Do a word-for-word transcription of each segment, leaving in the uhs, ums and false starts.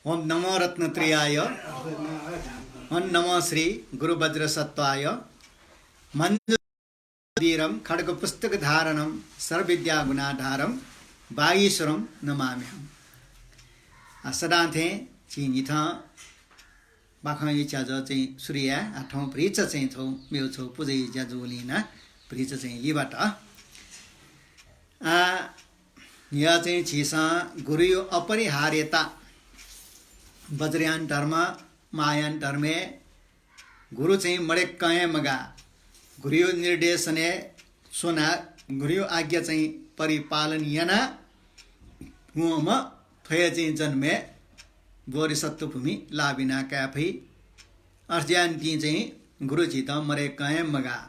ओम नमो रत्नत्रयाय। ओम नमो श्री गुरु वज्रसत्त्वाय। मञ्जुवीरं खड्गपुस्तकधारणं सर्वविद्यागुणाधारं वागीश्वरं नमाम्यहम्। आ, सदां थें झी न्हिथं बाखंया च्याजः चाहिँ सुरु याये। आ, थौं भतिचा चाहिँ थौं मेगु छगू पुजाया ज्या जूगुलिं नं भतिचा चाहिँ लिबात। आ, न्हिया चाहिँ झीसं गुरुया अपरिहार्यता, वज्रयान धर्म, महायान धर्मय् गुरु चाहिँ मदय्कं हे मगाः। गुरुया निर्देशनय् च्वनाः गुरुया आज्ञा चाहिँ परिपालन यानाः वंम्ह थ्व हे चाहिँ जन्मय् बोधिसत्त्व भूमि लाभ याना काये फइ। अथे यानाः चाहिँ गुरु झीत मदय्कं हे मगाः।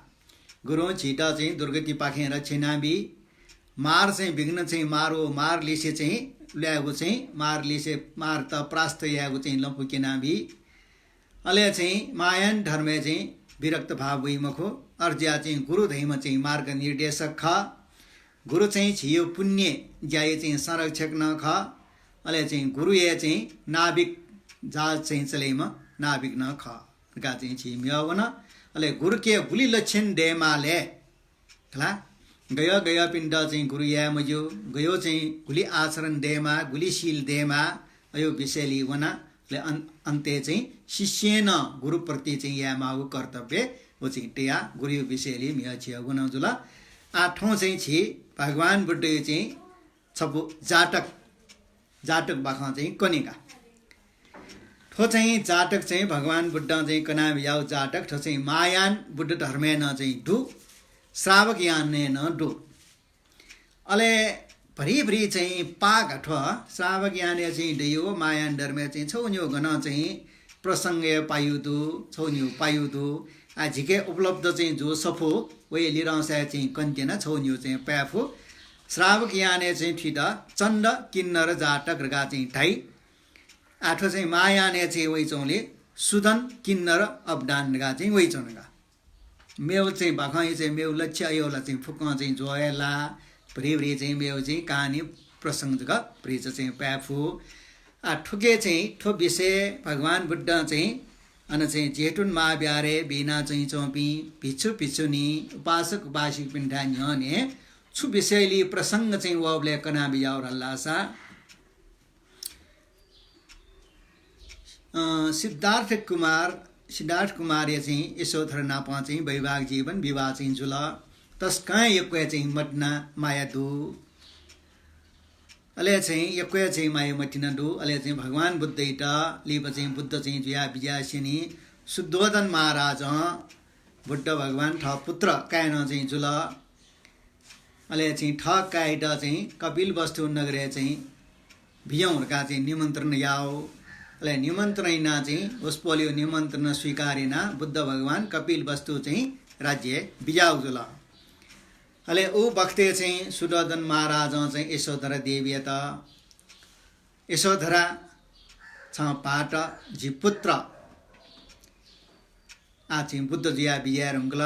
गुरुं झीत चाहिँ दुर्गतिपाखें रक्षा यानाबी। मार चाहिँ विघ्न चाहिँ मार व मार लिसे चाहिँ ल्वायेगु चाहिँ मार लिसे मारत परास्त यायेगु चाहिँ लँपु क्यनाबी। अले चाहिँ महायान धर्मय् चाहिँ विरक्त भाव वइ मखु। अथे जुयाः चाहिँ गुरु धइम्ह चाहिँ मार्गनिर्देशक खः। गुरु चाहिँ झीयो पुण्य ज्याया चाहिँ संरक्षक नं खः। अले चाहिँ गुरु हे चाहिँ नाविक जहाज चाहिँ चलेम्ह नाविक नं खः धकाः चाहिँ झी म्यः वन। अले गुरुके गुलि लक्षण दयेमाः ले खला। गय् गय्‌पिन्त चाहिँ गुरु याये मज्यू, गय् चाहिँ गुलि आचरण दयेमाः, गुलि शील दयेमाः, अयो विषयलि वना। अले अन-, अन्तय् चाहिँ शिष्यं नं गुरुप्रति चाहिँ यायेमाःगु कर्तव्य व चाहिँ तयाः गुरुयो विषयलि म्यः छ्यः वन जुल। आ, थौं चाहिँ झी भगवान बुद्धयो चाहिँ छपु जातक, जातक बाखं चाहिँ कनेगा। थ्व चाहिँ जातक चाहिँ भगवान बुद्धं चाहिँ कनाबियाउ जातक, थ्व चाहिँ महायान बुद्ध धर्मय् नं चाहिँ दु, श्रावक यानय् नं दु। अले भरिभरि चाहिँ पाग थ्व श्रावक यानय् चाहिँ दयु, महायान धर्मय् चाहिँ छौ न्यु गनं चाहिँ प्रसंगय् पायु दु, छौ न्यु पायु दु। आ, झिके उपलब्ध चाहिँ जु सफु, वय् लिरंसाय् चाहिँ कन्त्यना छौ न्यु चाहिँ पाय्‌फु। श्रावक यानय् चाहिँ थुइत चण्ड किन्नर जातक धकाः चाहिँ धाइ। आ, थ्व चाहिँ महायानय् चाहिँ वइचौंले सुदन किन्नर अवदान धकाः चाहिँ वइचौंगा। मेव चाहिँ बाखं इ चाहिँ मेव लक्ष्य अयोला चाहिँ फुक्कं चाहिँ ज्वः हे ला, भरिभरि चाहिँ मेव चाहिँ कहानी प्रसंग जक भरिचा चाहिँ पाय्‌फु। आ, थुके चाहिँ थ्व विषय भगवान बुद्धं चाहिँ अन चाहिँ जेतुन महाविहारय् बिना चाहिँ च्वंपिं भिक्षु भिक्षुणी, उपासक उपासिकपिन्थाय् न्ह्यःने छु विषयलि प्रसंग चाहिँ वःबलय् कनाबियाउ धाल धाःसा, अ, सिद्धार्थ कुमार, सिद्धार्थ कुमारया चाहिँ यशोधरा नाप चाहिँ वैवाहिक जीवन विवाह चाहिँ जुल। तसकं यक्व हे चाहिँ मतिना माया दु। अले चाहिँ यक्व हे चाहिँ माया मतिना दु। अले चाहिँ भगवान बुद्धयात लिपा चाहिँ बुद्ध चाहिँ जुया बिज्यासेंलि शुद्धोदन महाराजं बुद्ध भगवान थः पुत्र काय् नं चाहिँ जुल। अले चाहिँ थः काय्‌यात चाहिँ कपिलवस्तु नगरय् चाहिँ बिज्याहुँ धकाः चाहिँ निमन्त्रण याउ। अले निमन्त्रण याना चाहिँ वसपोलयो निमन्त्रण स्वीकार याना बुद्ध भगवान कपिलवस्तु चाहिँ राज्यय् बिज्याउ जुल। अले उ बखतय् चाहिँ शुद्धोदन महाराजं चाहिँ यशोधरा देवीयात, यशोधरा, छं भाःत, जि पुत्र आ चाहिँ बुद्ध जुया बिज्याये धुंकल,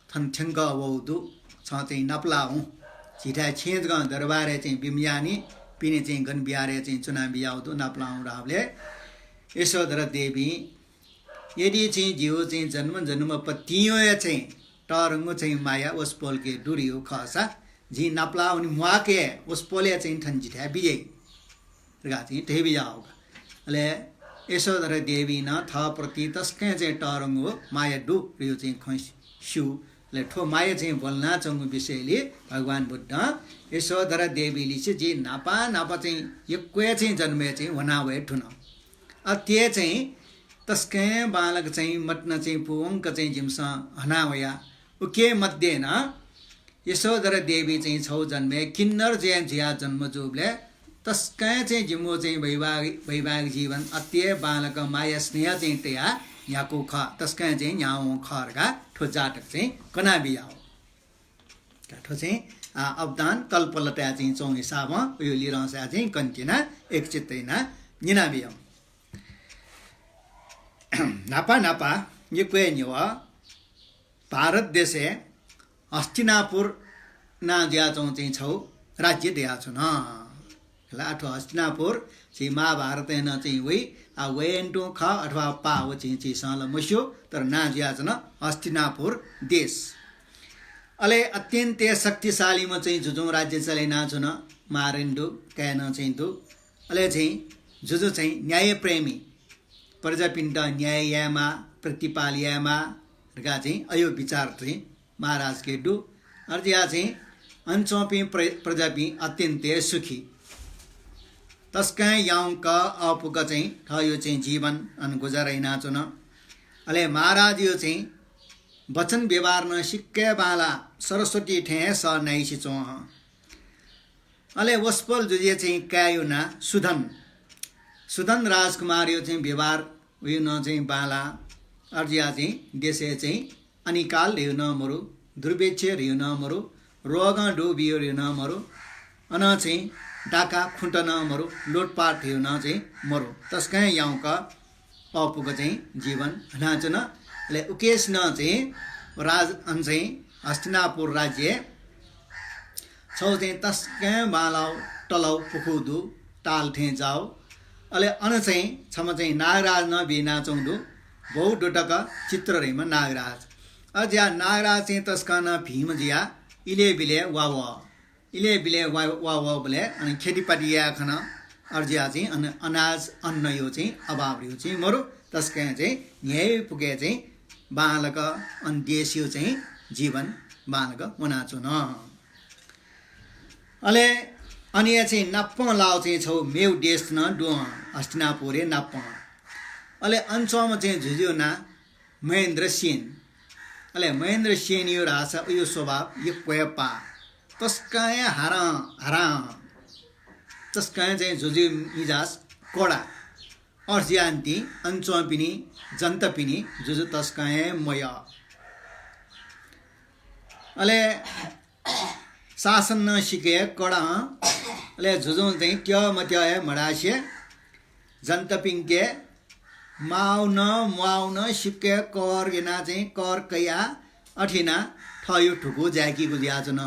थन थ्यंक वउ दु, छं चाहिँ नापलाः हुँ। झीथाय् छेँ जकं दरबारय् चाहिँ बिमज्यानि, पिने चाहिँ गन बिहारय् चाहिँ च्वना बिज्याउ दु, नापलाः हुँ धाःबलय् यशोधरा देवीं, यदि चाहिँ जिउ चाहिँ जन्म जन्म पतिंयो हे चाहिँ तःधंगु चाहिँ माया वसपोलके दु धयु खःसा, जिं नापलाः हुने म्वाःके वसपोलया चाहिँ थन जिथाय् बिज्याइ धकाः चाहिँ धयाबिज्याहुका। अले यशोधरा देवीं नं थःप्रति तसकं चाहिँ तःधंगु माया दु धयु चाहिँ खँ स्यू। अले थ्व माया चाहिँ ब्वलनाच्वंगु विषयलि भगवान बुद्धं यशोधरा देवीलिसे जि न्हापा न्हापा चाहिँ यक्व हे चाहिँ जन्मय् चाहिँ ह्वना वये धुन। अथे हे चाहिँ तसकं बांलाक चाहिँ मतिना चाहिँ पूवंक चाहिँ जिमिसं हना वया। उके मध्ये नं यशोधरा देवी चाहिँ छौ जन्मय् किन्नर जुया जुया जन्म जूबलय् तसकं चाहिँ जिमिगु चाहिँ वैवाहिक, वैवाहिक जीवन अति हे बांलाक माया स्नेह चाहिँ तया न्ह्याकू खः, तसकं चाहिँ न्ह्यावं खः धकाः थ्व जातक चाहिँ कनाबियाउ। का थ्व चाहिँ, आ, अवदान कल्पलताय् चाहिँ च्वं हिसाबं उयो लिरंसाय् चाहिँ कन्त्यना एकचित्त याना न्यनाबियाउ। न्हापा न्हापा यक्व हे न्ह्यः भारत देशय् हस्तिनापुर नां जुयाच्वंगु चाहिँ छौ राज्य दयाच्वन। खला। अथवा हस्तिनापुर चाहिँ महाभारतय् नं चाहिँ वइ। आ, वयेन तुं खः अथवा पाः व चाहिँ झीसं ला मस्यू, तर नां जुयाच्वन हस्तिनापुर देश। अले अत्यन्तय् शक्तिशालीम्ह चाहिँ जुजुं राज्य चले यानाच्वन। मां नं दु, काय् नं चाहिँ दु। अले चाहिँ जुजु चाहिँ न्यायप्रेमी, प्रजापिन्त न्याय यायेमाः, प्रतिपाल यायेमाः धकाः चाहिँ अयो विचार चाहिँ महाराजके दु। अथे जुयाः चाहिँ अन च्वंपिं प्र-, प्रजापिं अत्यन्तय् सुखी। तसकं याउँक अःपुक चाहिँ थःयो चाहिँ जीवन अन गुजारा यानाच्वन। अले महाराजयो चाहिँ वचन व्यवहार नं सिक्क बांलाः, सरस्वती थें हे सः नाइसे च्वं। अले वसपोल जुजुया चाहिँ काय्‌यो नां सुधन। सुधन राजकुमारयो चाहिँ व्यवहार वयो नं चाहिँ बांलाः। अथे जुयाः चाहिँ देशय् चाहिँ अनिकाल धयो नं मरु, दुर्भिक्ष धयो नं मरु, रोगं दुबियो धयो नं मरु, अन चाहिँ डाका खुन्त नं मरु, लुटपाट धयो नं चाहिँ मरु। तसकं याउँक अःपुक चाहिँ जीवन हनाच्वन। अले उकेसिनं चाहिँ राज-, अन चाहिँ हस्तिनापुर राज्यय् छगू चाहिँ तसकं बांलाउ तलाउ पुखू दु, ताल थें जाउ। अले अन चाहिँ छम्ह चाहिँ नागराज नं बियानाच्वंगु दु, बहु दोतक चित्र धइम्ह नागराज। अथे जुयाः नागराज चाहिँ तसकं नं भिंम्ह जुयाः इलय् बिलय् वा वः। इलय् बिलय् वा, वा वःबलय् अन खेतीपाती याये खन। अथे जुयाः चाहिँ अन अनाज अन्नयो चाहिँ अभाव धयो चाहिँ मरु। तसकं चाहिँ न्ह्याइपुके चाहिँ बांलाक अन देशयो चाहिँ जीवन बांलाक वनाच्वन। अले अनया चाहिँ नापं लाउ चाहिँ छगू मेउ देश नं दु, हस्तिनापुरया नापं। अले अन च्वंम्ह चाहिँ जुजुयो नां महेन्द्र सेन। अले महेन्द्र सेनयो धाःसा उयो स्वभाव यक्व हे पाः। तसकं हे हारां, हारां, तसकं हे चाहिँ जुजुयो मिजाज कडा। अथे जुयाः निंतिं अन च्वंपिनि जनतापिनि जुजु तसकं हे मयः। अले शासन नं सिक्क हे कडा हं। अले जुजुं चाहिँ त्यः मत्यः हे मधासे जनतापिन्के माउ नं म्वाउ नं सिक्क हे कर यानाः चाहिँ कर कयाः अथे यानाः थःयो धुकू जाय्‌कीगु जुयाच्वन।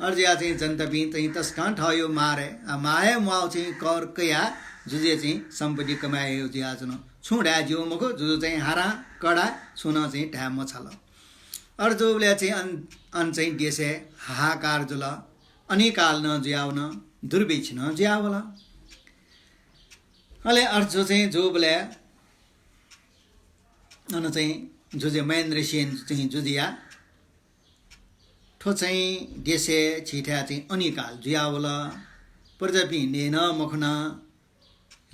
अथे जुयाः चाहिँ जनतापिं चाहिँ तसकं थःयो मार हे, आ, माउ हे म्वाउ चाहिँ कर कयाः जुजुया चाहिँ सम्पत्ति कमाय् याइगु जुयाच्वन। छुं धाये ज्यू मखु, जुजु चाहिँ हारां कडा, छुं नं चाहिँ धाये मछाल। अथे जूबलय् चाहिँ अन, अन चाहिँ देशय् हाहाकार जुल, अनिकाल नं जुयावन, दुर्भिक्ष नं जुयावल। अले अथे जू चाहिँ जूबलय् अन चाहिँ जुजु महेन्द्र सेन चाहिँ जुजुया थ्व चाहिँ देशय् झीथाय् चाहिँ अनिकाल जुयावल, प्रजापिं नये नं मखन,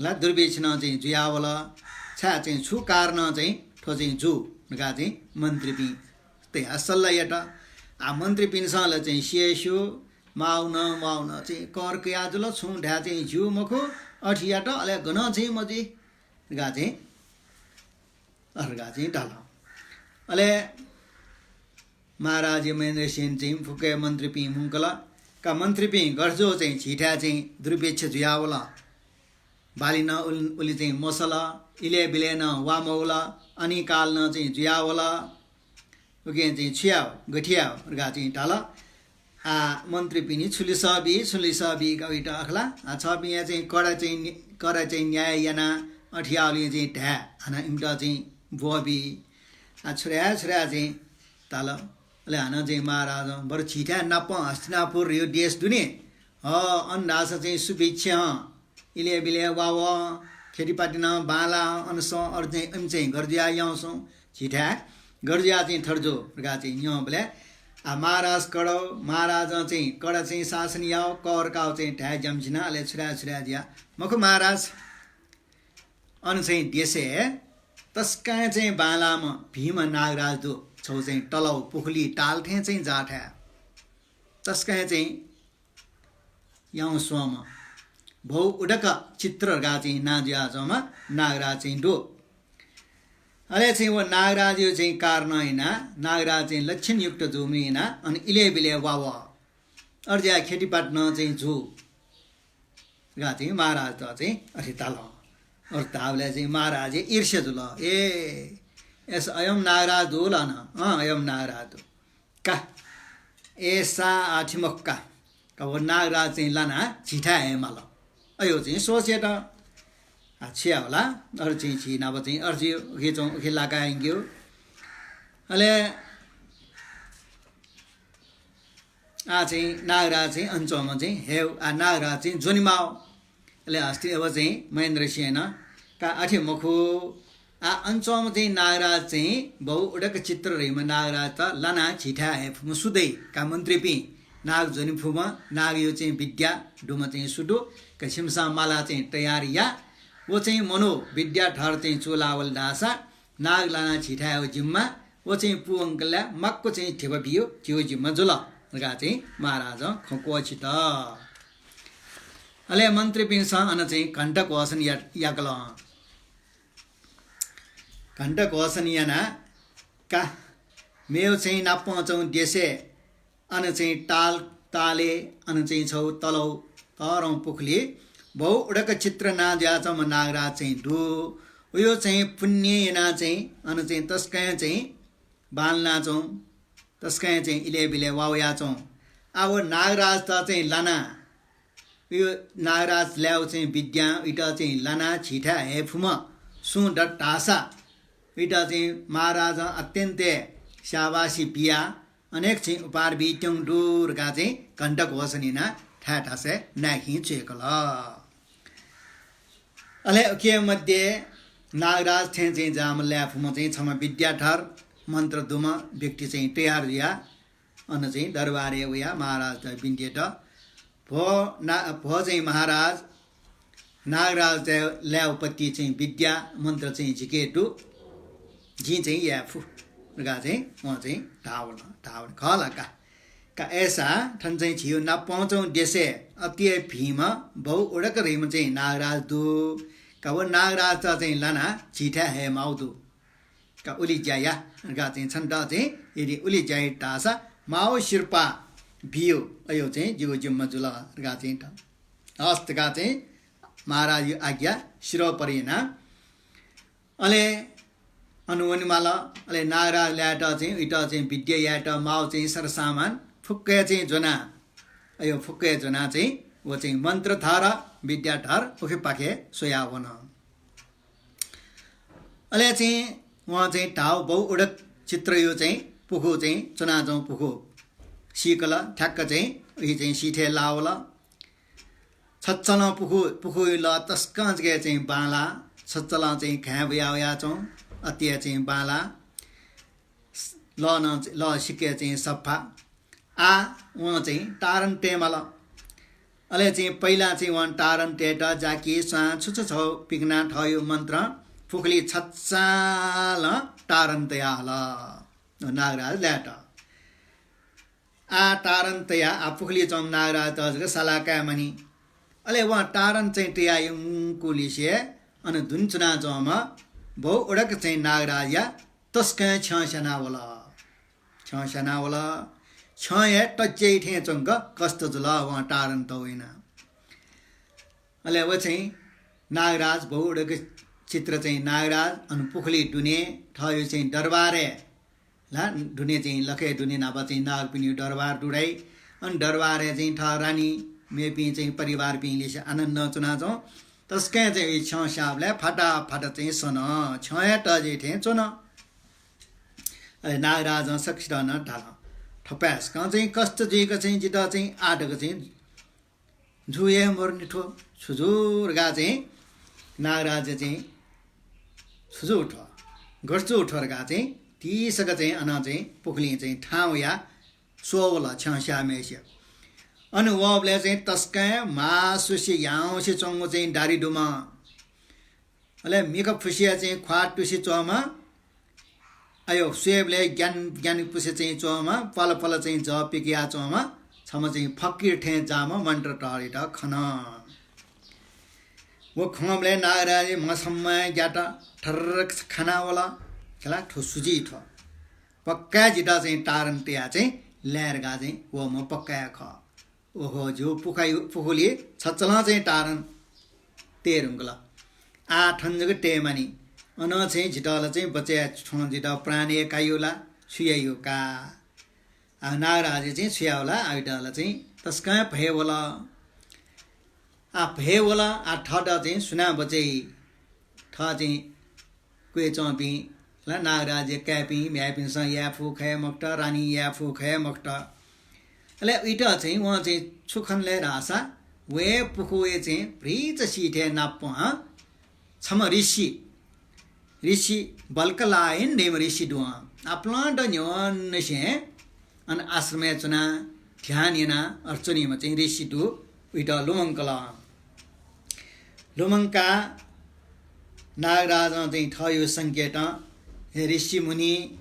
ला दुर्भिक्ष नं चाहिँ जुयावल, छाय् चाहिँ छु कारणं चाहिँ थ्व चाहिँ जू धकाः चाहिँ मन्त्रीपिं तयाः सल्लाह यात। आ, मन्त्रीपिन्सं ला चाहिँ सिया स्यू, माउ नं म्वाउ नं चाहिँ कर कया जुल, छुं धाये चाहिँ ज्यू मखु, अथे यात, अले गनं चाहिँ मजुइ धकाः चाहिँ अथे धकाः चाहिँ धाल। अले महाराज महेन्द्र सेन चाहिँ फुक्क मन्त्रीपिं मुंकल। का मन्त्रीपिं, गथे जू चाहिँ झीथाय् चाहिँ दुर्भिक्ष जुयावल, बाली नं उलि, उलि चाहिँ मसल, इलय् बिलय् नं वा मवल, अनिकाल नं चाहिँ जुयावल। उकिं चाहिँ छु याउ, गथे याउ धकाः चाहिँ धाल। आ, मन्त्रीपिनि छु लिसः बी, छु लिसः बी का उइत अखला। आ, छपिंया चाहिँ कडा चाहिँ नि-, कडा चाहिँ न्याय याना अथे याउलिं चाहिँ धाये, हानं इमित चाहिँ ब्वः बी। आ, छु धाये, छु धाये चाहिँ धाल। अले हानं चाहिँ महाराजं, बरु झीथाय् नापं हस्तिनापुर यो देश दु नि, ह, अन धाःसा चाहिँ सुभिक्ष हं, इलय् बिलय् वा वं, खेतीपाती नं बांलाः, अनसं अथे चाहिँ इमि चाहिँ गथे जुयाः याउँसं, झीथाय् गथे जुयाः चाहिँ थथे जू धकाः चाहिँ न्यंबलय्, आ, महाराज कडा, महाराजं चाहिँ कडा चाहिँ शासन याउ, कर काउ चाहिँ धाये ज्याम छिना, अले छु धाये छु धाये जुया। मखु महाराज, अन चाहिँ देशय् तसकं चाहिँ बांलाःम्ह भिंम्ह नागराज दु, छगू चाहिँ तलाउ पुखुली ताल थें चाहिँ जाःथाय्। तसकं चाहिँ याउँस्वंम्ह, बहु उदक चित्र धकाः चाहिँ नां जुयाच्वंम्ह नागराज चाहिँ दु। अले चाहिँ व नागराजयो चाहिँ कारणं यानाः नागराज चाहिँ लक्षणयुक्त जूम्ह यानाः अन इलय् बिलय् वा वः। अथे जुयाः खेतीपाती नं चाहिँ जू धकाः चाहिँ महाराजत चाहिँ अथे धाल। अथे धाःबलय् चाहिँ महाराजया ईर्ष्या जुल। ए, एस अयं नागराज दु ला न? अँ, अयं नागराज दु। का, एसा आथि मखु का। का व नागराज चाहिँ लानाः झीथाय् हये माल। अयो चाहिँ सोच यात। आ, छु याये होला? अथे चाहिँ झी नाप चाहिँ अथे चाहिँ उखे चाहिँ उखे लाका यंकेगु। अले आ चाहिँ नागराज चाहिँ अन च्वंम्ह चाहिँ हये, आ नागराज चाहिँ ज्वनेमाः। अले हस्ती अब चाहिँ महेन्द्र सिंहं का अथे मखु, आ अन च्वंम्ह चाहिँ नागराज चाहिँ बहुउडकचित्र धइम्ह नागराजत लानाः झीथाय् हये फुम्ह सु दइ का मन्त्रीपिं? नाग ज्वने फुम्ह, नागयो चाहिँ विद्या दुम्ह चाहिँ सु दु का, छिमिसं मालाः चाहिँ तयार या। व चाहिँ मनू विद्याधर चाहिँ चूलावल धाःसा नाग लानाः झीथाय् हयेगु जिम्मा, व चाहिँ पूवंकलय् माक्व चाहिँ धिबा बियो, झीगु जिम्मा जुल धकाः चाहिँ महाराजं खँ क्वःछित। अले मन्त्रीपिन्सं अन चाहिँ घण्टा घोषणा या-, याकल। घण्टा घोषणा यानाः का मेव चाहिँ नापं च्वंगु देशय् अन चाहिँ ताल, तालय् अन चाहिँ छगू तलौ तःधं पुखुली बहुउडकचित्र नां जुयाच्वंम्ह नागराज चाहिँ दु। उयो चाहिँ पुण्य यानाः चाहिँ अन चाहिँ तसकं चाहिँ बांलानाच्वं, तसकं चाहिँ इलय्‌बिलय् वा वयाच्वं। आ व नागराजत चाहिँ लानाः, उयो नागराज ल्याःगु चाहिँ विद्यां उइत चाहिँ लानाः झीथाय् हये फुम्ह सुं दत धाःसा उइत चाहिँ महाराजं अत्यन्त स्याबासी बियाः अनेक चाहिँ उपहार बीत्यंगु दु धकाः चाहिँ घण्टा घोषणा यानाः थाय् थासय् नाय्‌खिं च्वय्‌कल। अले उके मध्ये नागराज थें चाहिँ जाःम्ह लाये फुम्ह चाहिँ छम्ह विद्याधर मन्त्र दुम्ह व्यक्ति चाहिँ तयार जुयाः अन चाहिँ दरबारय् वयाः महाराजत बिन्ति यात, भो ना-, भो चाहिँ महाराज, नागराजया ल्याःगु पति चाहिँ विद्या मन्त्र चाहिँ जिके दु, जिं चाहिँ याये फु धकाः चाहिँ वं चाहिँ धाः वल, धाः वल। खः ला का? का अय्‌सा थन चाहिँ झीगु नापं च्वंगु देशय् अति हे भिंम्ह बहुउडक धइम्ह चाहिँ नागराज दु। का व नागराजत चाहिँ लानाः झीथाय् हये माःगु दु। का उलि ज्या या धकाः चाहिँ छन्त चाहिँ यदि उलि ज्या यात धाःसा माःगु सिरपाः बियो, अयो चाहिँ जिगु जिम्मा जुल धकाः चाहिँ ध-, हस् धकाः चाहिँ महाराजयो आज्ञा शिरोपर याना। अले अन वनेमाल। अले नागराज ल्यायेत चाहिँ उइत चाहिँ विद्या यायेत माःगु चाहिँ सरसामान फुक्क हे चाहिँ ज्वना, अयो फुक्क हे ज्वना चाहिँ व चाहिँ मन्त्रधर विद्याधर उखेपाखे स्वया वन। अले चाहिँ वं चाहिँ धाःगु बहुउडकचित्रयो चाहिँ पुखू चाहिँ च्वनाच्वंगु पुखू सीकल, ठ्याक्क चाहिँ उहे चाहिँ सी थें लाः वल। छच्चलं पुखू, पुखूयो लः तसकं जक चाहिँ बांलाः, छच्चलं चाहिँ घाँय् बुया वयाच्वं, अति हे चाहिँ बांलाः। लः नं, लः सिक्क हे चाहिँ सफा। आः वं चाहिँ तारन तयेमाल। अले चाहिँ पहिला चाहिँ वं तारन तयेत जाकि स्वां छु छु छगू पिकना थःयो मन्त्रं पुखुली छच्चालं तारन तया हल। नागराज ल्यायेत। आः तारन तया, आः पुखुली च्वंम्ह नागराजत जक साला काये मानि। अले वं तारन चाहिँ तया यंकुलिसे अन दुने च्वनाच्वंम्ह बहुउडक चाहिँ नागराजया तसकं छ्यं स्याना वल। छ्यं स्याना वल। छ्यं हे तज्याइ थें च्वंक कष्ट जुल, वं तारन तःगु यानाः। अले व चाहिँ नागराज, बहुउडकचित्र चाहिँ नागराज, अन पुखुली दुने थःयो चाहिँ दरबारय् ला, दुने चाहिँ लखय् दुने नाप चाहिँ नागपिनियो दरबार दु धाइ। अन दरबारय् चाहिँ थः रानी, मेपिं चाहिँ परिवारपिं लिसे आनन्दं च्वनाच्वं। तसकं चाहिँ उहे छ्यं स्याःबलय् फाटाफाटा चाहिँ सन, छ्यं हे तज्याइ थें च्वन। अले नागराजं सकसितं नं धाल, थपाय्‌सकं चाहिँ कष्ट जुइक चाहिँ जितः चाहिँ आः तक चाहिँ जू हे मरुनि थ्व, छु जू धकाः चाहिँ नागराजया चाहिँ छु जू थ्व, गथे जू थ्व धकाः चाहिँ तिसक चाहिँ अन चाहिँ पुखुलिं चाहिँ थाहां वयाः स्वः वल छ्यं स्याःम्हेसित। अन वःबलय् चाहिँ तसकं म्हासुसे याउँसे च्वंगु चाहिँ दाह्री दुम्ह, अले मिखा फुसिया चाहिँ ख्वाः तुसे च्वंम्ह, अयो स्वयेबलय् ग्यान, ग्यानपुसे चाहिँ च्वंम्ह, पलपल चाहिँ जः पिकया च्वंम्ह, छम्ह चाहिँ फकिर थें जाःम्ह मन्त्रधरयात खन। व खंबलय् नागराजया म्हसम्मं ग्यात थर्रक खाना वल। खला, थ्व सु जुइ थ्व। पक्का जितः चाहिँ तारन तया चाहिँ ल्याये धकाः चाहिँ वःम्ह पक्का हे खः। ओहो, जिगु पुखा-, पुखुली छच्चलं चाहिँ तारन तये धुंकल। आः थन जक तये मानि। अनं चाहिँ जितः ला चाहिँ बचय् याये छ्वं, जितः प्राण हे काइयो ला, छु याइयो का। आः नागराजया चाहिँ छु याये होला, आः उइत ला चाहिँ तसकं भय वल। आ भय वल, आ थःत चाहिँ सुनां बचय् याइ? थः चाहिँ क्वय् च्वंपिं ला नागराजया काय्‌पिं म्ह्याय्‌पिन्सं याये फु खये मखुत, रानीं याये फु खये मखुत। अले उइत चाहिँ वं चाहिँ छु खन ले धाःसा, वये पुखूया चाहिँ भ्रिचा सिथय् नापं छम्ह ऋषि, ऋषि बल्कलायन धइम्ह ऋषि दु। आपालं द न्ह्यवंनिसें अन आश्रमय् च्वनाः ध्यान यानाः अथे च्वनीम्ह चाहिँ ऋषि दु, उइत लुमंकल। लुमंकाः नागराजं चाहिँ थःगु संकेतं, हे ऋषिमुनि,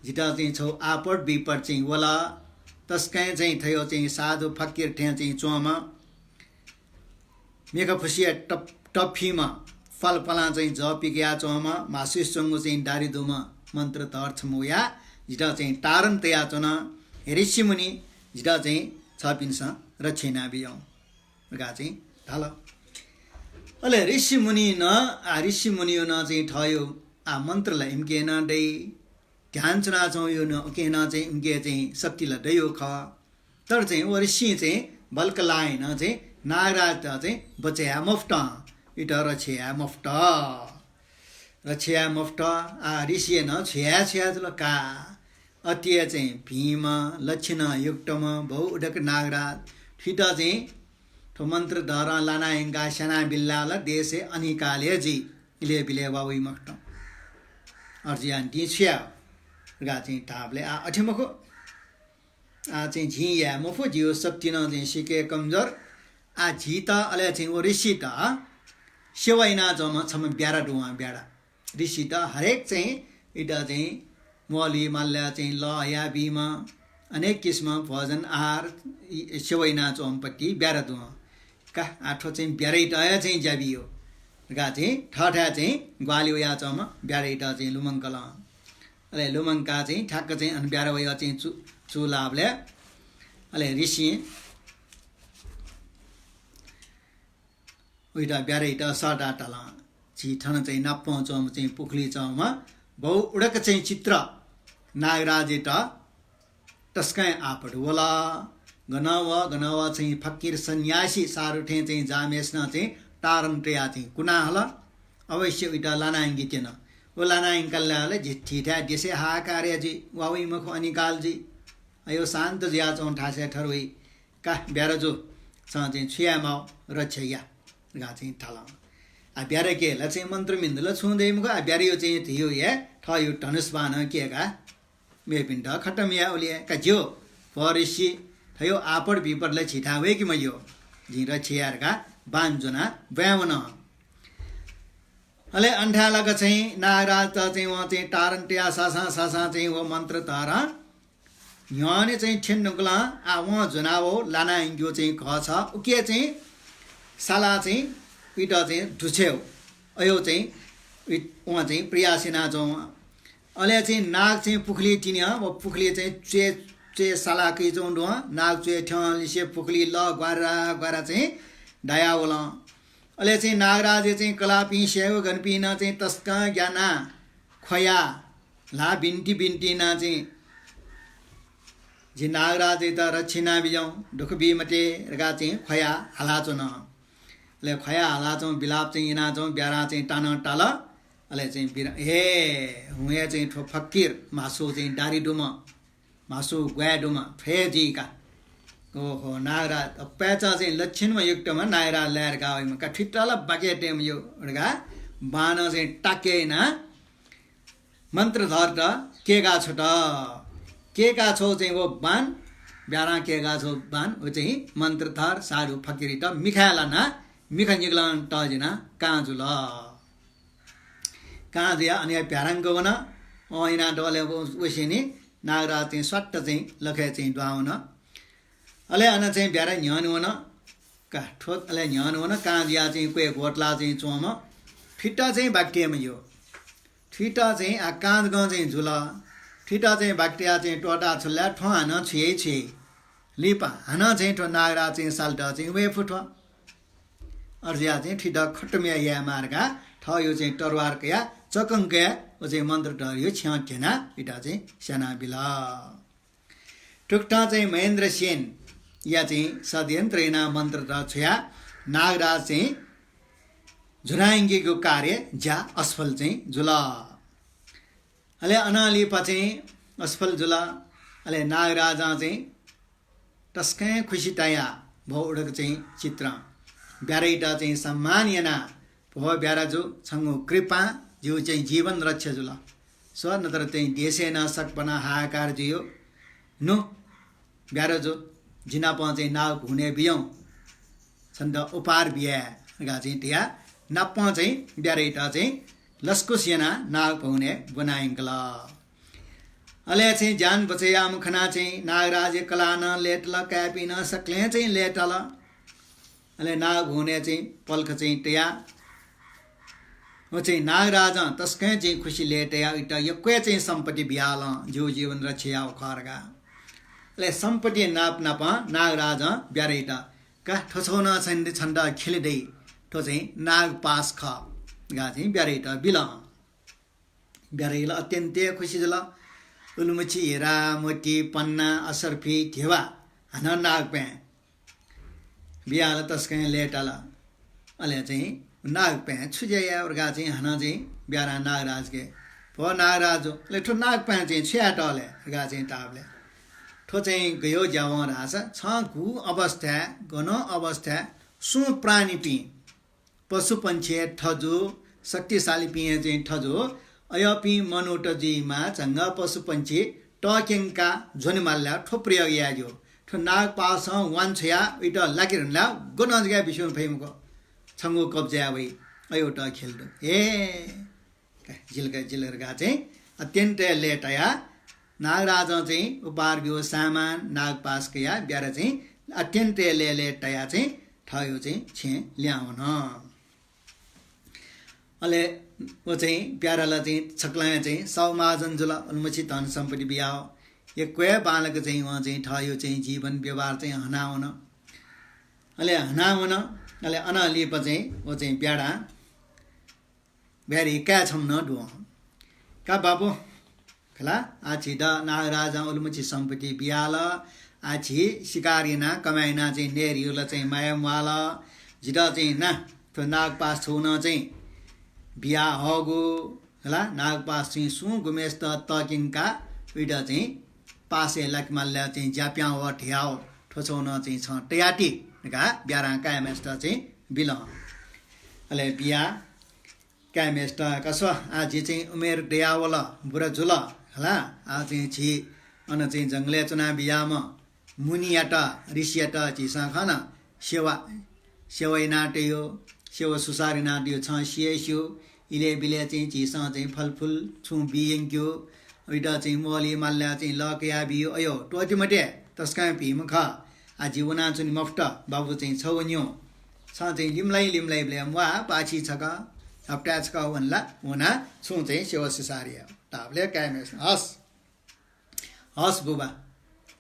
जितः चाहिँ छगू आपत विपत चाहिँ वल। तसकं चाहिँ थ्व चाहिँ साधु फकिर थें चाहिँ च्वंम्ह, मिखा फुसिया टप-, टफिम्ह, पलपलां चाहिँ जः पिकयाच्वंम्ह, म्हासुसे च्वंगु चाहिँ दाह्री दुम्ह मन्त्रधर छम्ह वयाः जितः चाहिँ ताडन तयाच्वन। हे ऋषिमुनि, जितः चाहिँ छपिन्सं रक्षा यानाबिज्याहुँ धकाः चाहिँ धाल। अले ऋषिमुनिं नं, आ, ऋषिमुनियो नं चाहिँ थःयो, आ, मन्त्र ला इमिके नं दइ, ध्यान च्वनाच्वंयो नं, उके नं चाहिँ इमिके चाहिँ शक्ति ला दइयो खः। तर चाहिँ व ऋषिं चाहिँ बल्कलायनं चाहिँ नागराजत चाहिँ बचय् याये मफुत, इत रक्षा याये मफुत। रक्षा याये मफुत, आ, ऋषिया नं छु याये छु याये जुल का। अति हे चाहिँ भिंम्ह, लक्षणयुक्तम्ह, बहुउडक नागराज, थुइत चाहिँ थ्व मन्त्रधरं लाना यंकाः स्यानाबिल धाःसा देशय् अनिकाल हे जुइ, इलय् बिलय् वा वइ मखुत। अथे जुयाः नं छु याये धकाः चाहिँ धाःबलय्, आ, अथे मखु, आ, चाहिँ झिं याये मफु, जियो शक्ति नं चाहिँ सिक्क कमजोर। आ, झीत अले चाहिँ व ऋषित सेवा यानाच्वंम्ह छम्ह ब्यारा दु, वं ब्यारा। ऋषित हरेक चाहिँ इत चाहिँ मौली माल्या चाहिँ लः हयाबीम्ह, अनेक किसिम भोजन आहार इ-, सेवा यानाच्वंम्हपट्टि ब्यारा दु। का, आ, थ्व चाहिँ ब्याराइत हे चाहिँ ज्या बियो धकाः चाहिँ थःथाय् चाहिँ ग्वाहालि वयाच्वंम्ह ब्याराइत चाहिँ लुमंकल। अले लुमंकाः चाहिँ ठ्याक्क चाहिँ अन ब्यारा वयाः चाहिँ चु-, चूलाःबलय् अले ऋषिं उइत ब्याराइत सःताः धाल, झी थन चाहिँ नापं च्वंम्ह चाहिँ पुखुली च्वंम्ह बहुउडक चाहिँ चित्र नागराजइत तसकं आपत वल। गनं व, गनं व चाहिँ फकिर सन्यासी साधु थें चाहिँ जाःम्हय्‌सिनं चाहिँ ताडन तयाः चाहिँ कुना हल। अवश्य उइत लाना यंके त्यन। व लाना यंकल धाःसा झीथाय् देशय् हाहाकार हे जुइ, वा वइ मखु, अनिकाल जुइ। अयो शान्त जुयाच्वंगु थासय् थ्व वइ। का ब्यारा जु, छं चाहिँ छु याये माः, रक्षा या धकाः चाहिँ धाल। आ, ब्याराके ला चाहिँ मन्त्र मिन्त ला छुं दइ मखु, आ, ब्यारायो चाहिँ धयो हे थःयो धनुष बाणं केकाः मेपिन्त खतम याये उलि हे। का ज्यू, भो ऋषि, थयो आपत विपत ला झीथाय् वय्‌के मज्यू, जिं रक्षा याये धकाः बाण ज्वनाः ब्वाँय् वन। अले अन थाय् लाक चाहिँ नागराजत चाहिँ वं चाहिँ ताडन तयाः सासां सासां चाहिँ व मन्त्रधरं न्ह्यःने चाहिँ थ्यने धुंकलं, आ, वं ज्वनावःगु लाना यंकेगु चाहिँ घः छ, उके चाहिँ सालाः चाहिँ उइत चाहिँ दुछ्वयेगु, अयो चाहिँ उइ-, वं चाहिँ प्रयास यानाच्वं। अले चाहिँ नाग चाहिँ पुखुली तिनि हं, व पुखुली चाहिँ च्वय्, च्वय् सालाः कयाच्वंगु दु हं, नाग च्वय् थ्यंलिसे पुखुली लः ग्वारा ग्वारा चाहिँ दायावल। अले चाहिँ नागराजया चाहिँ कलाःपिं सेवकगणपिं नं चाहिँ तसकं ग्यानाः ख्वयाः ल्हाः बिन्ति बिन्ति यानाः चाहिँ जि नागराजयात रक्षा यानाबिज्याहुँ, दुःख बी मते धकाः चाहिँ ख्वयाः हालाच्वन। अले ख्वयाः हालाच्वं, बिलाप चाहिँ यानाच्वं, ब्यारां चाहिँ तानं ताल। अले चाहिँ बिरा-, हे, हुँ हे चाहिँ थ्व फकिर, म्हासु चाहिँ दाह्री दुम्ह, म्हासु ग्वाये दुम्ह, थ्व हे जुइ का। ओहो, नागराज, अप्वय्‌चा चाहिँ लक्षणमा युक्तम्ह नागराज लाये धकाः वइम्ह का, थुइत ला बाकि तये मज्यू धकाः बाणं चाहिँ टाक्क यानाः मन्त्रधरत केकाछ्वत। केकाछ्वःगु चाहिँ व बाण, ब्यारां केकाछ्वःगु बाण, व चाहिँ मन्त्रधर साधु फकिरयात मिखाय् लानाः मिखा निगलं तःजिनाः कां जुल। कां जुयाः अन हे भ्यारांक वन। अँ, इनाः दबलय् व-, वसेंलि नागराज चाहिँ स्वात्त चाहिँ लखय् चाहिँ दुहां वन। अले अन चाहिँ ब्यारा न्ह्यःने वन। का, थ्व अले न्ह्यःने वन, कां जुयाः चाहिँ क्वय् ग्वतलाः चाहिँ च्वंम्ह। थुइत चाहिँ बाकि तये मज्यू। थुइत चाहिँ आ कां जकं चाहिँ जुल। थुइत चाहिँ बाकि तयाः चाहिँ त्वःता छ्वल धाःसा थ्वं हानं छु याइ छु याइ। लिपा हानं चाहिँ थ्व नागराज चाहिँ सालेत चाहिँ वये फु थ्व। अथे जुयाः चाहिँ थुइत खतम याये माः धकाः थःयो चाहिँ तरवार कयाः चकंक कयाः व चाहिँ मन्त्रधरयो छ्यं ध्यनाः इमित चाहिँ स्यानाबिल। थुकथं चाहिँ महेन्द्रसेनया चाहिँ षड्यन्त्र यानाः मन्त्रधर छ्वयाः नागराज चाहिँ जुनायंकेगु कार्य ज्या असफल चाहिँ जुल। अले अनं लिपा चाहिँ असफल जुल। अले नागराजं चाहिँ तसकं खुसि तयाः भो उडक चाहिँ चित्रं ब्याराइत चाहिँ सम्मान यानाः, भो ब्याराजु, छंगु कृपां जिगु चाहिँ जीवन रक्षा जुल। स्व, नत्र चाहिँ देशय् नं सकपनं हाहाकार जुइयो। नु ब्याराजु, जि नाप चाहिँ नाग भुने बियौं, छन्त उपहार बिया धकाः चाहिँ तयाः नाप चाहिँ ब्याराइत चाहिँ लसकुस यानाः नाग भुने ब्वनायंकल। अले चाहिँ ज्यान बचय् याःम्ह खनाः चाहिँ नागराजया कलाः नं लय्‌तल, काय्‌पिं नं सकलें चाहिँ लय्‌तल। अले नाग भुने चाहिँ पलख चाहिँ तयाः व चाहिँ नागराजं तसकं चाहिँ खुसि लय्‌तयाः वइत यक्व चाहिँ सम्पत्ति बियाः लं, जिगु जीवन रक्षा याःगु खः धकाः। अले सम्पत्ति नाप नापं नागराजं ब्याराइत, का, थ्व छगू नं छन्त, छन्त ख्यले दइ, थ्व चाहिँ नागपास खः धकाः चाहिँ ब्याराइत बिल। ब्याराइत अत्यन्तय् खुसि जुल। उलिमछि हिरा, मोती, पन्ना, असर्फी, धेबा, हानं नागपाय् बियाः लं तसकं लय्‌तल। अले चाहिँ नागपाय् छु ज्या याये धकाः चाहिँ हानं चाहिँ ब्यारां नागराजके, भो नागराजु, अले थ्व नागपाय् चाहिँ छु यायेत ले धकाः चाहिँ धाःबलय्, थ्व चाहिँ गय् ज्या वं धाःसा, छं गु अवस्थाय्, गन अवस्थाय् सुं प्राणीपिं, पशुपंक्षीया थजु, शक्तिशालीपिं हे चाहिँ थजु, अय्‌पिं मनूत जुइमा झंगः पशुपंक्षी तक्यंका ज्वनेमाल ला थ्व प्रयोग याये ज्यू। थ्व नागपासं वांछ्वयाः वइत लाके धुन ला गनं जक बिस्युं फइ मखु। छंगु कब्जाय् वइ। अय्‌त ख्यले दु। हे, जिलक जिलक धकाः चाहिँ अत्यन्तय् लय्‌तयाः नागराजं चाहिँ उपहार ब्यूगु सामान नागपास कयाः ब्यारा चाहिँ अत्यन्तय् लय्‌लय्‌तयाः चाहिँ थःगु चाहिँ छेँय् लिहां वन। अले व चाहिँ ब्यारा ला चाहिँ छकलं चाहिँ साहु महाजन जुल, उलिमछि धन सम्पत्ति बियाः यक्व हे बांलाक चाहिँ वं चाहिँ थःगु चाहिँ जीवन व्यवहार चाहिँ हना वन। अले हना वन, अले अनं लिपा चाहिँ व चाहिँ ब्यारां ब्याराया काय् छम्ह नं दु। का बाबु, खला, आः झीत नागराजं उलिमछि सम्पत्ति बियाल, आः झी शिकार यानाः कमाय् यानाः चाहिँ नये धइगु ला चाहिँ माया म्वाल, जितः चाहिँ ना, थ्व नागपास छगू नं चाहिँ बियाहःगु, खला, नागपास चाहिँ सुं गुम्हेसित तक्यंकाः उइत चाहिँ पासय् लाकेमाल ला चाहिँ ज्या पिहां वः धयाव, थ्व छगू नं चाहिँ छं तयाति धकाः ब्यारां काय्‌म्हेसित चाहिँ बिल। अले बियाः काय्‌म्हेसित, का स्व, आः जि चाहिँ उमेर दयावल, बुरा जुल, खला, आः चाहिँ झी अन चाहिँ जंगलय् च्वना बियाम्ह मुनियात, ऋषियात झीसं खन सेवा, सेवा यानातयो, सेवा सुसार यानातयो, छं सिया स्यू, इलय् बिलय् चाहिँ झीसं चाहिँ फलफुल छुं बी यंक्यू, उइत चाहिँ मोली माल्या चाहिँ लः कया बियु, अयो, त्वःति मते, तसकं भिंम्ह खः। आः जि वनाच्वने मफुत, बाबु चाहिँ छ वन्यु। छं चाहिँ लिमलाइ लिमलाइबलय् म्वाः, पाछि छकः, हप्ताय् छकः वनला, वनाः छुं चाहिँ सेवा सुसार या। धाःबलय् काय्‌म्हेसिनं, हस्, हस् बुबा,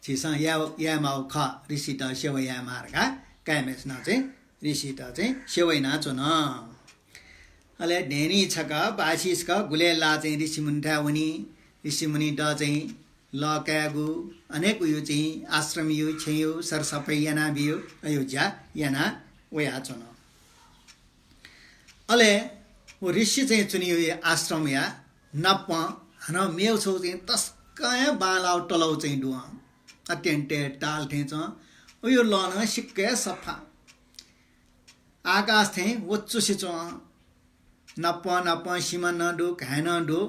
झीसं याये, यायेमाःगु खः, ऋषित सेवा यायेमाः धकाः काय्‌म्हेसिनं चाहिँ ऋषित चाहिँ सेवा यानाच्वन। अले न्हय्‌न्हय् छकः, पाछि छकः गुलय् लाः चाहिँ ऋषिमुनिथाय् वनी। ऋषिमुनित चाहिँ लः कायेगु, अनेक उयो चाहिँ आश्रमयु, छेँयु, सरसफाइ यानाबियु, अयो ज्या यानाः वयाच्वन। अले व ऋषि चाहिँ च्वनीगु आश्रमया नापं हानं मेगु छगू चाहिँ तसकं हे बांलाःगु तलाउ चाहिँ दु। अत्यन्त हे ताल थें च्वं। उयो लः नं सिक्क हे सफा। आकाश थें वच्चुसे च्वं। नापं नापं सिमा नं दु, घाँय् नं दु।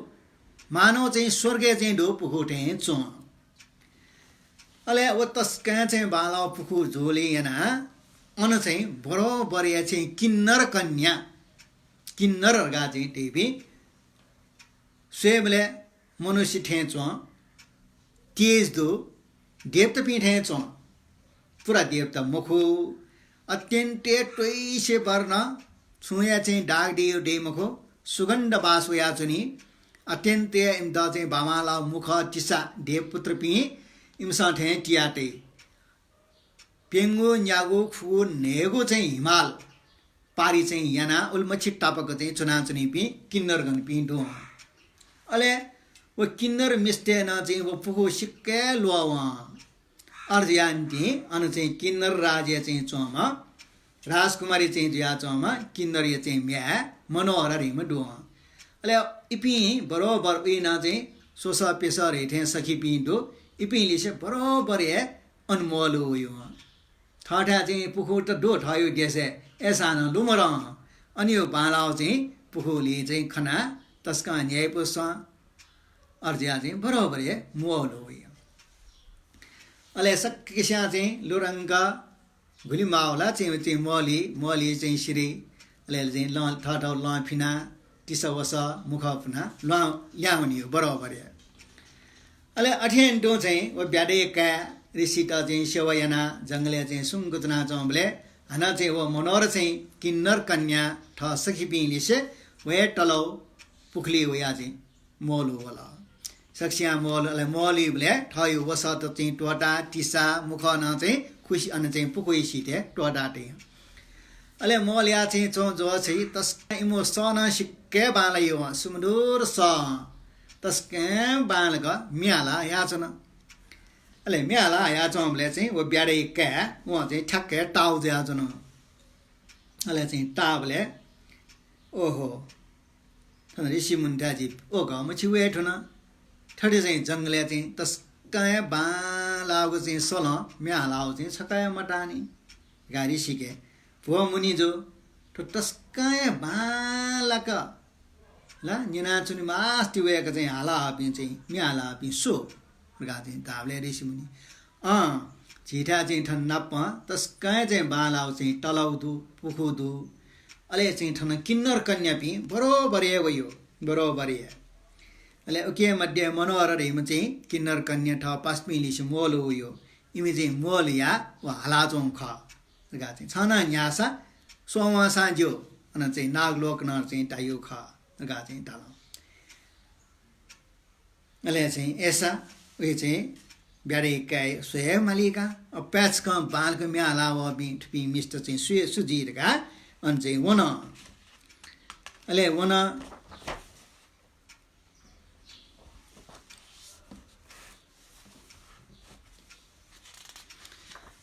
मानव चाहिँ स्वर्गय् चाहिँ दु पुखू थें च्वं। अले व तसकं चाहिँ बांलाःगु पुखू जूलिं यानाः अन चाहिँ बरोबरया चाहिँ किन्नर कन्या, किन्नर धकाः चाहिँ धइपिं स्वयेबलय् मनुष्य थें च्वं, तेज दु, देवतापिं थें च्वं। पुरा देवता मखु, अत्यन्त हे त्वइसे वर्ण, छुंया चाहिँ दाग दइ दइ मखु, सुगन्ध बास वयाच्वनी। अत्यन्त हे इमित चाहिँ बांबांलाःगु मुख तिसा देवपुत्रपिं इमिसं थें तिया तइ। प्यंगू, न्यागू, खुगू, न्हय्‌गू चाहिँ हिमाल पारि चाहिँ यानाः उलिमछि तापाक चाहिँ च्वनाच्वनीपिं किन्नरगणपिं दु। अले व किन्नर मिस्तय् नं चाहिँ व पुखू सिक्क हे ल्वः वं। अय्‌जुयाः निंतिं अन चाहिँ किन्नर राज्यय् चाहिँ च्वंम्ह राजकुमारी चाहिँ जुयाच्वंम्ह किन्नरया चाहिँ म्ह्याय् मनोहरा धइम्ह दु हं। अले इपिं बरोबर उइनं चाहिँ स्वसः प्यसः धइथें सखीपिं दु। इपिं लिसे बरोबर हे अन म्वःल्हू वइ हं। थःथाय् चाहिँ पुखू त दु, थःयु देशय्, अय्सां नं लुमरं। अनयु बांलाःगु चाहिँ पुखूलिइ चाहिँ खनाः तसकं न्ह्यइपुसे च्वं। अथे जुयाः चाहिँ बरोबर हे म्वःल्हू वइ। अले सकसियां चाहिँ लुधंक गुलि माःगु ला चाहिँ, चाहिँ म्वःल्ही, म्वःल्ही चाहिँ सिधइ। अले चाहिँ लं, थःथःगु लं फिनाः, तिसा वसः, मुखः पुनाः ल्वां, ल्याहां वनीगु बरोबर हे। अले अथें तुं चाहिँ व ब्याधया काय् ऋषित चाहिँ सेवा यानाः जंगलय् चाहिँ सुंक च्वनाच्वंबलय् हानं चाहिँ व मनोहरा चाहिँ किन्नर कन्या थः सखीपिं लिसे व हे तलाउ पुखुलिइ वयाः चाहिँ म्वःल्हू वल। सकसियां म्वःल्हू, अले म्वःल्हूबलय् थःयु वसःत चाहिँ त्वःताः, तिसा, मुखः नं चाहिँ खुसि, अन चाहिँ पुखूइ सिथय् त्वःताः तइ। अले म्वःल्हुयाः चाहिँ च्वंच्वंसां तसकं इमिगु सः नं सिक्क हे बांलाइ हं, सुमधुर सः। तसकं बांलाक म्ये हाला हयाच्वन। अले म्ये हाला हयाच्वंबलय् चाहिँ व ब्याधया काय् वं चाहिँ ठ्याक्क हे ताःगु जुयाच्वन। अले चाहिँ ताःबलय्, ओहो, थन ऋषिमुनित जि ओघः मछि वये धुन। थथे चाहिँ जंगलय् चाहिँ तसकं हे बांलाःगु चाहिँ सलं म्ये हालाःगु चाहिँ छकः हे मताःनि धकाः ऋषिके भो मुनिजु, थ्व तसकं हे बांलाक ला न्यनाच्वनेमास्ति वय्क चाहिँ हालाहःपिं चाहिँ म्ये हालाहःपिं सु धकाः चाहिँ धाःबलय् ऋषिमुनि, अँ, झीथाय् चाहिँ थन नाप तसकं हे चाहिँ बांलाःगु चाहिँ तलाउ दु, पुखू दु। अले चाहिँ थन किन्नर कन्यापिं बरोबर हे वइ, बरोबर हे। अले उके मध्ये मनोहरा धइम्ह चाहिँ किन्नर कन्या थः पासापिं लिसे म्वःल्हू वइ। इमि चाहिँ म्वःल्हुयाः व हालाच्वंगु खः धकाः चाहिँ, छं नं न्ह्याःसा स्ववंसां ज्यू, अन चाहिँ नागलोक नं चाहिँ ताइगु खः धकाः चाहिँ धाल। अले चाहिँ अय्सा उहे चाहिँ ब्याधया काय् स्वये मालीका, अपाय्सकं बांलाक म्ये हाला वःपिं थुपिं मिस्त चाहिँ सु हे सु जुइ धकाः अन चाहिँ वन। अले वन।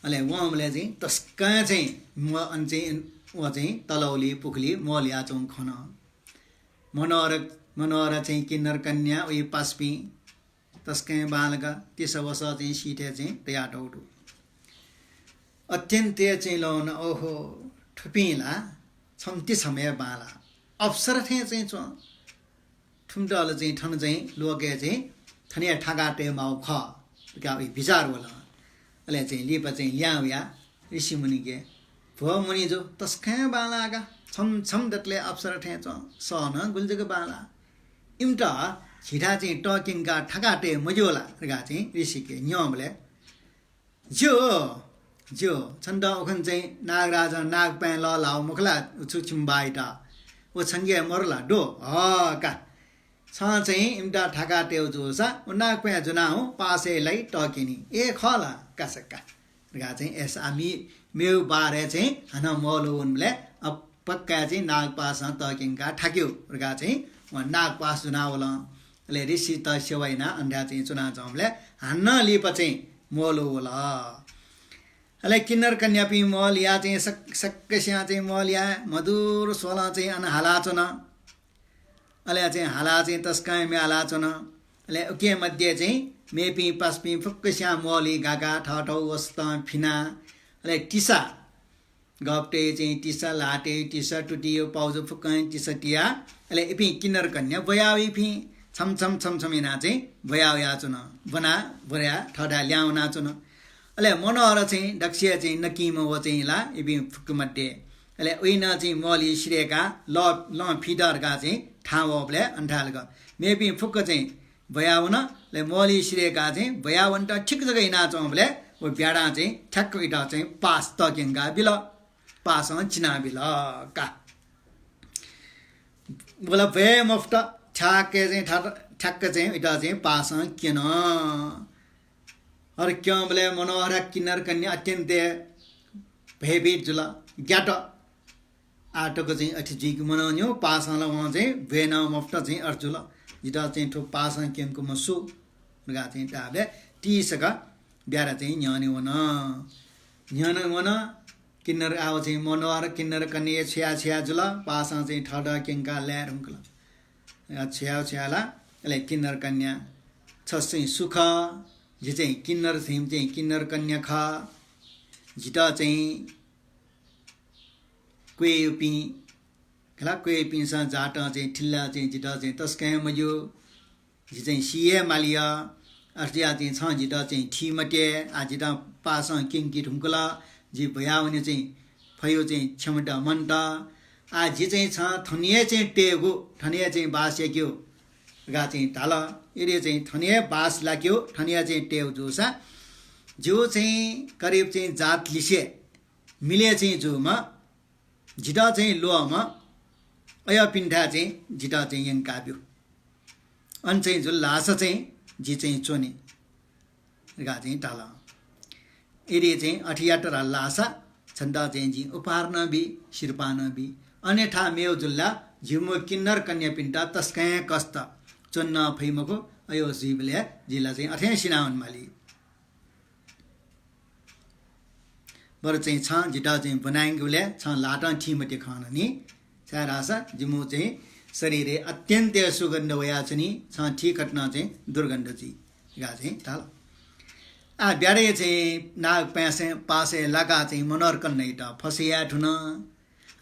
अले वंबलय् चाहिँ तसकं चाहिँ म्व-, अन चाहिँ व चाहिँ तलाउलिइ पुखुलिइ म्वःल्हुयाच्वंगु खन। मनोहरा, मनोहरा चाहिँ किन्नर कन्या उहे पासापिं तसकं बांलाक तिसा वसः चाहिँ सिथय् चाहिँ तयातःगु दु। अत्यन्त हे चाहिँ ल्वःमन, ओहो, थुपिं ला छम्ह ति छम्ह हे बांलाः, अप्सरा थें चाहिँ च्वं। थुमित ला चाहिँ थन चाहिँ लोकय् चाहिँ थन हे थाका तये माःगु खः धकाः उहे बिचाः वल। अले चाहिँ लिपा चाहिँ लिहां वयाः ऋषिमुनिके, भो मुनिजु, तसकं बांलाः का, छम्ह छम्ह दतले अप्सरा थें च्वं, सः नं गुलि जक बांलाः। इमित झीथाय् चाहिँ तःक्यंकाः थाका तये मज्यू ला धकाः चाहिँ ऋषिके न्यंबलय्, ज्यू, ज्यू, छन्त उखुन्हु चाहिँ नागराजं नागपाँय् लःल्हाःगु मखु ला, छु छिमि बाःयात? व छंके मरु ला? दु, हः का। छं चाहिँ इमित थाका तयेगु जूसा व नागपाँय् ज्वनाः हुँ पासय् लाइ तःक्यनी। ए खः ला? का सक्का धकाः चाहिँ अय्सा आः मेगु बारय् चाहिँ हानं म्वःल्हू वंबलय्, अ, पक्का चाहिँ नागपासं तःक्यंकाः थाकेगु धकाः चाहिँ वं नागपास ज्वनाः वल। अले ऋषित सेवा यानाः अन थाय् चाहिँ च्वनाच्वंबलय् हानं लिपा चाहिँ म्वःल्हू वल। अले किन्नर कन्यापिं म्वःल्हुयाः चाहिँ सक-, सकसियां चाहिँ म्वःल्हुयाः मधुर स्वलं चाहिँ अन हालाच्वन। अले चाहिँ हालाः चाहिँ तसकं म्ये हालाच्वन। अले उके मध्ये चाहिँ मेपिं पासापिं फुक्कसियां म्वःल्हुइ गाकाः थःथःगु वसतं फिनाः, अले तिसा, गःपतय् चाहिँ तिसा, ल्हातय् तिसा, तुतिया पाउजु फुक्कं तिसा तियाः, अले इपिं किन्नर कन्या ब्वया वइपिं छम्ह छम्ह छम्ह छम्ह यानाः चाहिँ ब्वया वयाच्वन। ब्वनाः ब्वयाः थःथाय् लिहां वनाच्वन। अले मनोहरा चाहिँ दक्वसिया चाहिँ नकिम्ह व चाहिँ ला इपिं फुक्क मध्ये। अले उइनं चाहिँ म्वःल्हुइ सिधय्काः लः, लं फित धकाः चाहिँ थाहां वःबलय् अन थाय् लाक। मेपिं फुक्क चाहिँ ब्वया वन। अले म्वःल्हुइ सिधय्काः चाहिँ ब्वया वनेत ठीक जक यानाच्वंबलय् व ब्याधां चाहिँ ठ्याक्क उइत चाहिँ पास तःक्यंकाः बिल। पासं चिनाबिल का। व ला ब्वये मफुत, ठ्याक्क चाहिँ ठा-, ठ्याक्क चाहिँ उइत चाहिँ पासं क्यन। अथे क्यंबलय् मनोहरा किन्नर कन्या अत्यन्त भयभीत जुल, ग्यात। आः तक चाहिँ अथे जुइके मनंनिउ, पासं ला वं चाहिँ ब्वये नं मफुत चाहिँ अथे जुल। जितः चाहिँ थ्व पासं क्यंकूम्ह सु धकाः चाहिँ धाःबलय् तिसक ब्याधा चाहिँ न्ह्यःने वन। न्ह्यःने वन, किन्नर आव चाहिँ मनोहर किन्नर कन्या छ्या छ्या जुल, पासां चाहिँ थःथः क्यंकाः लाये धुंकल। अ, छ्या छ्या ला, अले किन्नर कन्या, छ चाहिँ सु खः, जि चाहिँ किन्नर, छिं चाहिँ किन्नर कन्या खः, जितः चाहिँ क्वय्‌पिं, खला, क्वय्‌पिन्सं जातं चाहिँ थिल्ला चाहिँ जितः चाहिँ तसकं मज्यू, जि चाहिँ सी हे माली। अथे जुयाः चाहिँ छं जितः चाहिँ थी मते, आ, जितः पासां क्यंके धुंकल, जि ब्वयावने चाहिँ फय्‌गु चाहिँ क्षमता मन्त। आ, जि चाहिँ छं थन हे चाहिँ तयेगु, थन हे चाहिँ बास याकेगु धकाः चाहिँ धाल। यदि चाहिँ थन हे बास लाकेगु, थन हे चाहिँ तयेगु जूसा, जिगु चाहिँ करिब चाहिँ जात लिसे मिले चाहिँ जूम्ह, जितः चाहिँ ल्वःम्ह अय्‌पिन्थाय् चाहिँ जितः चाहिँ यंका ब्यु। अन चाहिँ जुल धाःसा चाहिँ जि चाहिँ च्वने धकाः चाहिँ धाल। यदि चाहिँ अथे यात धाल धाःसा छन्त चाहिँ जिं उपहार नं बी, सिरपाः नं बी। अन्यथा मेव जुल ला जिमु किन्नर कन्यापिन्त तसकं कष्ट, च्वने नं फइ मखु। अय् जुइबलय् जि ला चाहिँ अथें सिनावन माली। बरु चाहिँ छं जितः चाहिँ ब्वनायंकेबलय् छं ल्हातं थी मते खन नि। छाय्‌धाःसा जिमु चाहिँ शरीरय् अत्यन्त सुगन्ध वयाच्वनी, छं थी कथं चाहिँ दुर्गन्ध जुइ धकाः चाहिँ धाल। आ, ब्यारे चाहिँ नागपासां पासय् लाकाः चाहिँ मनोहर कन्यायात फसय् याये धुन।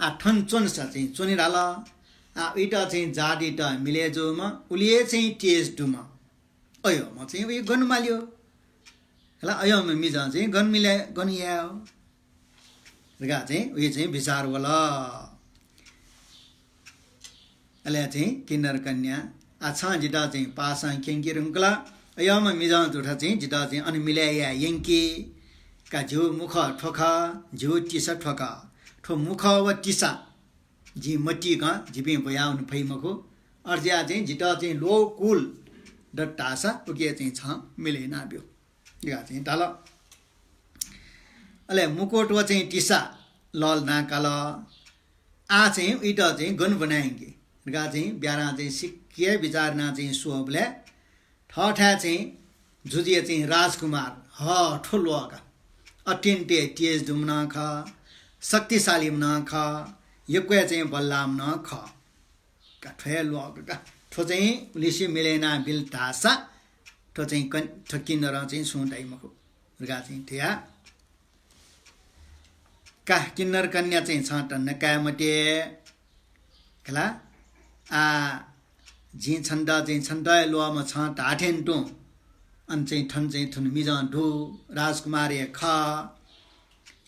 आ, थन च्वनेसा चाहिँ च्वने धाल। आ, उइत चाहिँ जातित मिले जूम्ह, उलि हे चाहिँ तेज दुम्ह अय्‌म्ह चाहिँ उइ गन माल्यो। खला, अय्‌म्ह मिजं चाहिँ गन मिले, गन याये धकाः चाहिँ उइ चाहिँ बिचार वल। अले चाहिँ किन्नर कन्या, आ, छं जितः चाहिँ पासां क्यंके धुंकल, अय्‌म्ह मिजं जुथ चाहिँ जितः चाहिँ अन मिले याये यंकि। का, जिगु मुखः थ्व खः, जिगु तिसा थ्व खः। थ्व मुखः व तिसा जिं मतिकं जिपिं ब्वयावने फइ मखु। अथे जुयाः चाहिँ जितः चाहिँ ल्वःगु कुल दत धाःसा उके चाहिँ छं मिले याना ब्यु धकाः चाहिँ धाल। अले मुकुट व चाहिँ तिसा लःल्हाना काल। आः चाहिँ उइत चाहिँ गन ब्वनायंकि धकाः चाहिँ ब्यारां चाहिँ सिक्क हे बिचार यानाः चाहिँ स्वःबलय् थःथाय् चाहिँ जुजुया चाहिँ राजकुमार, ह, थ्व ल्वः का। अत्यन्त तेज दुम्ह नं खः, शक्तिशालीम्ह नं खः, यक्व हे चाहिँ बल्लाःम्ह नं खः। का, थ्व हे ल्वः का, का। थ्व चाहिँ उलिसे मिले याना बिल धाःसा थ्व चाहिँ कन-, थ्व किन्नरं चाहिँ छुं धाइ मखु धकाः चाहिँ धया। का, किन्नर कन्या चाहिँ छं धन्दा काये मते। खला, आ, जिं छन्त चाहिँ छन्त हे ल्वःम्ह छं धाःथें तुं अन चाहिँ थन चाहिँ थुन मिजं दु, राजकुमार हे खः।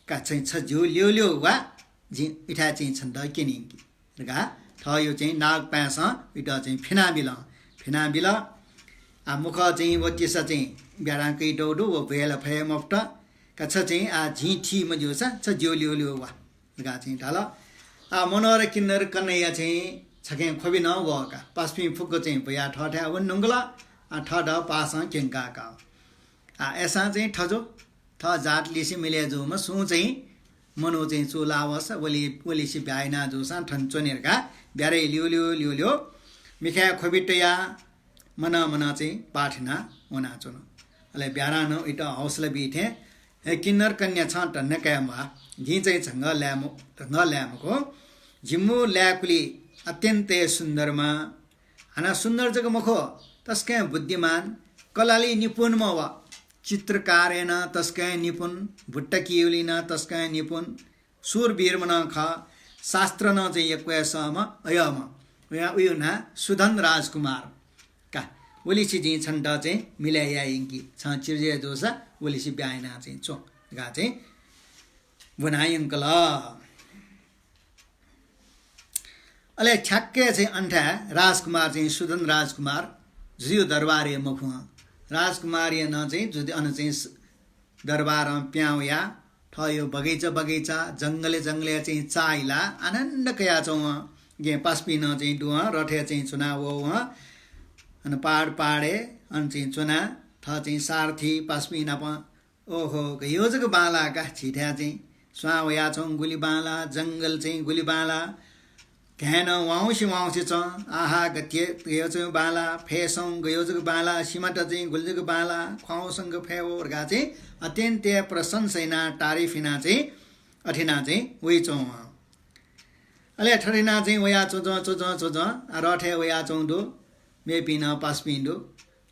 का, चाहिँ छ ज्यू ल्यू ल्यू वा, जिं इथाय् चाहिँ छन्त क्यनेयंकि धकाः थःयु चाहिँ नागपासां उइत चाहिँ फ्यनाबिल। फ्यनाबिल। आ, मुखः चाहिँ व तिसा चाहिँ ब्यारां कइ दउ दु, व ब्वये ला फये मफुत। का, छ चाहिँ, आ, जिं थी मज्यूसा छ ज्यू ल्यू ल्यू वा धकाः चाहिँ धाल। आ, मनोहर किन्नर कन्या चाहिँ छखें ख्वबि नं वः का। पासापिं फुक्क चाहिँ ब्वयाः थःथाय् वने धुंकल। आ, थःथः पासां क्यंका का। आ, अय्‌सां चाहिँ थज्व, थः जात लिसे मिले जूम्ह सुं चाहिँ मनू चाहिँ चूलावःसा वलि, वलिसे ब्याहा याना जूसां थन च्वने धकाः ब्यारय् ल्यू ल्यू ल्यू ल्यू मिखाय् ख्वबि तयाः मनं मनं चाहिँ पाठ याना वनाच्वन। अले ब्यारां नं उइत हौसला बी थें, हे किन्नर कन्या, छं धन्दा काये म्वाः। जिं चाहिँ झंगः लाये म-, झंगः लाये मखु। जिमु लाय्‌कुलि अत्यन्त हे सुन्दरम्ह, हानं सुन्दर जक मखु, तसकं बुद्धिमान, कलालि निपुणम्ह व चित्रकारय् नं तसकं निपुण, भुट्टा किउलि नं तसकं निपुण, शूरवीरम्ह नं खः, शास्त्र नं चाहिँ यक्व हे सःम्ह, अय्‌म्ह। वया उयु नां सुधन राजकुमार का। वलिसे जिं छन्त चाहिँ मिले याये यंकि, छं चिर्जय जूसा वलिसे ब्याहा याना चाहिँ च्वँ धकाः चाहिँ ब्वना यंकल। अले ठ्याक्कै चाहिँ अन थाय् राजकुमार चाहिँ सुधन राजकुमार जुजुया दरबारय् मखु हं। राजकुमारया नं चाहिँ जुजु अन चाहिँ स-, दरबारं पिहां वयाः थःयु बगैँचा बगैँचा, जंगलय् जंगलय् चाहिँ चाःहिलाः आनन्द कयाच्वं हं। गय् पासापिं नं चाहिँ दु हं, रथय् चाहिँ च्वना वः हं। अन पहाड पहाडय् अन चाहिँ च्वनाः थः चाहिँ सारथी पासापिं नाप ओहो, गय् जक बांलाः का, झीथाय् चाहिँ स्वां वयाच्वंगु गुलि बांलाः, जंगल चाहिँ गुलि बांलाः, घाँय् नं वाउँसे वाउँसे च्वं, आहा, गथे गय् जक बांलाः, फय् सं गय् जक बांलाः, सिमात चाहिँ गुलि जक बांलाः, ख्वाउँसंक फय् वः धकाः चाहिँ अत्यन्त हे प्रशंसा यानाः तारिफ यानाः चाहिँ अथे यानाः चाहिँ वइच्वं। अले थथे यानाः चाहिँ वया च्वंच्वं च्वंच्वं च्वंच्वं आ रथय् वया च्वं दु, मेपिं नं पासापिं दु।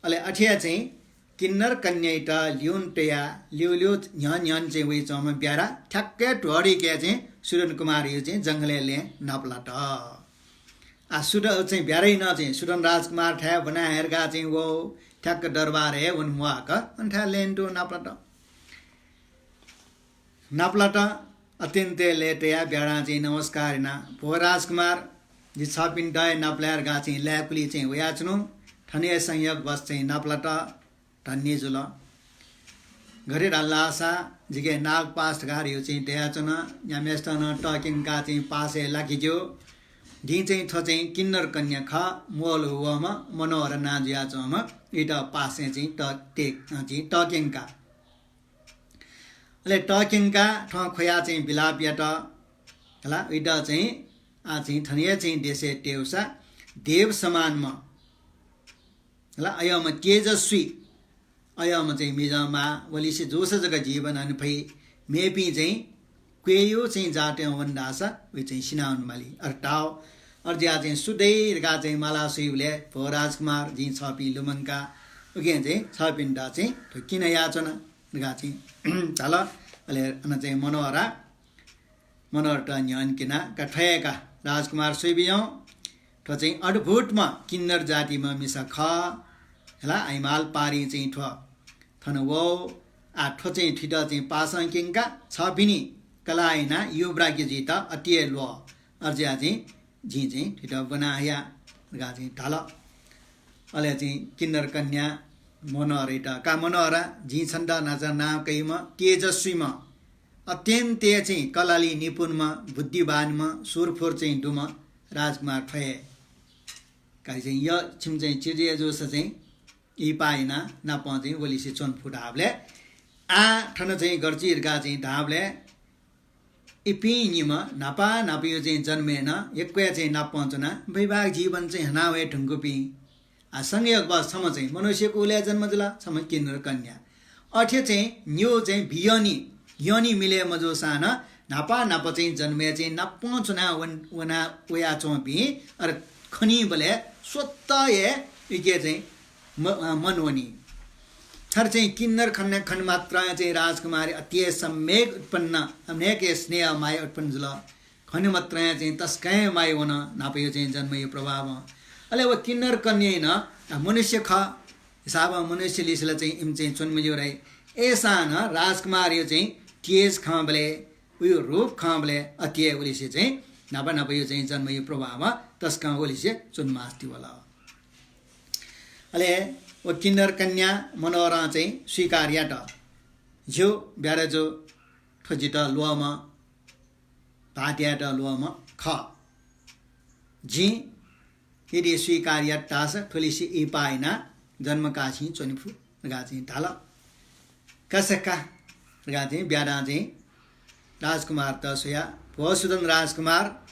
अले अथे हे चाहिँ किन्नर कन्यायात ल्यूने तयाः ल्यूल्यू न्ह्यःने न्ह्यःने चाहिँ वइच्वंम्ह ब्यारा ठ्याक्कै ध्वरिके चाहिँ सुदन कुमारया चाहिँ जंगलय् लँय् नापलात। आ सुद चाहिँ ब्यारां नं चाहिँ सुदन राजकुमार थाय् ब्वना हयेधुंकाः चाहिँ वः, ठ्याक्क दरबारय् वने म्वाःक अन थाय् लँय् तुं नापलात। नापलात। अत्यन्तय् लय्तायाः ब्यारां चाहिँ नमस्कार यानाः, भो राजकुमार, जि छःपिन्त हे नापलाये धुंकाः चाहिँ लाय्कुलिइ चाहिँ वयाच्वनु। थन हे संयोगवश चाहिँ नापलात। धन्य जुल। गथे धाल धाःसा जिके नागपाश धकाः धइगु चाहिँ दयाच्वन। न्याम्हय्सित नं तःक्यंकाः चाहिँ पाशय् लाकेज्यू। जिं चाहिँ थ्व चाहिँ किन्नर कन्या खः, म्वःल्हू वःम्ह मनोहरा नां जुयाच्वंम्ह, वइत पाशय् चाहिँ त-, ते-, चाहिँ तःक्यंका। अले तःक्यंकाः थ्वँ ख्वयाः चाहिँ विलाप यात। हला, वइत चाहिँ आ चाहिँ थन हे चाहिँ देशय् तयेवःसा देव समानम्ह, हला, अय्म्ह तेजस्वी, अय्म्ह चाहिँ मिजंमाः, वलिसे जूसा जक जीवन हने फइ। मेपिं चाहिँ क्वय्यू चाहिँ जातय् वन धाःसा व चाहिँ सिनावने माली। अथे धाः। अथे जुयाः चाहिँ सु दइ धकाः चाहिँ माला स्वइबलय्, भो राजकुमार, जिं छःपिं लुमंका, उकिं चाहिँ छःपिन्त चाहिँ थ्व किं नयाच्वना धकाः चाहिँ धाल। अले अन चाहिँ मनोहरा मनोहरात न्ह्यःने क्यनाः, का थ्व हे का राजकुमार, स्वयाबिज्याहुँ। थ्व चाहिँ अद्भुतम्ह किन्नर जातिम्ह मिसा खः। हला, आइमाल पारिं चाहिँ थ्व थन वः। आ थ्व चाहिँ थुइत चाहिँ पाशं क्यंकाः छःपिनि कलाः यानाः युवराज्य जुइत अति हे ल्वः। अथे जुयाः चाहिँ जिं चाहिँ थुइत ब्वना हया धकाः चाहिँ धाल। अले चाहिँ किन्नर कन्या मनोहरात, का मनोहरा, जिं छन्त न्हाचः नां कइम्ह तेजस्वीम्ह, अत्यन्तय् चाहिँ कलाली निपुणम्ह, बुद्धिमानम्ह, सुरफुर चाहिँ दुम्ह राजकुमार थ्व हे। का चाहिँ यः, छिमि चाहिँ चिर्जय जूसा चाहिँ इहिपाः यानाः नापं चाहिँ वलिसे च्वने फु धाःबलय्, आ थन चाहिँ गथे जुइ धकाः चाहिँ धाःबलय् इपिं निम्ह न्हापा न्हापाया चाहिँ जन्मय् नं यक्व हे चाहिँ नापं च्वनाः वैवाहिक जीवन चाहिँ हना वये धुंकूपिं। आ, संयोगवश छम्ह चाहिँ मनुष्य कुलय् जन्म जुल, छम्ह किन्नर कन्या। अथे चाहिँ निगू चाहिँ बियनि, यनि मिले मजूसां नं न्हापा न्हापा चाहिँ जन्मय् चाहिँ नापं च्वना वन-, वना वयाच्वंपिं, अले खनीबलय् स्वतः हे इके चाहिँ म-, अ, मन वनी। थथे चाहिँ किन्नर कन्या खने मात्रं चाहिँ राजकुमारी अति हे सम्यक उत्पन्न, अनेक हे स्नेह माया उत्पन्न जुल। खने मात्रं चाहिँ तसकं हे माया वन, न्हापाया चाहिँ जन्मया प्रभावं। अले व किन्नर कन्या नं मनुष्य खः, हिसाबं मनुष्य लिसें ला चाहिँ इमि चाहिँ च्वने मज्यू धाइ। अय्सां नं राजकुमारया चाहिँ तेज खंबलय्, उया रूप खंबलय् अति हे वलिसे चाहिँ न्हापा न्हापाया चाहिँ जन्मया प्रभावं तसकं वलिसे च्वने मास्ति वल। अले व किन्नर कन्या मनोहरं चाहिँ स्वीकार यात। ज्यू ब्याराजु, थ्व जितः ल्वःम्ह, भाःतयात ल्वःम्ह खः। जिं यदि स्वीकार यात धाःसा थ्वलिसे इहिपाः यानाः जन्मकासें च्वने फु धकाः चाहिँ धाल। का सकल धकाः चाहिँ ब्यारां चाहिँ राजकुमारत स्वयाः, भो सुदन राजकुमार,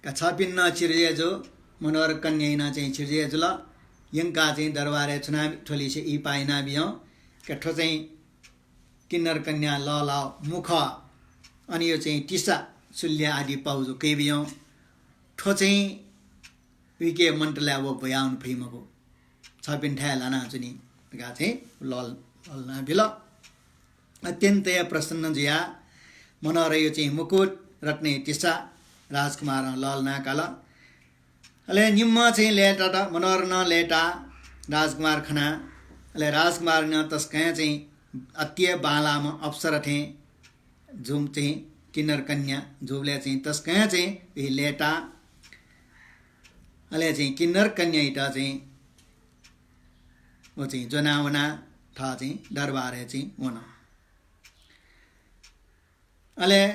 का छःपिं नं चिर्जय जु, मनोहर कन्या नं चाहिँ चिर्जय जुल। यंकाः चाहिँ दरबारय् च्वनाः थ्वलिसे इहिपाः यानाबियं। का थ्व चाहिँ किन्नर कन्या लःल्हाः मुखः, अन यो चाहिँ तिसा, चुल्या आदि पाउजु कयाबियं। थ्व चाहिँ उइके मन्तलय् व ब्वयावने फइ मखु, छःपिन्थाय् लानाच्वनी धकाः चाहिँ लः-, लःल्हानाबिल। अत्यन्त हे प्रसन्न जुयाः मनोहरया चाहिँ मुकुट, रत्नया तिसा राजकुमारं लःल्हानाः काल। अले निम्हं चाहिँ लय्तात, मनोहरं नं लय्ताः राजकुमार खनाः। अले राजकुमारी नं तसकं चाहिँ अति हे बांलाःम्ह अप्सरा थें जूम्ह चाहिँ किन्नर कन्या जूबलय् चाहिँ तसकं चाहिँ उइ लय्ताः। अले चाहिँ किन्नर कन्यायात चाहिँ व चाहिँ ज्वनाः वनाः थः चाहिँ दरबारय् चाहिँ वन। अले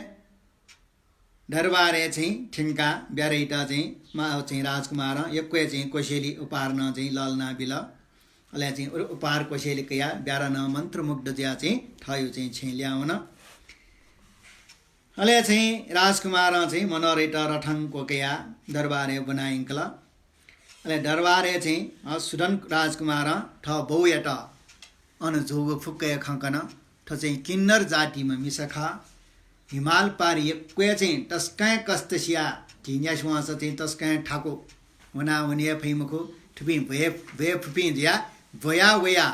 दरबारय् चाहिँ थ्यंकाः ब्यारायात चाहिँ मा-, चाहिँ राजकुमारं यक्व हे चाहिँ कोसेली उपहार नं चाहिँ लःल्हानाबिल। अले चाहिँ उ-, उपहार कोसेली कयाः ब्यारा नं मन्त्रमुग्ध जुयाः चाहिँ थःयु चाहिँ छेँय् लिहां वन। अले चाहिँ राजकुमारं चाहिँ मनोहरयात रथं क्वकयाः दरबारय् ब्वना यंकल। अले दरबारय् चाहिँ, अ, सुदन राजकुमारं थः बौयात अन जूगु फुक्क हे खँ कन। थ्व चाहिँ किन्नर जातिम्ह मिसा खः। हिमाल पार यक्वय् चाहिँ तसकं कष्ट सिया, झी न्यासि वंसा चाहिँ तसकं थाकु, वनावने फइ मखु, थुपिं भ्वय्, भ्वय् फुपिं जुया, ब्वया वया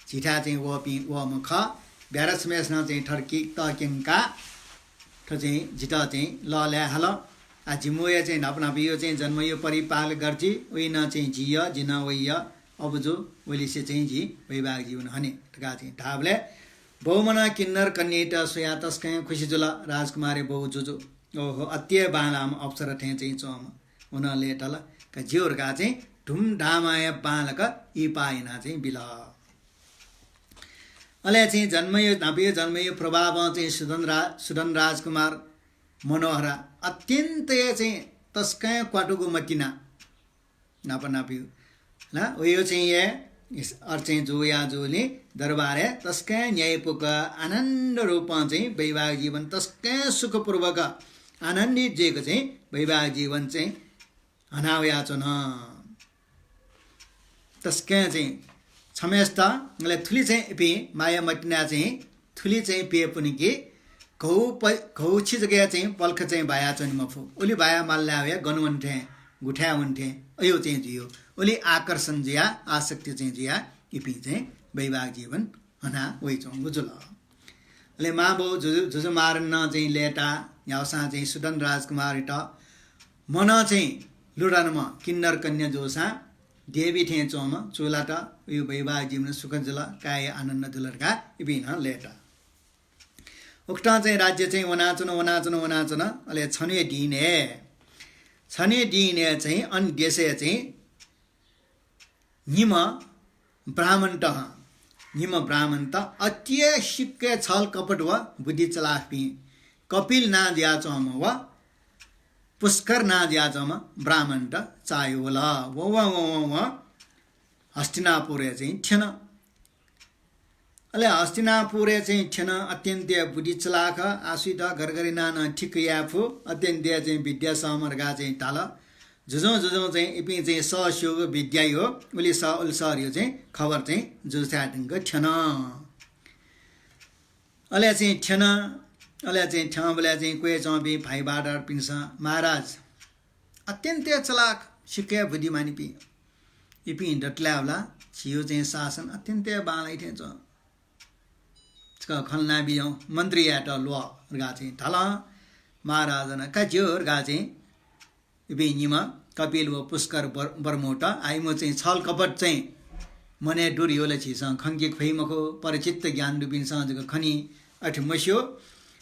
झीथाय् चाहिँ वःपिं, वःम्ह खः। ब्यारा छम्हेसिनं चाहिँ थर्की तक्यंका थ्व चाहिँ जितः चाहिँ लःल्हाये हाल। आ, जिमि वया चाहिँ न्हापा न्हापाया चाहिँ जन्मया परिपाल गर्जी, वइनं चाहिँ जिया, जिनं वइया, अबु जु, वलिसे चाहिँ जि वैवाहिक जीवन हने धकाः चाहिँ धाःबलय् बौम्हनं किन्नर कन्यायात स्वयाः तसकं खुसी जुल। राजकुमारया बौ जुजु, ओहो, अति हे बांलाःम्ह अप्सरा थें चाहिँ च्वंम्ह, वनं लय्ताल। का ज्यू धकाः चाहिँ धुमधामया बांलाक इहिपाः यानाः चाहिँ बिल। अले चाहिँ जन्मया, न्हापाया जन्मया प्रभावं चाहिँ सुदन रा-, सुदन राजकुमार मनोहरा अत्यन्त हे चाहिँ तसकं क्वातुगु मतिना। न्हापा न्हापाया ला, वयो चाहिँ हे अर्चें जुया जुलिं दरबारय् तसकं न्याय्पुक आनन्द रूपं चाहिँ वैवाहिक जीवन तसकं सुखपूर्वक आनन्दित जुइक चाहिँ वैवाहिक जीवन चाहिँ हना वयाच्वन। तसकं चाहिँ छम्हेसित, अले थुलि चाहिँ इपिं माया मतिना चाहिँ थुलि चाहिँ प्यपुनि कि घौ प-, घौ छि जक चाहिँ पलख चाहिँ बाया च्वने मफु। उलि बाया माल लाय् वया गन वने थें, गुथाय् वने थें अयो चाहिँ जुयो। उलि आकर्षण जुया, आसक्ति चाहिँ जुया इपिं चाहिँ वैवाहिक जीवन हना वइच्वंगु जुल। अले मांबौ जुजु, जुजु मारनं चाहिँ लय्ता न्ह्याउसां चाहिँ सुदन राजकुमारयात मनं चाहिँ लुधंम्ह किन्नर कन्या जूसां देवी थें च्वंम्ह चूलात। उयो वैवाहिक जीवन सुख जुल, काय आनन्द जुल धकाः इपिं नं लय्ता। उकथं चाहिँ राज्य चाहिँ वनाच्वन, वनाच्वन, वनाच्वन। अले छन्हुया दिनय्, छन्हुया दिनय् चाहिँ अन देशय् चाहिँ निम्ह ब्राह्मणत हं, निम्ह ब्राह्मणत अति हे सिक्क छल कपट व बुद्धि चलाखपिं, कपिल नां जुयाच्वंम्ह व पुष्कर नां जुयाच्वंम्ह ब्राह्मणत चाःह्यू वल। व, व, व, व, व हस्तिनापुरय् चाहिँ थ्यन। अले हस्तिनापुरय् चाहिँ थ्यन, अत्यन्त बुद्धि चलाख, आः सुइत गरगर यानाः नं ठीक याये फु, अत्यन्त चाहिँ विद्या सम्म धकाः चाहिँ धाल। जुजुं जुजुं चाहिँ इपिं चाहिँ सः स्यूगु विद्या यो, उलि सः उलि सः धयो चाहिँ खबर चाहिँ जुजुथाय् धुंक थ्यन। अले चाहिँ थ्यन, अले चाहिँ थ्यंबलय् चाहिँ क्वय् च्वंपिं भाइ बहादुरपिन्सं, महाराज, अत्यन्त चलाख, सिक्क बुद्धिमानीपिं। इपिं दतले वला, झीयो चाहिँ शासन अत्यन्त बांलाइ थें च्वं। छकः खँ ल्हानाबिज्याहुँ, मन्त्रीयात ल्वः धकाः चाहिँ धाल। महाराजं का ज्यू धकाः चाहिँ इपिं निम्ह कपिल व पुष्कर बर-, बर्मूत, आः इमिगु चाहिँ छल कपट चाहिँ मनय् दु धयो ला झीसं खंके फइ मखु, परचित्त ज्ञान दुपिन्सं जक खनी, अथे मस्यू।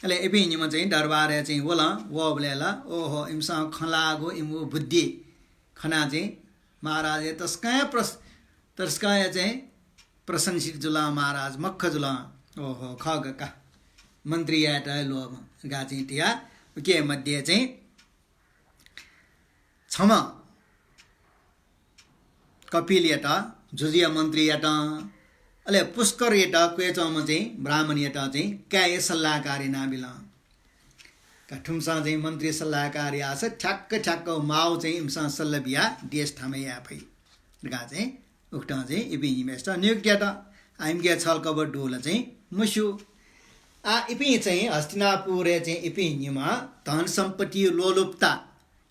अले इपिं निम्ह चाहिँ दरबारय् चाहिँ वल, वःबलय् ला, ओहो, इमिसं खँ ल्हाःगु इमिगु बुद्धि खनाः चाहिँ महाराजया तसकं प्रस-, तसकं चाहिँ प्रशंसित जुल महाराज, मख्ख जुल। ओहो, खः का, मन्त्री यायेत हे ल्वःम्ह धकाः चाहिँ धया। उके मध्ये चाहिँ छम्ह कपिलयात, जुजुया मन्त्रीयात, अले पुष्करयात, क्वय् च्वंम्ह चाहिँ ब्राह्मणयात चाहिँ काय्‌या सल्लाहकार यानाबिल। का थुमिसं चाहिँ मन्त्री सल्लाहकार याःसा ठ्याक्क ठ्याक्क माउ चाहिँ इमिसं सल्लाह बियाः देश थामय् याये फइ धकाः चाहिँ उकथं चाहिँ इपिं निम्हय्‌सित नियुक्त यात। आः इमिके छल कपट दु ला चाहिँ मस्यू। आः इपिं चाहिँ हस्तिनापुरय् चाहिँ इपिं निम्ह धन सम्पत्ति लोलुपता,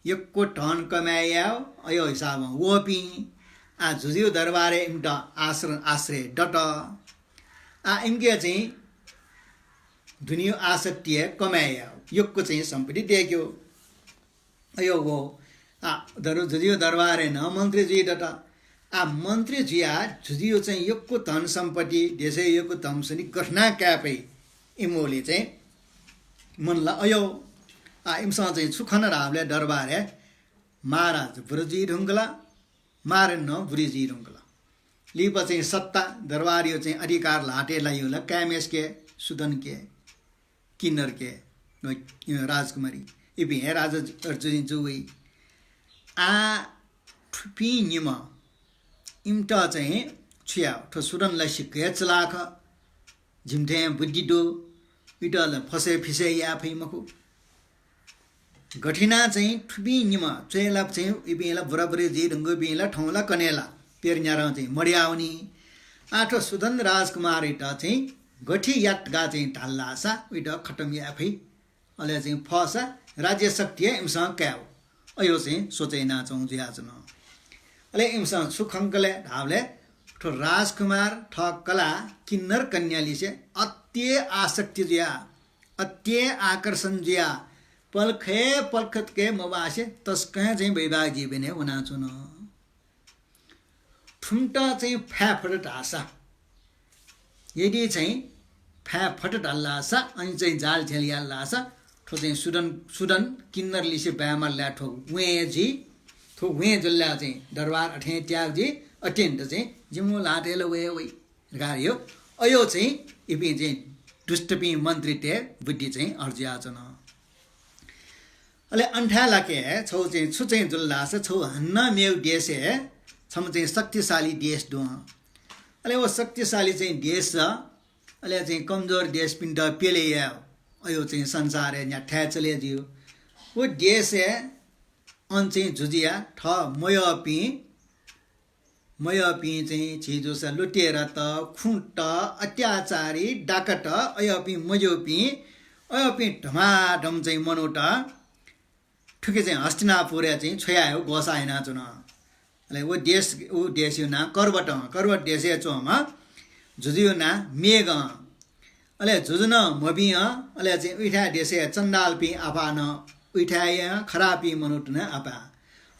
यक्व धन कमाय् यायेगु, अयो हिसाबं वःपिं। आः जुजुया दरबारय् इमित आश्र-, आश्रय दत। आः इमिके चाहिँ दुनेया आसक्ति हे कमाय् यायेगु, यक्व चाहिँ सम्पत्ति दय्‌केगु। अयो व, आः दरु-, जुजुया दरबारय् नं मन्त्री जुइ दत। आः मन्त्री जुयाः जुजुया चाहिँ यक्व धन सम्पत्ति, देशय् यक्व धन सम्पत्ति गथे यानाः काये फइ, इमिगु ला चाहिँ मन ला अयो। आः इमिसं चाहिँ छु खन धाःबलय् दरबारय् महाराज बुरे जुइ धुंकल, महारानी नं बुरे जुइ धुंकल। लिपा चाहिँ सत्ता, दरबारया चाहिँ अधिकार ल्हातय् लाइगु ला काय्‌म्हय्‌सिके, सुदनके, किन्नरके, राजकुमारी, इपिं हे राजा जु-, जु-, जु वइ। आः थुपिं निम्ह इमित चाहिँ छु याये, थ्व सुदन ला सिक्क हे चलाख, जिमि थें बुद्धि दु, इमित ला फसय् फिसय् याये फइ मखु। गथे यानाः चाहिँ थुपिं निम्ह च्वय् ला चाहिँ इपिं ला बुराबुरी जुइ धुंकूपिं ला थौं ला कन्हय् ला पेरन्यारं चाहिँ मदयावनी। आः थ्व सुदन राजकुमारयात चाहिँ गथे यात धकाः चाहिँ धाल धाःसा उइत खतम याये फइ। अले चाहिँ फःसा राज्य शक्ति हे इमिसं कायेगु। अयो चाहिँ सोचे यानाच्वंगु जुयाच्वन। अले इमिसं छु खंकले धाःबलय् थ्व राजकुमार थः कलाः किन्नर कन्यालिसे अति आसक्ति जुया, अति आकर्षण जुया, पलख हे पलख तक हे मब्वासे तसकं चाहिँ वैवाहिक जीवनय् वनाच्वन। थुमित चाहिँ फाये फत धाःसा, यदि चाहिँ फाये फत धाल धाःसा, अनि चाहिँ जालझेल याल धाःसा, थ्व चाहिँ सुदन, सुदन किन्नरलिसे बाय् माल ला थ्व वें जुइ, थ्व वें जुल ला चाहिँ दरबार अथें त्याग जुइ, अत्यन्त चाहिँ जिमिगु ल्हातय् ला वये वइ धकाः यो, अयो चाहिँ इपिं चाहिँ दुष्टपिं मन्त्रीतय् बुद्धि चाहिँ अय् जुयाच्वन। अले अन थाय् लाके छगू चाहिँ छु चाहिँ जुल धाःसा, छगू हानं मेगु देशय् छम्ह चाहिँ शक्तिशाली देश दु। अले व शक्तिशाली चाहिँ देश, अले चाहिँ कमजोर देशपिन्त प्यले याये, अयो चाहिँ संसारय् न्ह्याथाय् चले जुइ। व देशय् अन चाहिँ जुजुया थः मयःपिं, मयःपिं चाहिँ झी जूसा लुटेरात, खुँत, अत्याचारी, डाकत, अयःपिं मज्यूपिं, अयःपिं धमाधम चाहिँ मनूत थुके चाहिँ हस्तिनापुरय् चाहिँ छ्वयायेगु ग्वसाः यानाच्वन। अले व देश, व देशया नां कर्वतं, कर्वत देशय् च्वंम्ह जुजुया नां मेघं। अले जुजु नं मबिं, अले चाहिँ उइथाय् देशय् चण्डालपिं आपाः नं उइथाय् खरापिं मनूत नं आपाः।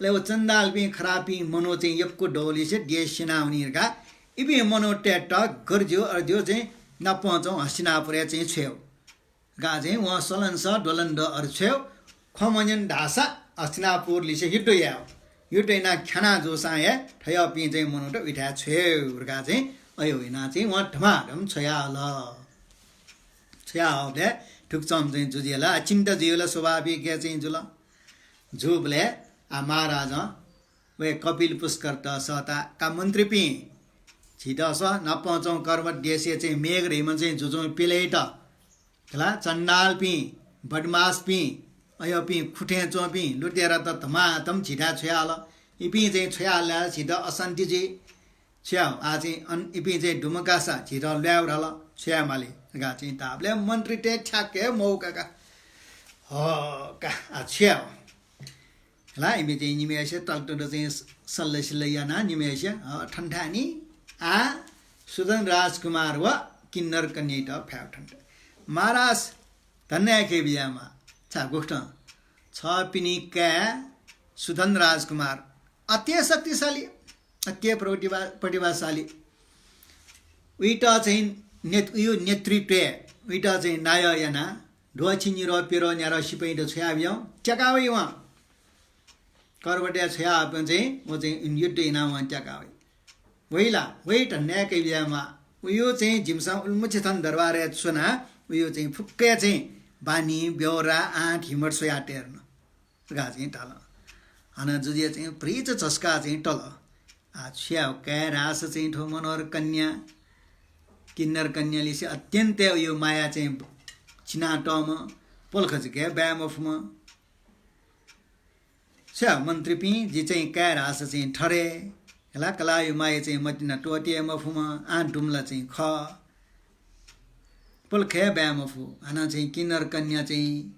अले व चण्डालपिं खरापिं मनू चाहिँ यक्व दौलिसे देश स्यनावनी धकाः इपिं मनूतय्त गरज्यू अरज्यू चाहिँ नापं च्वं हस्तिनापुरय् चाहिँ छ्वयेगु धकाः चाहिँ वं सलंसः द्वलंद्वः अरु छ्वयेगु। खँ मन्यन धाःसा हस्तिनापुरलिसे युद्ध यायेगु। युद्ध यानाः ख्याना जूसां हे थयःपिं चाहिँ मनूत उइथाय् छ्वयेगु धकाः चाहिँ अयो यानाः चाहिँ वं धमाधम छ्वयाहल। छ्वयाहःबलय् थुकचम चाहिँ जुजुया ला चिन्ता जुइ ला, स्वाभाविक हे चाहिँ जुल। जूबलय् आ महाराजं वय् कपिल पुष्करत सःता का मन्त्रीपिं, झीत स्व, नापं च्वं कर्वत देशय् चाहिँ मेघ धइम्ह चाहिँ जुजुं प्यलेत खला, चण्डालपिं, बदमासपिं, अयःपिं खुथें च्वंपिं लुटेरात धमाधम झीथाय् छ्वयाहल। इपिं चाहिँ छ्वयाहल ला झीत अशान्ति जुइ। छ्वयाहु, आः चाहिँ अन इपिं चाहिँ दुमकाःसा झीत ल्वायेगु धाल, छ्वयामाली धकाः चाहिँ धाःबलय् मन्त्रीतय् ठ्याक्क हे मौका का। ह का, आः छ्वयाहु। हला, इमि चाहिँ निम्हय्सिया तलतल चाहिँ सल्लासिल्ला यानाः निम्हय्सिया, अ, थन्थानि, आ, सुदन राजकुमार व किन्नर कन्यात फाये थन्त। महाराज, धन्याके बियामा, छाय् गुकथं, छपिनि काय् सुदन राजकुमार अति शक्तिशाली, अति प्रतिभा-, प्रतिभाशाली। उइत चाहिँ नेत-, उयो नेतृत्वय् उइत चाहिँ नायः यानाः द्वःछि निद्वः प्यद्वः न्याद्वः सिपाइँत छ्वयाबियाउ, त्याका वइ वं। कर्वतय् छ्वयाहःपिं चाहिँ व चाहिँ युद्ध यानाः वं त्याका वइ। वइ ला, वइ धन्याके बियामा। उयो चाहिँ जिमिसं उलिमछि थन दरबारय् च्वनाः उयो चाहिँ फुक्क चाहिँ बानी, ब्यवरा, आँट, हिम्मत स्वयाः तये धुन धकाः चाहिँ धाल। हानं जुजुया चाहिँ भ्रिचा झस्का चाहिँ तल। आ, छु याये, काय् ह्रास चाहिँ थ्व मनोहर कन्या, किन्नर कन्यालिसे अत्यन्त उयो माया चाहिँ चिनातःम्ह, पलख जक हे बाये मफुम्ह। छु याये मन्त्रीपिं, जि चाहिँ काय् ह्रास चाहिँ थथे, हला, कलाःया माया चाहिँ मतिना त्वःते मफुम्ह, आँट दुम्ह ला चाहिँ खः। पलख हे बाये मफु। हानं चाहिँ किन्नर कन्या चाहिँ,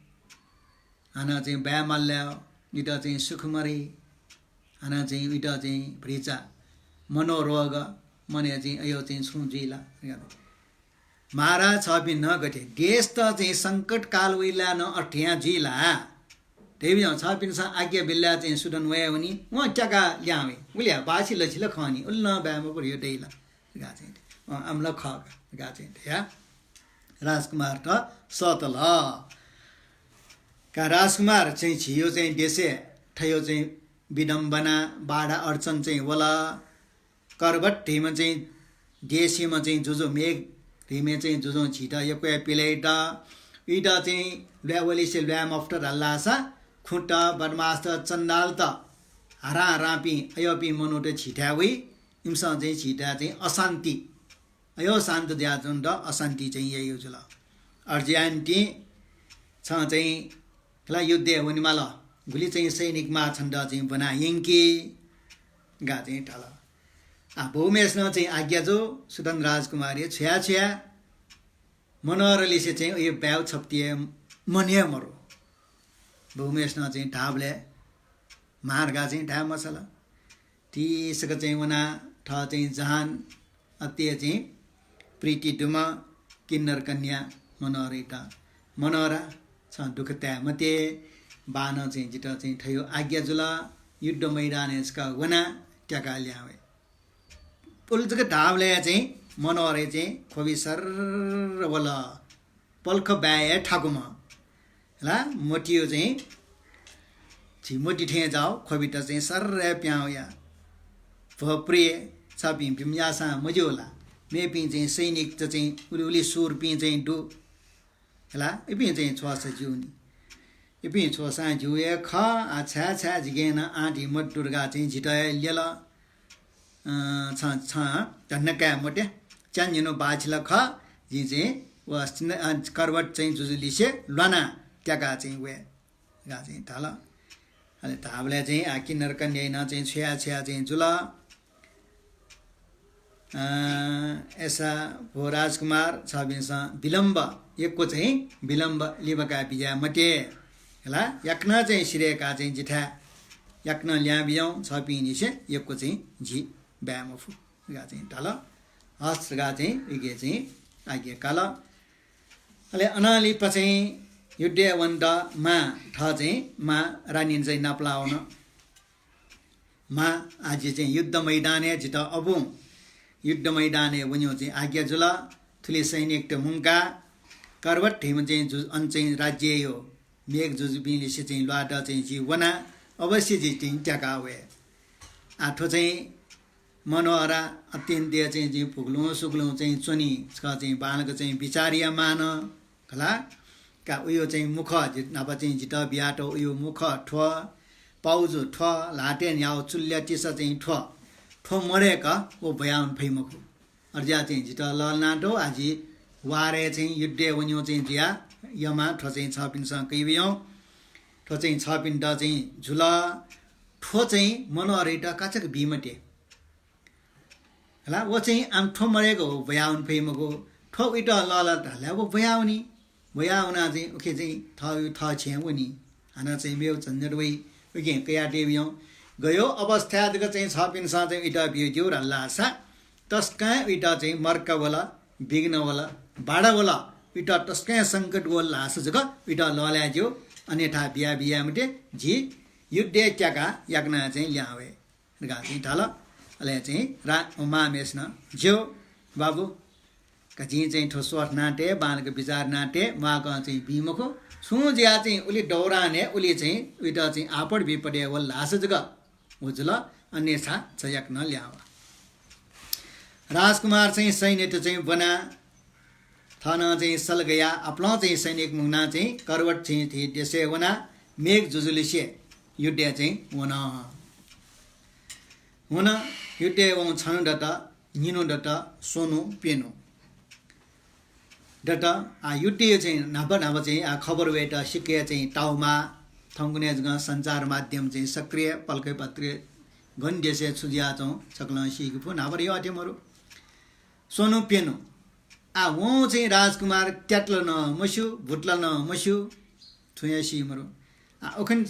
हानं चाहिँ बाये माल ला, जितः चाहिँ सुख मरे, हानं चाहिँ उइत चाहिँ भ्रिचा मनोरोग, मनय् चाहिँ अयो चाहिँ छुं जुइ ला। महाराज, छपिं नं गथे, देशत चाहिँ संकटकाल वइ ला नं अथे यां जुइ ला। धयाबियाउ, छपिन्सं आज्ञा बिल ला चाहिँ सुदन वये वनी, वं त्याका ल्याहां वइ। उलि हे बाछि लछि ला खः नि, उलि नं बाये मफु, ह्यः दइ ला धकाः चाहिँ, अँ, आम ला खः का धकाः चाहिँ धया। राजकुमारत सःतल। का राजकुमार, चाहिँ झीयो चाहिँ देशय् थयो चाहिँ विडम्बना, बाधा अड्चन चाहिँ वल। कर्वत धइम्ह चाहिँ देशयाम्ह चाहिँ जुजु, मेघ धइम्ह चाहिँ जुजुं झीत यक्व हे प्यलेत, उइत चाहिँ ल्वाये वलिसे ल्वाये मफुत धाल धाःसा खुँत, बदमासत, चण्डालत, हाराहारांपिं अयःपिं मनूत झीथाय् वइ। इमिसं चाहिँ झीथाय् चाहिँ अशान्ति, अयो शान्त जुयाच्वनेत अशान्ति चाहिँ याइगु जुल। अय् जुयानिंतिं छं चाहिँ थला युद्धय् वनेमाल, गुलि चाहिँ सैनिक माः छन्त चाहिँ ब्वना यंकि धकाः चाहिँ धाल। आ, बौम्हेसिनं चाहिँ आज्ञा जू, सुदन राजकुमारया छ्वया छ्वया मनोहरलिसे चाहिँ उयो बाय् छप्तिया मन्यं मरु। बौम्हेसिनं चाहिँ धाःबलय् मां धकाः चाहिँ धाये मछाल। तिसक चाहिँ वनाः थः चाहिँ जहान अति चाहिँ प्रीति दुम्ह किन्नर कन्या मनोहरयात, "मनोहरा, छं दुःख ताये मते, बानं चाहिँ जितः चाहिँ थ्व आज्ञा जुल, युद्ध मैदानय् छकः वनाः त्याकाः ल्याहां वये।" उलि जक धाःबलय् चाहिँ मनोहरया चाहिँ ख्वबि सर्र वल। पलख बाये हे थाकुम्ह। ला, मोतीयो चाहिँ झी मोती थें जाः, ख्वबित चाहिँ सर्र हे पिहां वया। भो प्रिय, छपिं बिमयाःसां मज्यू ला? मेपिं चाहिँ सैनिकत चाहिँ उलि उलि शूरपिं चाहिँ दु। ला, इपिं चाहिँ छ्वःसा ज्यू नि। इपिं छ्वःसां ज्यू हे खः, आः छाय् छाय् जिके नं आँटी मदु धकाः चाहिँ जितः हे ल्यल। अँ, छं, छं धन्दा काये मते। च्यान्हु झिन्हु बाःछि ला खः, जिं चाहिँ व स्न-, अ, करवट चाहिँ जुजुलिसे ल्वानाः त्याकाः चाहिँ वये धकाः चाहिँ धाल। अले धाःबलय् चाहिँ आः किन्नर कन्यायात चाहिँ छ्वया छ्वया चाहिँ जुल। अ, अय्‌सा भो राजकुमार, छपिंसं विलम्ब, यक्व चाहिँ विलम्ब लिबाका बिज्याये मते। हला, याकनं चाहिँ सिधय्‌काः चाहिँ जिथाय् याकनं ल्याहां बिज्याहुँ, छपिंनिसें यक्व चाहिँ जि बाये मफु धकाः चाहिँ धाल। हस् धकाः चाहिँ उके चाहिँ आज्ञा काल। अले अनंलिपा चाहिँ युद्धय् वनेत मां, थः चाहिँ मां रानीं चाहिँ नापलाः वन। मां, आः जि चाहिँ युद्ध मैदानय् जितः अबुं युद्ध मैदानय् वनेगु चाहिँ आज्ञा जुल। थुलि सैनिकत मुंकाः करवट धइम्ह चाहिँ जु-, अन चाहिँ राज्यय् मेघ जुजुपिंलिसे चाहिँ ल्वात चाहिँ जि वनाः अवश्य जि चाहिँ त्याकाः वये। आः थ्व चाहिँ मनोहरा अत्यन्त चाहिँ जि भुक्लुं सुक्लुं चाहिँ च्वनी। छकः चाहिँ बांलाक चाहिँ बिचाः यायेमाः नं। खला, का उयो चाहिँ मुखः, जि-, न्हापा चाहिँ जितः बियातःगु उयो मुखः थ्व, पाउजु थ्व, ल्हातय् न्ह्याःगु चुल्य तिसा चाहिँ थ्व। थ्व मदय्‌क व ब्वयावने फइ मखु। अय्‌जुयाः चाहिँ जितः लःल्हानातःगु, आः जि वारय् चाहिँ युद्धय् वनेगु चाहिँ जुयाः यःमाः, थ्व चाहिँ छपिन्सं कयाबिज्याहुँ। थ्व चाहिँ छपिन्त चाहिँ जुल। थ्व चाहिँ मनोहरयात काचाक्क बी मते। हला, व चाहिँ आम थ्व मदय्‌क व ब्वयावने फइ मखु। थ्व उइत लःल्हात धाःसा व ब्वयावनी। ब्वयावनाः चाहिँ उके चाहिँ थः, थः छेँय् वनी। हानं चाहिँ मेगु झन्झट वइ, उकिं कयातयाबिज्याहुँ। गय् अवस्थाय् जक चाहिँ छपिन्सं चाहिँ उइत बियादिल धाःसा तसकं उइत चाहिँ मर्का वल, विघ्न वल, बाधा वल, उइत तसकं संकट वल धाःसा जक उइत लःल्हाये ज्यू, अन्यथा बिया बियाये मते, जि युद्धय् त्याकाः याकनं चाहिँ ल्याहां वये धकाः चाहिँ धाल। अले चाहिँ रा-, मांम्हेसिनं, "ज्यू बाबु, का जिं चाहिँ थ्व सोच यानातये, बांलाक बिचाः यानातये, म्वाकं चाहिँ बी मखु। छुं जुयाः चाहिँ उलि दौरानय् उलि चाहिँ उइत चाहिँ आपद विपदय् वल धाःसा जक व जुल, अन्यथा छ याकनं ल्याहां वा।" राजकुमार चाहिँ सैन्यत चाहिँ ब्वनाः थनं चाहिँ सल्लाह कयाः आपालं चाहिँ सैनिक मुंकाः चाहिँ करवट चाहिँ थी देशय् वनाः मेघ जुजुलिसे युद्धय् चाहिँ वन। वन, युद्धय् वं छन्हु दत, निन्हु दत, स्वन्हु, प्यन्हु दत। आः युद्धय् चाहिँ न्हापा न्हापा चाहिँ आः खबर वयेत सिक्कय् चाहिँ ताउमाः, थौंकन्हय् जक सञ्चार माध्यम चाहिँ सक्रिय, पलखय् पत्रिका गन देशय् छु जुयाच्वं सकलं सीके फु, न्हापा यःथें मरु। स्वन्हु प्यन्हु। आः वं चाहिँ राजकुमार त्यातल नं मस्यू, भुतल नं मस्यू, छुं हे सी मरु। आः उखुन्हु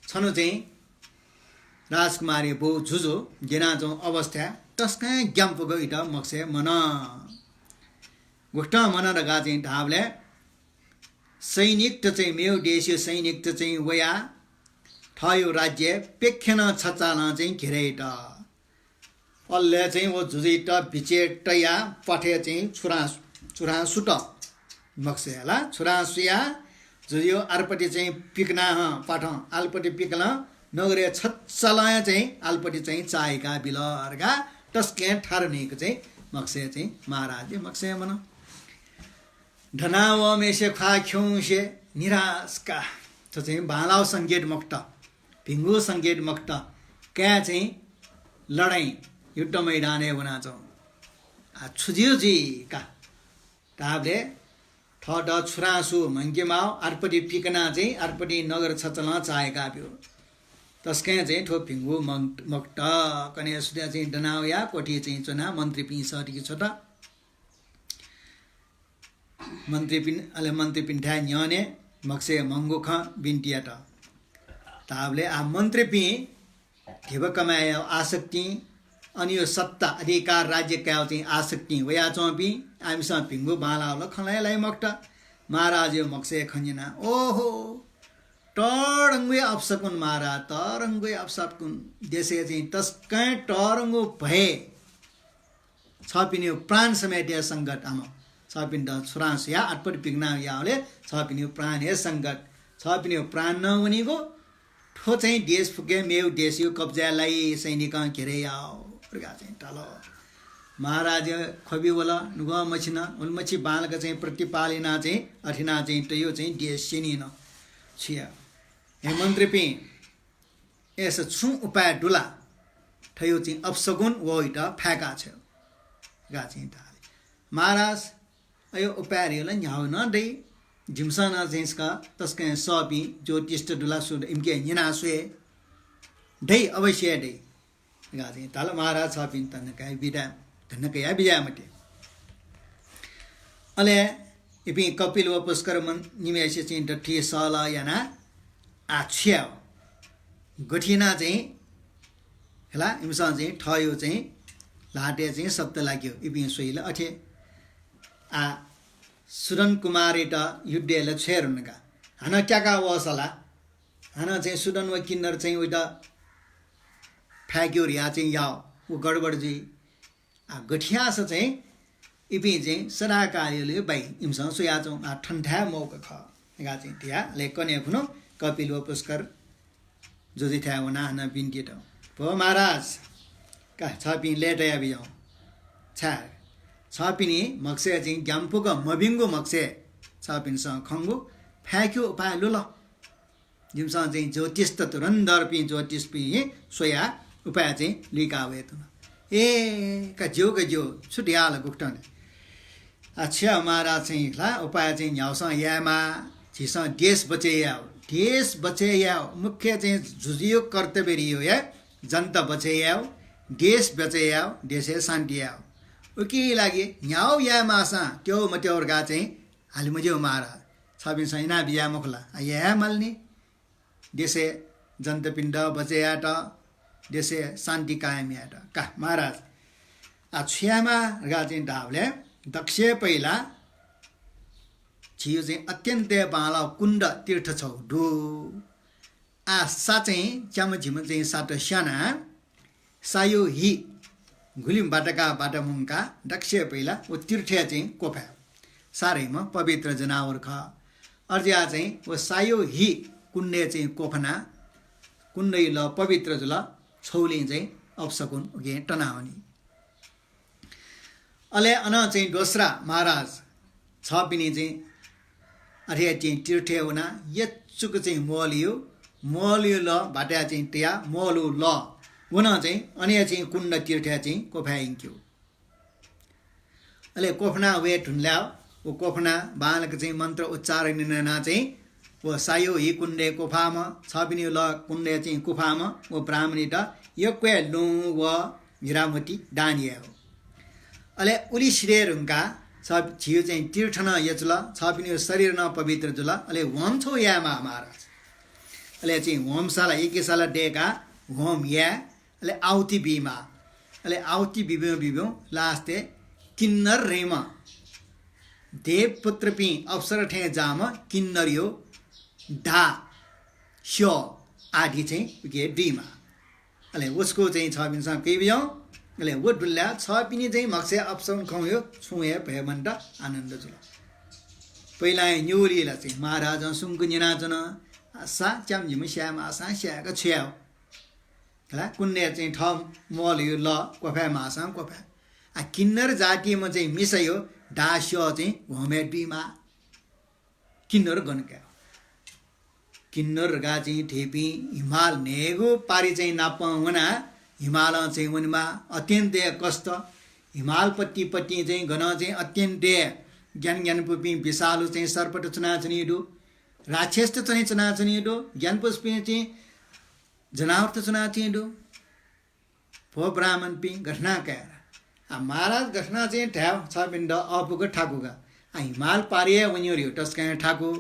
छन्हु चाहिँ राजकुमारया बौ जुजु द्यनाच्वंगु अवस्थाय् तसकं ग्याम्पक उइत मखुसे मन। गुकथं मन धकाः चाहिँ धाःबलय् सैनिकत चाहिँ मेगु देशया सैनिकत चाहिँ वयाः थःगु राज्य प्यखेनं छचालं चाहिँ घेरा यात। अले चाहिँ व जुजुयात बिचय् तयाः प्वाथय् चाहिँ छुरां, छुरां सुत मखुसे हला। छुरां सुयाः जुजुया आलपट्टि चाहिँ पिकनाः हं प्वाथं आलपट्टि पिकलं नगरय् छचालं चाहिँ आलपट्टि चाहिँ चाःहिका बिल धकाः तसकं ठाडा न्हय्‌क चाहिँ मखुसे चाहिँ महाराजया मखुसे मन। दनावःम्हेसे ख्वाः ख्यंसे निराश का। थ्व चाहिँ बांलाःगु संकेत मखुत, भिंगु संकेत मखुत। काय् चाहिँ लडाइँ, युद्ध मैदानय् वनाच्वं। आः छु ज्यू जुइ का धाःबलय् थःत छुरां सु म्हंके माः, आरपति पिकनाः चाहिँ आरपति नगर छचालं चाःहिका ब्यु। तसकं चाहिँ थ्व भिंगु मं-, मखुत। कन्हय् सुथय् चाहिँ दनावयाः क्वथि चाहिँ च्वनाः मन्त्रीपिं सःतिके छ्वत। मन्त्रीपिं, अले मन्त्रीपिन्थाय् न्ह्यःने मखुसे म्हंगु खँ बिन्ति यात। धाःबलय् आ मन्त्रीपिं धिबा कमाय् यायेगु आसक्तिं, अन यो सत्ता अधिकार राज्य कायेगु चाहिँ आसक्तिं वयाच्वंपिं, आमिसं भिंगु बांलाःगु ला खँ ल्हाये लाइ मखुत। महाराजया मखुसे खँ न्यनाः, ओहो, तःधंगु हे अपशकुन महाराज, तःधंगु हे अपशकुन। देशय् चाहिँ तसकं तःधंगु भय। छःपिनिगु प्राण समेत हे संकट आम। छःपिन्त छुरां सुयाः अटपट बिघ्न याःबलय् छःपिनिगु प्राण हे संकट। छःपिनिगु प्राण नं वनीगु, थ्व चाहिँ देश फुक्क मेगु देशया कब्जाय् लाइ, सैनिकं घेरे याः धकाः चाहिँ धाल। महाराज ख्वबि वल, नुगः मछिन, उलिमछि बांलाक चाहिँ प्रतिपाल यानाः चाहिँ अथे यानाः चाहिँ तयेगु चाहिँ देश स्यनिन। छु याये? हे मन्त्रीपिं, अय्‌सा छुं उपाय दु ला? थ्व चाहिँ अपशकुन वयात फाय्‌का छ्वये धकाः चाहिँ धाल। महाराज, अय् उपाय धइगु ला न्ह्यागु नं दइ। जिमिसं नं चाहिँ छकः तसकं सःपिं ज्योतिषत दु ला सु दु, इमिके न्यनाः स्वये। दइ, अवश्य दइ धकाः चाहिँ धाल। महाराज, छःपिं धन्दा कयाः बिदा, धन्दा कयाः बिदा याये मते। अले इपिं कपिल व पुष्कर मुनिम्हय्‌सित चाहिँ दथुइ सल्लाह यानाः आ छु याये? गथे यानाः चाहिँ हला, इमिसं चाहिँ थःगु चाहिँ ल्हातय् चाहिँ सत्ता लाकेगु इपिं स्वइ ला अथे। आ सुदन कुमारयात युद्धय् ला छ्वये धुन का। हानं त्याका वःसा ला, हानं चाहिँ सुदन व किन्नर चाहिँ वयात फाय्‌केगु धयाः चाहिँ याः, व गडबड जुइ। आ, गथे याःसा चाहिँ इपिं चाहिँ सदाकालया लागि बाइ, इमिसं स्वयाच्वं, आ, थन थाय् मौका खः धकाः चाहिँ धयाः, अले कन्हय् खुन्हु कपिल व पुष्कर जुजुथाय् वनाः हानं बिन्ति यात। भो महाराज, का छःपिं लय्‌ताया बिज्याहुँ। छाय्, छःपिनि मखुसे चाहिँ ग्यानापुक मभिंगु मखुसे छःपिन्सं खंगु फाय्‌केगु उपाय लु ला? जिमिसं चाहिँ ज्योतिषत धुरन्धरपिं ज्योतिषपिं स्वयाः उपाय चाहिँ लुइका वये धुन। ए, का ज्यू, का ज्यू, छु धयाः ला गुकथं नि? आ, छु याये महाराज, चाहिँ ला उपाय चाहिँ न्ह्यागुसं यायेमाः, झीसं देश बचय् यायेगु, देश बचय् यायेगु, मुख्य चाहिँ जुजुया कर्तव्य धइगु हे जनता बचय् यायेगु, देश बचय् यायेगु, देशय् शान्ति यायेगु। उकिया लागि न्ह्यागु यायेमाःसां त्यौ मत्यौ धकाः चाहिँ हाले मज्यू महाराज। छःपिन्सं इनाबिज्याये मखु ला? आ, याये हे माल नि। देशय् जनतापिन्त बचय् यायेत, देशय् शान्ति कायम यायेत। का महाराज, आ छु यायेमाः धकाः चाहिँ धाःबलय् दक्वसिबें पहिला झीगु चाहिँ अत्यन्त हे बांलाःगु कुण्ड तीर्थ छगू दु। आ सा चाहिँ च्याम्ह झिम्ह चाहिँ सात स्यानाः सायु हि गुलि बाटाका बाटा मुंका दक्वसिबें पहिला व तीर्थय् चाहिँ क्वफाये। सा धइम्ह पवित्र जनावर खः। अथे जुयाः चाहिँ व सायु हि कुण्डय् चाहिँ क्वफाना, कुण्डया लः पवित्र जुल, छगुलिं चाहिँ अपशकुन उकिं तनावनी। अले अन चाहिँ दोस्रा महाराज छःपिनि चाहिँ अथे चाहिँ तीर्थय् वनाः यचुक चाहिँ म्वःल्यू, म्वःल्यू लः भाताय् चाहिँ तयाः म्वःल्यू लः व नं चाहिँ अन हे चाहिँ कुण्ड तीर्थय् चाहिँ क्वफाय् यंक्यू। अले क्वफाना वये धुनलाः व क्वफाना बांलाक चाहिँ मन्त्र उच्चारण यानाः चाहिँ व सायु हि कुण्डय् क्वफाःम्ह, छःपिनि लः कुण्डय् चाहिँ क्वफाःम्ह व ब्राह्मणयात यक्व हे लुँ व हिरामोती दान यायेगु। अले उलि सिधये धुंकाः छ झीगु चाहिँ तीर्थ नं यचुल, छःपिनिगु शरीर नं पवित्र जुल। अले होम छगू यायेमाः महाराज। अले चाहिँ होम साला, एके साला दय्काः होम याये, अले आहुति बीमाः। अले आहुति बिब्यूं बिब्यूं last-य् किन्नर धइम्ह देवपुत्रपिं अप्सरा थें जाःम्ह किन्नरया दाः, स्यः आदि चाहिँ उके दुइमाः। अले व छकू चाहिँ छःपिन्सं कयाबिज्याहुँ। अले व दुलाः छःपिनि चाहिँ म्हगसय् अपशकुन खंगु छुं हे भय मन्त, आनन्द जुल। पहिलां हे न्यूलिला चाहिँ महाराजं सुम्क न्यनाच्वन, सा च्याम्ह झिम्ह स्यायेमाःसां स्यायेक छु याये? हला, कुण्डय् चाहिँ थः म्वःल्यू लः क्वफायेमाःसां क्वफाये। आ, किन्नर जातिम्ह चाहिँ मिसाया दाः स्यः चाहिँ होमय् दुइमाः। किन्नर गन काये? किन्नर धकाः चाहिँ धइपिं हिमाल न्हय्गू पारि चाहिँ नापं वनाः हिमालं चाहिँ वनेमाः, अत्यन्त हे कष्ट। हिमाल पट्टि पट्टि चाहिँ गनं चाहिँ अत्यन्त हे ग्यानाग्यानापुपिं विषालु चाहिँ सर्पत च्वनाच्वनी दु, राक्षसत च्वने च्वनाच्वनी दु, ग्यानापुपिं चाहिँ जनावरत च्वनाच्वनी दु। भो ब्राह्मणपिं, गथे याना काये ला? आ, महाराज, गथे याना चाहिँ धाये, छःपिन्त अःपुक थाकु का। आ, हिमाल पारि हे वनेगु धइगु तसकं थाकु।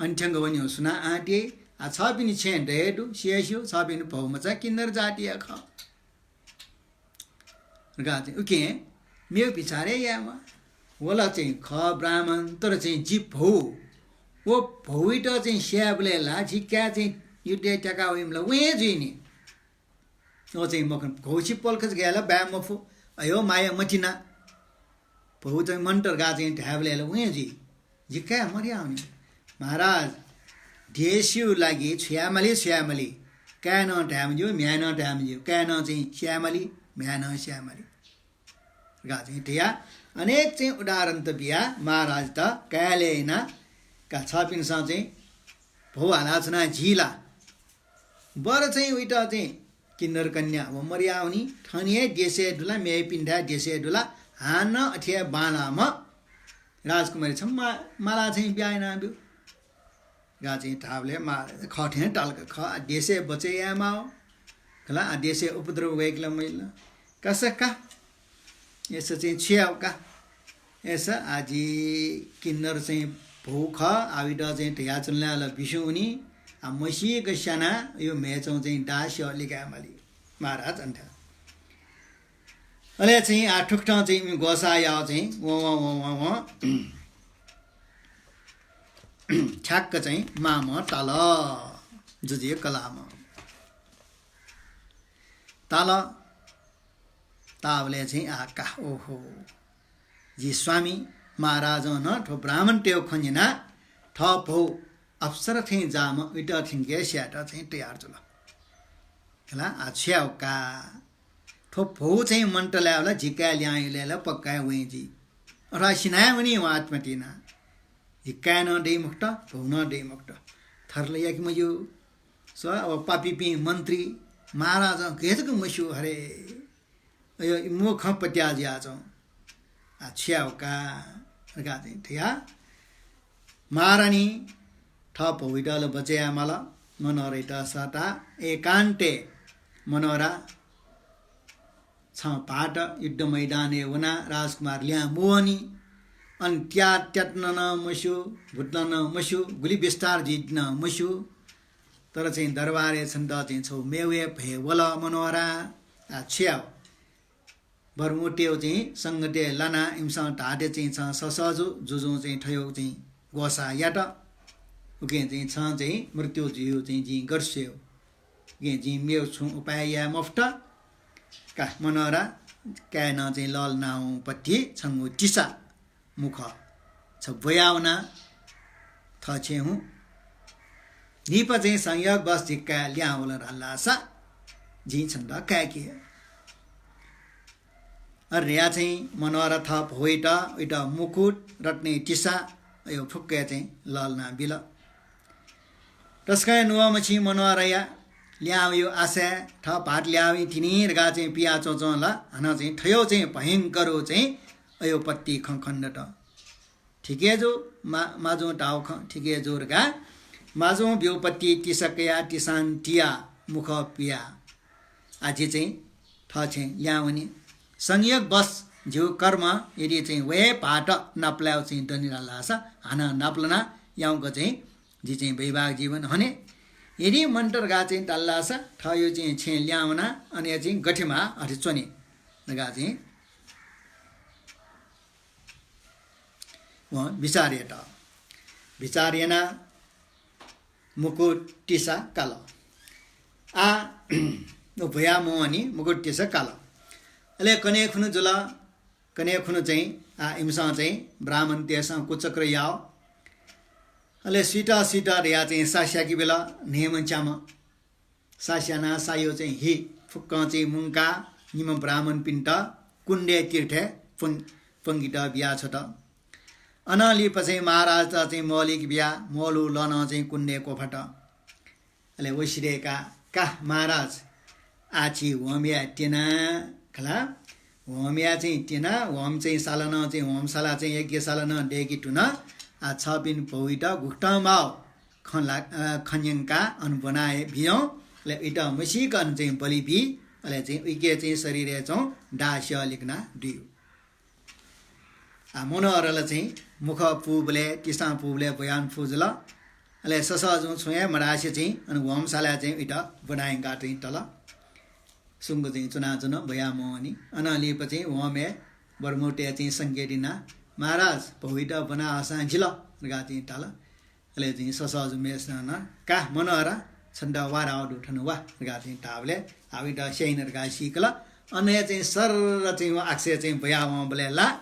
अन थ्यंक वनेगु सुनां आँट याइ? आ, छःपिनि छेँ दये दु, सि हे स्यू, छःपिनि भौ मचा किन्नर जातिया खः धकाः चाहिँ उकिं मेगु बिचार हे यायेमाः। व ला चाहिँ खः ब्राह्मण, तर चाहिँ जि भौ, व भौइत चाहिँ स्यायेबलय् ला जि काय् चाहिँ युद्धय् त्याका वइम्ह ला वं हे जुइ नि। व चाहिँ मखु, घौछि पलख जक हे ला बाये मफु, अय् हो माया मतिना। भौ चाहिँ मन्त्र गाः चाहिँ धायेबलय् ला वं हे जुइ। जि काय् मर्याः हुनि। महाराज, देशया लागि छु यायेमालि, छु यायेमालि। काय् नं धाये मज्यू, म्ह्याय् नं धाये मज्यू। काय् नं चाहिँ स्यायेमालि, म्ह्याय् नं स्यायेमालि धकाः चाहिँ धयाः अनेक चाहिँ उदाहरण त बियाः महाराजत काय्‌लय् यानाः का छःपिन्सं चाहिँ भौ हालाच्वना जि ला। बरु चाहिँ उइत चाहिँ किन्नर कन्या व मर्याः हुनि, थन हे देशय् दु ला, मेपिन्थाय् देशय् दु ला, हानं अथे हे बांलाःम्ह राजकुमारी छम्ह मा-, माला चाहिँ ब्याहा यानाब्यु। धकाः चाहिँ धाःबलय् माला खः थें ताल का, खः, आ देशय् बचय् यायेमाः हो। खला, आ देशय् उपद्रव वय्‌के ला मजिल। का सा का। अय्‌सा चाहिँ छु याये का। अय्‌सा आ जि किन्नर चाहिँ भौ खः, आ उइत चाहिँ धयाच्वन ला बिस्युं हुनि। आ मसीक स्यानाः अय् हो म्ह्याय्‌चां चाहिँ दाः स्यः लिकायेमालि। महाराज अन थाय्। अले चाहिँ आ थुकथं चाहिँ इमि ग्वसाः याः चाहिँ वं वं वं वं वं ठ्याक्क चाहिँ मामं ताल। जुजुया कलाःम्ह ताल। ताःबलय् चाहिँ आ का, ओहो, जि स्वामी महाराजं नं थ्व ब्राह्मणतय्‌गु खँ न्यनाः थः भौ अप्सरा थें जाःम्ह उइत थ्यंके स्यायेत चाहिँ तयार जुल। खला, आ छु याये का। थ्व भौ चाहिँ मन्त्र लायेबलय् जि काय् ल्याहां युइबलय् ला पक्का हे वं जुइ। अथवा सिना हे वनी वं आत्महत्या यानाः। जि काय् नं दइ मखुत, भौ नं दइ मखुत। थथे ला याके मज्यू। स्व, व पापीपिं मन्त्री महाराजं गथे जक मस्यू हरे। अय्, इमिगु खँ पत्याः जुयाच्वं। आ, छु याये का धकाः चाहिँ धयाः महारानी थः भौइत ला बचय् यायेमाल। मनोहरयात सःताः एकान्तय् मनोहरा, छं भाःत युद्ध मैदानय् वनाः राजकुमार ल्याहां मवःनि। अन त्या त्यातन नं मस्यू, भुतन नं मस्यू, गुलि बिस्तार जुइ नं मस्यू। तर चाहिँ दरबारय् छन्त चाहिँ छगू मेगु हे भय वल मनोहरा। आ, छु याये? बरु उतय् चाहिँ संगतय् लानाः इमिसं धाःथें चाहिँ छं ससः जु, जुजुं चाहिँ थज्याःगु चाहिँ ग्वसाः यात। उकिं चाहिँ छं चाहिँ मृत्यु जुइगु चाहिँ जिं गथे स्वये? उकिं जिं मेगु छुं उपाय याये मफुत। का मनोहरा, काय् नं चाहिँ लःल्हानावंपट्टि छंगु तिसा मुखः छ ब्वयावना, थः छेँय् हुँ। लिपा चाहिँ संयोगवश जि काय् ल्याहां वल धाःसा जिं छन्त काय्‌के। अथे धयाः चाहिँ मनोहरा थः भौइत, उइत मुकुट, रत्नया तिसा, अय् हो फुक्क हे चाहिँ लःल्हाना बिल। तसकं हे नुगः मछिं मनोहरया ल्याहां वइगु आशाय् थः भाःत ल्याहां वइतिनि धकाः चाहिँ पिया च्वंच्वं ला हानं चाहिँ थज्याःगु चाहिँ भयंकर चाहिँ अय् हो पट्टि खँ खनेदत। ठीक हे जू, मा-, माजुं धाःगु खँ ठीक हे जू धकाः माजुं ब्यूगु पट्टि तिसा कयाः तिसां तियाः मुखः पुयाः आ जि चाहिँ थः छेँय् ल्याहां वनी। संयोगवश झीगु कर्म यदि चाहिँ व हे भाःत नापलायेगु चाहिँ दनि धाःसा हानं नापलाना याउँक चाहिँ जि चाहिँ वैवाहिक जीवन हने। यदि मन्त्र गाः चाहिँ धाःसा थःगु चाहिँ छेँय् ल्याहां वना, अन हे चाहिँ गथे माः अथे च्वने धकाः चाहिँ वं बिचाः यात। बिचाः यानाः मुकुट तिसा काल। आ, व भ्वया मवःनि, मुकुट तिसा काल। अले कन्हय् खुन्हु जुल। कन्हय् खुन्हु चाहिँ, आ, इमिसं चाहिँ ब्राह्मणतय्‌सं कुचक्र याः। अले सुइत सुइत धयाः चाहिँ सा स्याके बिल, न्हय्‌म्ह च्याम्ह। सा स्यानाः सायु चाहिँ हि फुक्कं चाहिँ मुंकाः निम्ह ब्राह्मणपिन्त कुण्डे तीर्थय् प्वं-, प्वंकेत बियाछ्वत। अनं लिपा चाहिँ महाराजत चाहिँ मौलिक बियाः मौलु लनं चाहिँ कुण्डे क्वफात। अले व सिधय्‌काः, का महाराज, आः छि होमया त्यना खला, होमया चाहिँ त्यना, होम चाहिँ साला नं चाहिँ होमशाला चाहिँ यज्ञशाला नं दय्‌के धुन। आ, छःपिं भौइत गुकथं माः खँ ला-, अ, खँ न्यंकाः अन ब्वना हे बियं। अले उइत मसीक अन चाहिँ बलि बी। अले चाहिँ उइके चाहिँ शरीरय् चाहिँ दाः स्यः लिकना दुयु। आ, मनोहरल चाहिँ मुखः पूबलय्, तिसां पूबलय् ब्वयां फु जुल। अले ससःजुं छुं हे मधासे चाहिँ अन वंशालाय् चाहिँ उइत ब्वना यंकाः चाहिँ तल। सुंक चाहिँ च्वनाच्वन, ब्वया मवनी। अनं लिपा चाहिँ वंम्हय् बरमुतय् चाहिँ संकेत यानाः, "महाराज, भौइत ब्वना हःसां जिल" धकाः चाहिँ धाल। अले चाहिँ ससःजुम्हेसिनं नं, "का मनोहरा, छन्त वा धाःगु दु, थन वा" धकाः चाहिँ धाःबलय् आ उइत स्याइन धकाः सीकल। अन हे चाहिँ सर्र चाहिँ व आकाशय् चाहिँ ब्वया वंबलय् ला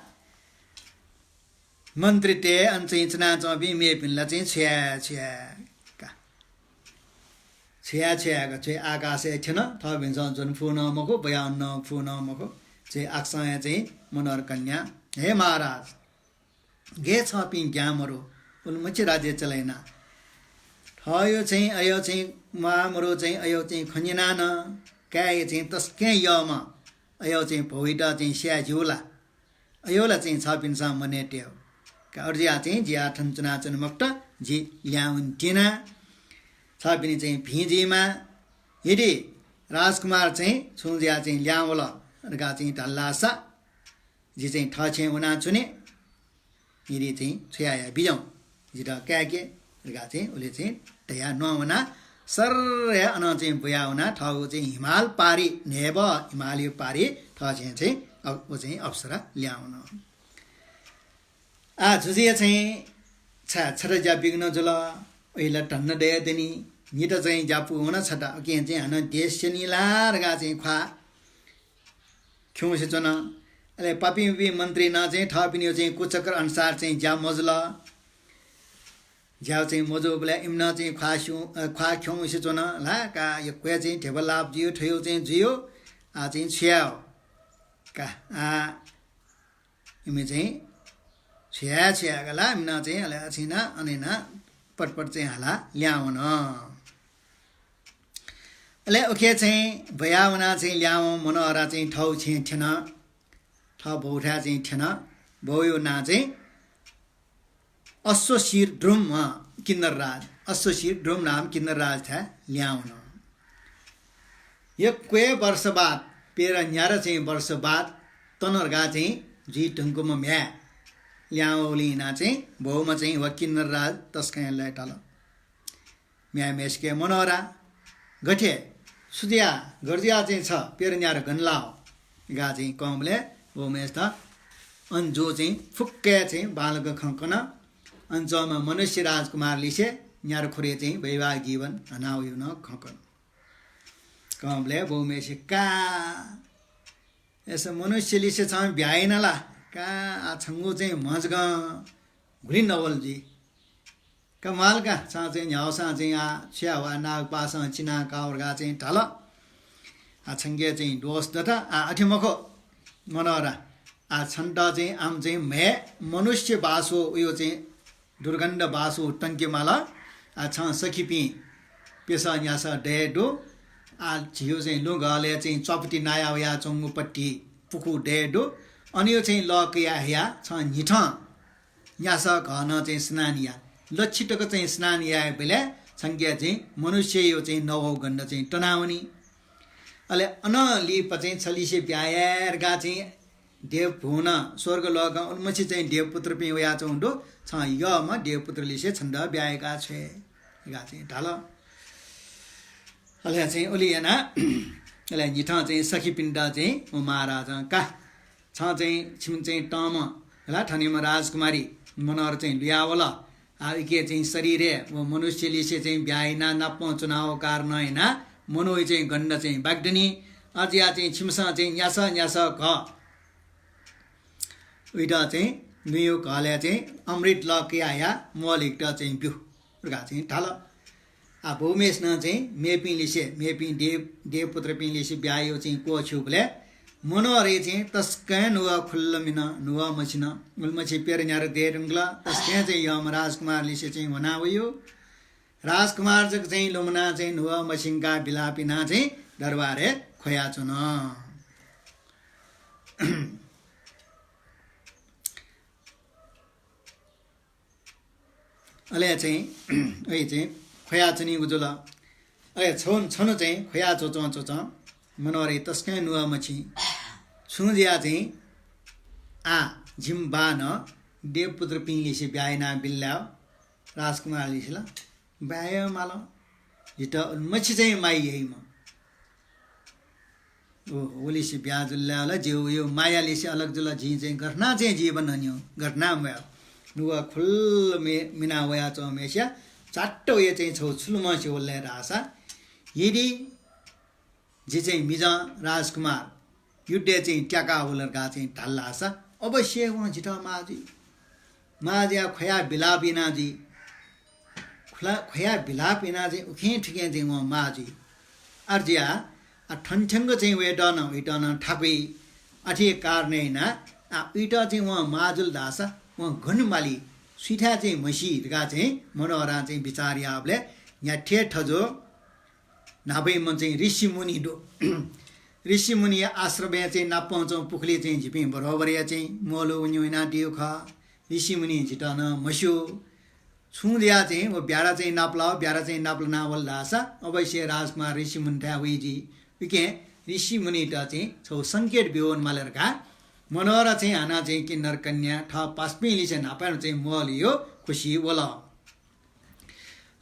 मन्त्रीतय् अन चाहिँ च्वनाच्वंपिं मेपिन्त ला चाहिँ छु याये, छु याये का। छु याये, छु याये का, छु याये, आकाशय् थ्यन, थःपिन्सं ज्वने फु नं मखु, ब्वया वने नं फु नं मखु। छु याये, आकाशं हे चाहिँ मनोहर कन्या, "हे महाराज, गय् छःपिं ज्ञामरु, उलिमछि राज्य चले याना। थःयो चाहिँ अयो चाहिँ म्वाःमरु चाहिँ अयो चाहिँ खँ न्यनाः नं काय् चाहिँ तसकं यःम्ह अयो चाहिँ भौइत चाहिँ स्याये ज्यू ला? अयो ला चाहिँ छःपिन्सं मनय् तयेगु का। अथे जुयाः चाहिँ जि आः थन च्वनाच्वने मखुत, जि लिहां वने त्यना। छःपिनि चाहिँ भिं जुइमा। यदि राजकुमार चाहिँ छुं जुयाः चाहिँ लिहां वल धकाः चाहिँ धाल धाःसा जि चाहिँ थःछेँय् वनाच्वने। यदि चाहिँ छु याये बिज्याहुँ, जितः काय्के" धकाः चाहिँ उले चाहिँ धयाः न्ववानाः सर्र हे अनं चाहिँ ब्वया वनाः थःगु चाहिँ हिमाल पारि, न्हय्‌बः हिमालया पारि थःछेँय् चाहिँ अ-, व चाहिँ अप्सरा लिहां वन। आ, जुजुया चाहिँ छ-, छता ज्या बिघ्न जुल, उहिला धन्दा दये दनि, निता चाहिँ ज्या पूवन छता, उकिं चाहिँ हानं देश स्यनी ला धकाः चाहिँ ख्वाः खिउँसे च्वन। अले पापिंपिं मन्त्री नं चाहिँ थःपिनियो चाहिँ कुचक्र अनुसार चाहिँ ज्या मजुल। ज्या चाहिँ मजूबलय् इमिनं चाहिँ ख्वाः स्यु-, अ, ख्वाः खिउँसे च्वन ला का, यक्व हे चाहिँ ध्यबा लाभ जुइयो, थ्वयो चाहिँ जुइयो। आ, चाहिँ छु याये का, आ, इमि चाहिँ छु याये, छु याये का ला, इमिनं चाहिँ अले अछिना अनेना पटपट चाहिँ हाला लिहां वन। अले उखे चाहिँ ब्वया वनाः चाहिँ लिहां वन मनोहरा चाहिँ थःगु छेँय् थ्यन, थः बौथाय् चाहिँ थ्यन। बौयो नां चाहिँ अश्वशीर्द्रुम, अँ, किन्नरराज, अश्वशीर्द्रुम नाम किन्नरराजथाय् लिहां वन। यक्व हे वर्ष बाद, पेरा न्यारा चाहिँ वर्ष बाद तनर्गा चाहिँ जुइ धुंकूम्ह म्ह्याय् लिहां वःगुलिं यानाः चाहिँ बौम्ह चाहिँ व किन्नरराज तसकं हे लय्ताल। म्ह्याय् म्हय्‌सिके मनोहरा, गथे, छु जुयाः, गथे जुयाः चाहिँ छ, पेरा न्यारा गन लाः धकाः चाहिँ कंबलय् बौम्हेसित अन जू चाहिँ फुक्क हे चाहिँ बांलाक खँ कन। अन च्वंम्ह मनुष्य राजकुमार लिसे न्यारा खुरय् चाहिँ वैवाहिक जीवन हना वइगु नं खँ कन। कंबलय् बौम्हेसिके, का, अय्‌सा मनुष्य लिसे छं ब्याहा याना ला? का, आ छंगु चाहिँ म्हजकं गुलि नवल जुइ। का म्वाल का, छं चाहिँ न्ह्याःसां चाहिँ आ छु याये वा, नागपासं चिना काः धकाः चाहिँ धाल। आ छंके चाहिँ दोष दत, आ अथे मखु मनोहरा। आ छन्त चाहिँ आम चाहिँ म्हय् मनुष्य बास वःयो चाहिँ दुर्गन्ध बास वःयो तंके माल। आ छं सखीपिं प्यसः न्यासः दये दु। आ झीयो चाहिँ लुँगलय् चाहिँ च्वापति नाया वयाच्वंगु पट्टि पुखू दये दु। अनयो चाहिँ लः कयाः हयाः छं न्हिथं न्यासः घः नं चाहिँ स्नान या, लच्छि तक चाहिँ स्नान यायेबलय् छंके चाहिँ मनुष्ययो चाहिँ नवःगु गन्ध चाहिँ तनावनी। अले अनं लिपा चाहिँ छ लिसे ब्याहा याये धकाः चाहिँ देवभुवन स्वर्गलोकं उलिमछि चाहिँ देवपुत्रपिं वयाच्वंगु दु, छं यःम्ह देवपुत्र लिसे छन्त ब्याहा याका छ्वये धकाः चाहिँ धाल। अले चाहिँ उलि यानाः अले न्हिथं चाहिँ सखीपिन्त चाहिँ व महाराजं का, छं चाहिँ छिमि चाहिँ तंम्ह हला थनिम्ह राजकुमारी मनोहर चाहिँ लुयावल। आ इके चाहिँ शरीरय् व मनुष्य लिसे चाहिँ ब्याहा यानाः नापं च्वनाव कारणं यानाः मनूया चाहिँ गन्ध चाहिँ बाकि दनि। अज्या चाहिँ छिमिसं चाहिँ न्यासः न्यासः घः उइत चाहिँ नुयो घलय् चाहिँ अमृत लः कयाः हयाः मवलिकत चाहिँ ब्यु धकाः चाहिँ धाल। आ बौम्हेसिनं चाहिँ मेपिं लिसे, मेपिं देव, देवपुत्रपिं लिसे ब्याहायो चाहिँ क्वःछ्यूबलय् मनोहरया चाहिँ तसकं नुगः खुल्ल मिन, नुगः मछिन। उलिमछि पेरा न्यारा दये धुंकल, तसकं चाहिँ यःम्ह राजकुमार लिसे चाहिँ ह्वना वयो। राजकुमार जक चाहिँ लुमनाः चाहिँ नुगः मछिंकाः बिलाप यानाः चाहिँ दरबारय् ख्वयाच्वन। अले चाहिँ, अले चाहिँ ख्वयाच्वनीगु जुल। अले छन, छन्हु चाहिँ ख्वया च्वच्वं च्वच्वं मनोहरया तसकं नुगः मछिं। छुं जुयाः चाहिँ आ जिमि बाःनं देवपुत्रपिं लिसे ब्याहा यानाबिल ला राजकुमार लिसे ला? बाय् माल, जितः उलिमछि चाहिँ माया याइम्ह। ओ, उलिसे ब्याहा जुल धाःसा जिगु माया लिसे अलग जुल, जिं चाहिँ गथे याना चाहिँ जीवन हन्यु, गथे याना म्वाये। नुगः खुल्ल मे-, मिना वयाच्वंम्हस्या चाट्ट वया चाहिँ छगू छुलुमछि वल धाःसा, यदि जि चाहिँ मिजं राजकुमार युद्धय् चाहिँ त्याका वल धकाः चाहिँ धाल धाःसा अवश्य वं जितः माः जुइ। माः जुयाः ख्वया बिलाप याना जुइ। खुला-, ख्वया बिलाप याना चाहिँ उखें थुखें चाहिँ वं माः जुइ। अथे जुयाः आ थन थ्यंक चाहिँ वयेत नं, उइत नं थाकुइ। अथे कारणं यानाः आ उइत चाहिँ वं माः जुल धाःसा वं गन माली, सुइथाय् चाहिँ म्हसी धकाः चाहिँ मनोहरं चाहिँ बिचाः याःबलय् न्ह्याथे थज्वः न्हापायाम्ह चाहिँ ऋषिमुनि दु। ऋषिमुनिया आश्रमय् चाहिँ नापं च्वंगु पुखुलिइ चाहिँ झीपिं बरोबरया चाहिँ म्वःल्हू वनेगु यानादीगु खः। ऋषिमुनिं झीत नं म्हस्यू। छुं जुयाः चाहिँ व ब्यारा चाहिँ नापलाः, ब्यारा चाहिँ नापलाना वल धाःसा अवश्य राजकुमार ऋषिमुनिथाय् वइ जुइ। उकिं ऋषिमुनित चाहिँ छगू संकेत ब्यूगु वनेमाल धकाः मनोहरं चाहिँ हानं चाहिँ किन्नर कन्या थः पासापिं लिसे न्हापा चाहिँ म्वःल्हुइ खुसि वल।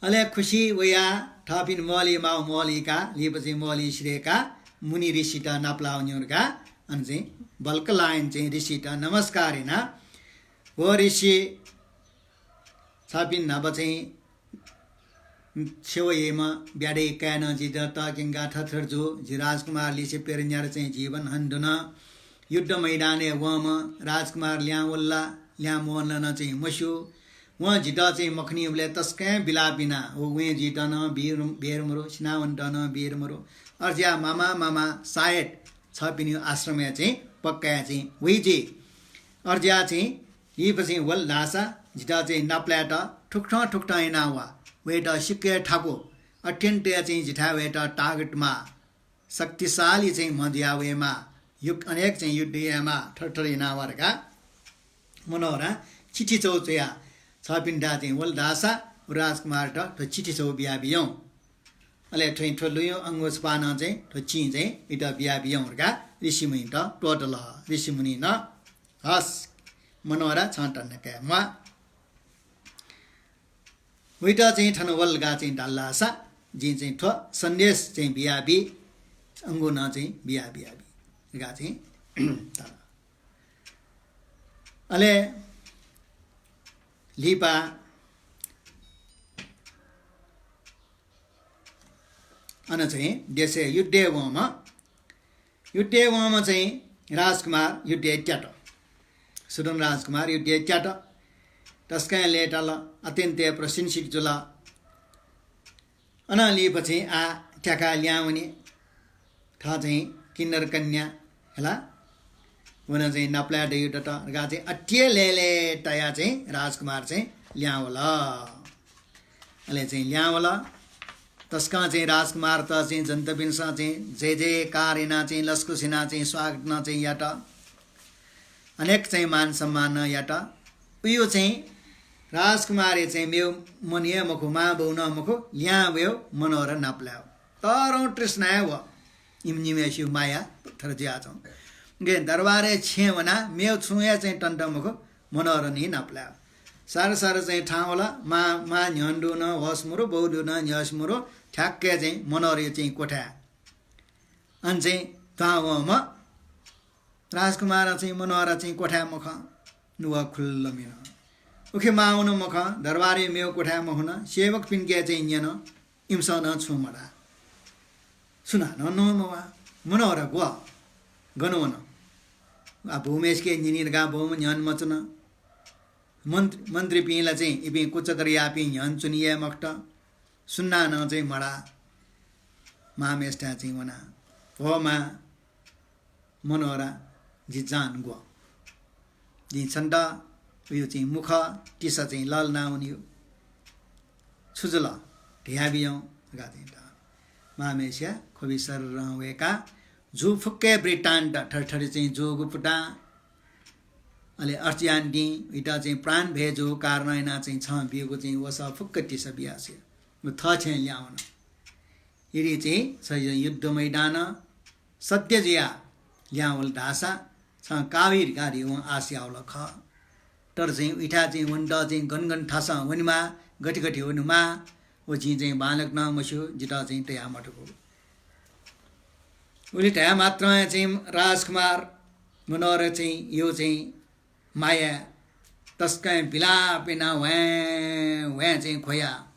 अले खुसि वयाः थःपिं म्वःल्हुइ माः, म्वःल्हुइकाः लिपा चाहिँ म्वःल्हुइ सिधय्काः मुनि ऋषित नापलाः वनेगु धकाः अन चाहिँ बल्क लाइन चाहिँ ऋषित नमस्कार यानाः, "हो ऋषि, छपिं न्हापा चाहिँ छेँय् वइम्ह ब्याधय् काय् नं जितः तःक्यंकाः थथे थथे जू, जि राजकुमार लिसे प्यदँ न्यादँ चाहिँ जीवन हनेधुन। युद्ध मैदानय् वंम्ह राजकुमार ल्याहां वल ला, ल्याहां मवल ला नं चाहिँ मस्यू। वं जितः चाहिँ मखनीबलय् तसकं बिलाप याना, व वँय् जुइत नं बेर, बेर मरु, सिनावनेत नं बेर मरु। अथे जुयाः मामा, मामा, सायद छपिनिगु आश्रमय् चाहिँ पक्काय् चाहिँ वइ जुइ। अथे जुयाः चाहिँ लिपा चाहिँ वल धाःसा जितः चाहिँ नापलायेत थुकथं थुकथं याना वा। वयेत सिक्क हे थाकु। अत्यन्त हे चाहिँ जिथाय् वयेत तागत माः। शक्तिशाली चाहिँ म्ह जुया वयेमाः। युक-, अनेक चाहिँ युद्ध यायेमाः। थथे थथे याना वा धकाः मनोहरं चिठी छगू च्वयाः छपिन्त चाहिँ वल धाःसा व राजकुमारयात थ्व चिठी छगू बियाबियौँ। अले थ्व, थ्व लुँयु अंगुसपानं चाहिँ थ्व चिं चाहिँ वइत बियाबियौँ धकाः ऋषिमुनित त्वःतल। ऋषिमुनिं नं, हस्, मनोहर, छं तन्ने काये म्वाः। वइत चाहिँ थन वल धकाः चाहिँ धाल धाःसा जिं चाहिँ थ्व सन्देश चाहिँ बियाबी, अंगु नं चाहिँ बिया, बियाबी धकाः चाहिँ धाल। अले लिपा अन चाहिँ देशय् युद्धय् वंम्ह, युद्धय् वंम्ह चाहिँ राजकुमार युद्धय् त्यात। सुधन राजकुमार युद्धय् त्यात। तसकं लय्ताल, अत्यन्त हे प्रशंसित जुल। अनं लिपा चाहिँ आः त्याकाः ल्याहां वने। थः चाहिँ किन्नर कन्या हला, व नं चाहिँ नापलाये दइगु दत धकाः चाहिँ अति हे लय्लय्तायाः चाहिँ राजकुमार चाहिँ ल्याहां वल। अले चाहिँ ल्याहां वल। तसकं चाहिँ राजकुमारत चाहिँ जनतापिन्सं चाहिँ जय जयकार यानाः चाहिँ लसकुस यानाः चाहिँ स्वागत नं चाहिँ यात। अनेक चाहिँ मान सम्मान नं यात। उयो चाहिँ राजकुमारया चाहिँ मेव मन हे मखु, मां बौ नं मखु, ल्याहां वयेव मनोहर नापलायेव। तःधंगु तृष्णा हे व। इमि निम्हय्सिगु माया थथे जुयाच्वं। उकिं दरबारय् छेँय् वनाः मेव छुं हे चाहिँ तनेत मखु, मनोहरं नं नापलायेव। सार सार चाहिँ थाहां वल, मां, मां न्ह्यःने दुगु नं होश मरु, बौ दुगु नं न्ह्यःने मरु, ठ्याक्कै चाहिँ मनोहरया चाहिँ क्वथाय्। अन चाहिँ दुहां वंम्ह राजकुमारं चाहिँ मनोहर चाहिँ क्वथाय् मखं, नुगः खुल्ल मिन। उखे मां वन मखं, दरबारया मेव क्वथाय् मखन, सेवकपिन्के चाहिँ न्यन, इमिसं नं छुं मधाः। सुनानं नं मवाः। मनोहर ग्व? Gun one? आ, बौम्हय्सिके न्यनी धकाः बौम्ह न्ह्यःने मच्वन। मन्त्र-, मन्त्रीपिं ला चाहिँ इपिं कुचक्र याःपिं न्ह्यःने च्वनी हे मखुत। सुनानं चाहिँ मधाः। मांम्हय्सिथाय् चाहिँ वनाः, हो मां, मनोहर, जि जान ग्व। जिं छन्त उयो चाहिँ मुख तिसा चाहिँ लःल्हाना वनेगु। छु जुल? धयाबियौँ धकाः चाहिँ धाल। मांम्हय्सिया ख्वबि सर्रं वय्काः जूगु फुक्क वृत्तान्त थथे थथे चाहिँ जूगु पुटां, अले अथे यानादिं, उइत चाहिँ प्राण भय जूगु कारणं यानाः चाहिँ छं ब्यूगु चाहिँ वसः फुक्क तिसा बियासे व थः छेँय् ल्याहां वन। यदि चाहिँ छ युद्ध मैदानं सत्य जुयाः ल्याहां वल धाःसा छं काः वइ धकाः वं आश याः वल खः। तर चाहिँ उइथाय् चाहिँ वनेत चाहिँ गन गन थासं वनेमाः, गथे गथे वनेमाः, व जिं चाहिँ बांलाक नं मस्यू, जितः चाहिँ तया मथुगु। उलि धाये मात्रं चाहिँ राजकुमार मनोहर चाहिँ यो चाहिँ माया तसकं बिलाप याना ह्वाँय् ह्वाँय् चाहिँ ख्वया।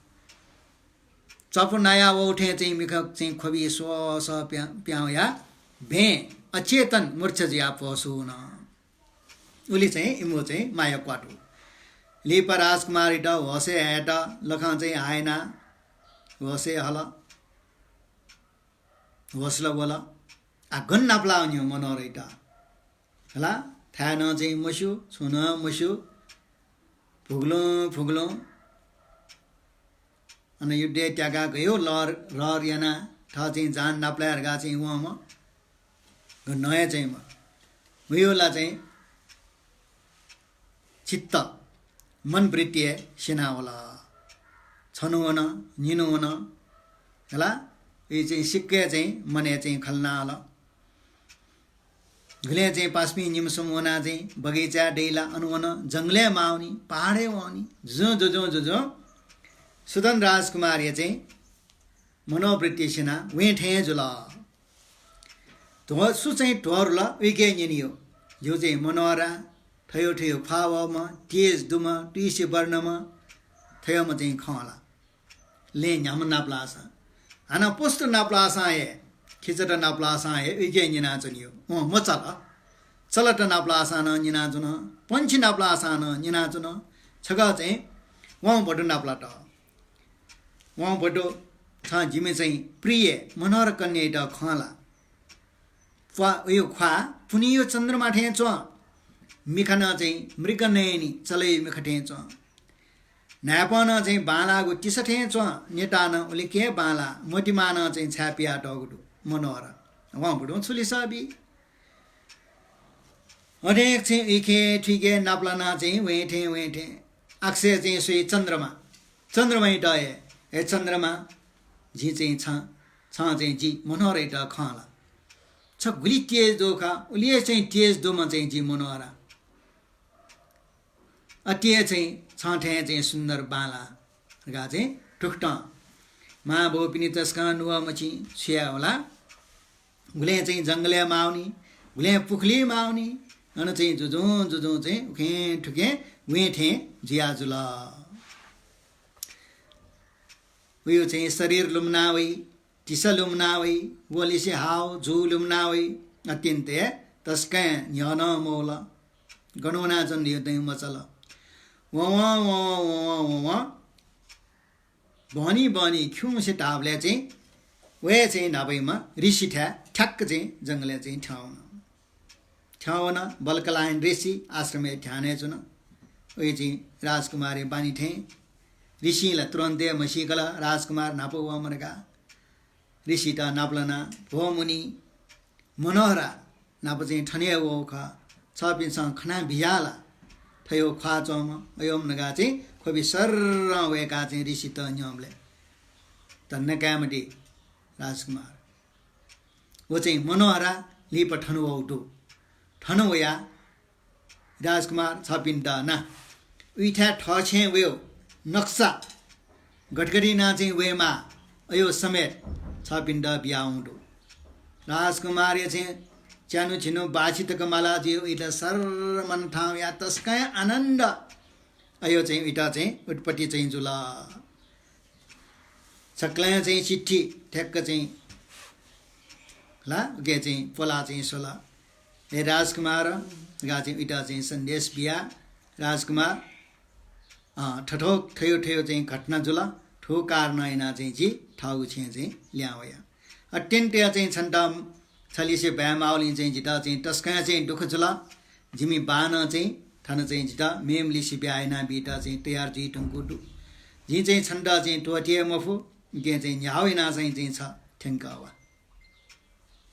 चपु नाया वःथें चाहिँ मिखा चाहिँ ख्वबि स्वः स्वः प्या-, प्यां वया भें अचेतन मूर्छा जुया पसु वन। उलि चाहिँ इमु चाहिँ माया क्वातु। लिपा राजकुमारयात होसय् हयेत लखं चाहिँ हायेना होसय् हल। होसला वल। आ गन नापलाः वनी मनोहरयात। हला, थाय् नं चाहिँ मस्यू, छुं नं मस्यू। फुगलुं फुगलुं। अन युद्धय् त्याकाः गयो लर, रहर यानाः थः चाहिँ जान नापलाये धकाः चाहिँ वंम्ह गन हे चाहिँ म। उयो ला चाहिँ चित्त, मनवृत्ति हे स्यनावल। छन्हु वन, निन्हु वन, हला, उयो चाहिँ सिक्क हे चाहिँ मनय् चाहिँ खलना हल। गुलें चाहिँ पासापिं निम्हसिम्ह वनाः चाहिँ बगैँचाय् दइला, अन वन, जंगलय् माः वनी, पहाडय् वनी, जुजुं जुजुं जुजुं सुदन राजकुमारया चाहिँ मनोवृत्ति स्यनाः वें थें जुल। ध्व-, सु चाहिँ ध्वरुल उइके न्यनियो। जिउ चाहिँ मनोहरा, थयो थयो ख्वाः वःम्ह, तेज दुम्ह, तुइसे वर्णम्ह, थयोम्ह चाहिँ खं ला। लँय् न्ह्याम्ह नापलाःसां, हानं पशुत नापलाःसां हे, खिचात नापलाःसां हे उइके न्यनाच्वनियो। अँ, मचाल। चलात नापलाःसां नं न्यनाच्वन, पंक्षी नापलाःसां नं न्यनाच्वन। छकः चाहिँ वंभ्वतु नापलात। वंभ्वतु, छं जिमि चाहिँ प्रिय मनोहर कन्यायात खं ला। प्वा-, उयो ख्वाः पुन्हियो चन्द्रमा थें च्वं। मिखा नं चाहिँ मृगनयनी चलय् मिखा थें च्वं। न्हाय्पं नं चाहिँ बांलाःगु तिसा थें च्वं। नेता नं उलिके बांलाः, मोतिमा नं चाहिँ छाय् पियातःगु दु। मनोहर, वंभ्वतुं छु लिसः बी? अनेक चाहिँ उइके थुइके नापलानाः चाहिँ वें थें वें थें आकाशय् चाहिँ स्वइ चन्द्रमा। चन्द्रमायात हे, हे चन्द्रमा, जिं चाहिँ छ, छं चाहिँ जि मनोहरयात खं ला। छ गुलि तेज दु खः, उलि हे चाहिँ तेज दुम्ह चाहिँ जि मनोहरा। अति हे चाहिँ छं थें चाहिँ सुन्दर बांलाः धकाः चाहिँ थुकथं मांबौपिनि तसकं नुगः मछिं, छु याये होला। गुलें चाहिँ जंगलय् माः वनी, गुलें पुखुलिइ माः वनी, अन चाहिँ जुजुं जुजुं चाहिँ उखें थुखें वें थें जुया जुल। उयो चाहिँ शरीर लुमना वइ, तिसा लुमना वइ, वलिसे हाव, जू लुमना वइ, अत्यन्त हे तसकं न्ह्यः नं मवल। गन वनाच्वन धइगु चाहिँ मचाल। वं वं वं वं वं वं वं बहनी बहनी खिउँसे धाःबलय् चाहिँ वय् चाहिँ न्हापायाम्ह ऋषिथाय् ठ्याक्क चाहिँ जंगलय् चाहिँ थ्यंवन। थ्यंवन, बल्कलायन ऋषि आश्रमय् ध्यानय् च्वन। उयो चाहिँ राजकुमारया बानी थें ऋषिं ला तुरन्त हे मसीकल राजकुमार न्हापा वःम्ह धकाः। ऋषित नापलानाः, भो मुनि, मनोहरा नाप चाहिँ थन हे वःगु खः, छपिन्सं खना बिज्याः ला? थयो ख्वाः च्वंम्ह अयोम धकाः चाहिँ ख्वबि सर्रं वय्काः चाहिँ ऋषित न्यंबलय् धन्दा काये मते राजकुमार। व चाहिँ मनोहरा लिपा थन वःगु दु। थन वयाः राजकुमार, छपिन्त ना उइथाय् थःछेँ वयेगु नक्सा गथे गथे यानाः चाहिँ वयेमाः, अयो समेत छपिन्त बियावं दु। राजकुमारया चाहिँ च्यान्हु झिन्हु बाछि तक माला जुइ, उइत सर्र मन थाहां वयाः तसकं आनन्द अयो चाहिँ उइत चाहिँ उत्पत्ति चाहिँ जुल। सकलें चाहिँ चिट्ठी ठ्याक्क चाहिँ ला उके चाहिँ पोला चाहिँ स्वल। हे राजकुमार, धकाः चाहिँ उइत चाहिँ सन्देश बिया, राजकुमार, अँ, थथो थयो थयो चाहिँ घटना जुल, थ्व कारणं यानाः चाहिँ जि थःगु छेँय् चाहिँ लिहां वया। अत्यन्त चाहिँ छन्त छलिसे बाय् माःगुलिं चाहिँ जितः चाहिँ तसकं चाहिँ दुःख जुल। जिमि बानं चाहिँ थन चाहिँ जितः मेम्ह लिसे ब्याहा यानाबीत चाहिँ तयार जुइ धुंकूगु दु। जिं चाहिँ छन्त चाहिँ त्वःते हे मफु, उकिं चाहिँ न्ह्याः यानाः चाहिँ, चाहिँ छ थ्यंकः वा।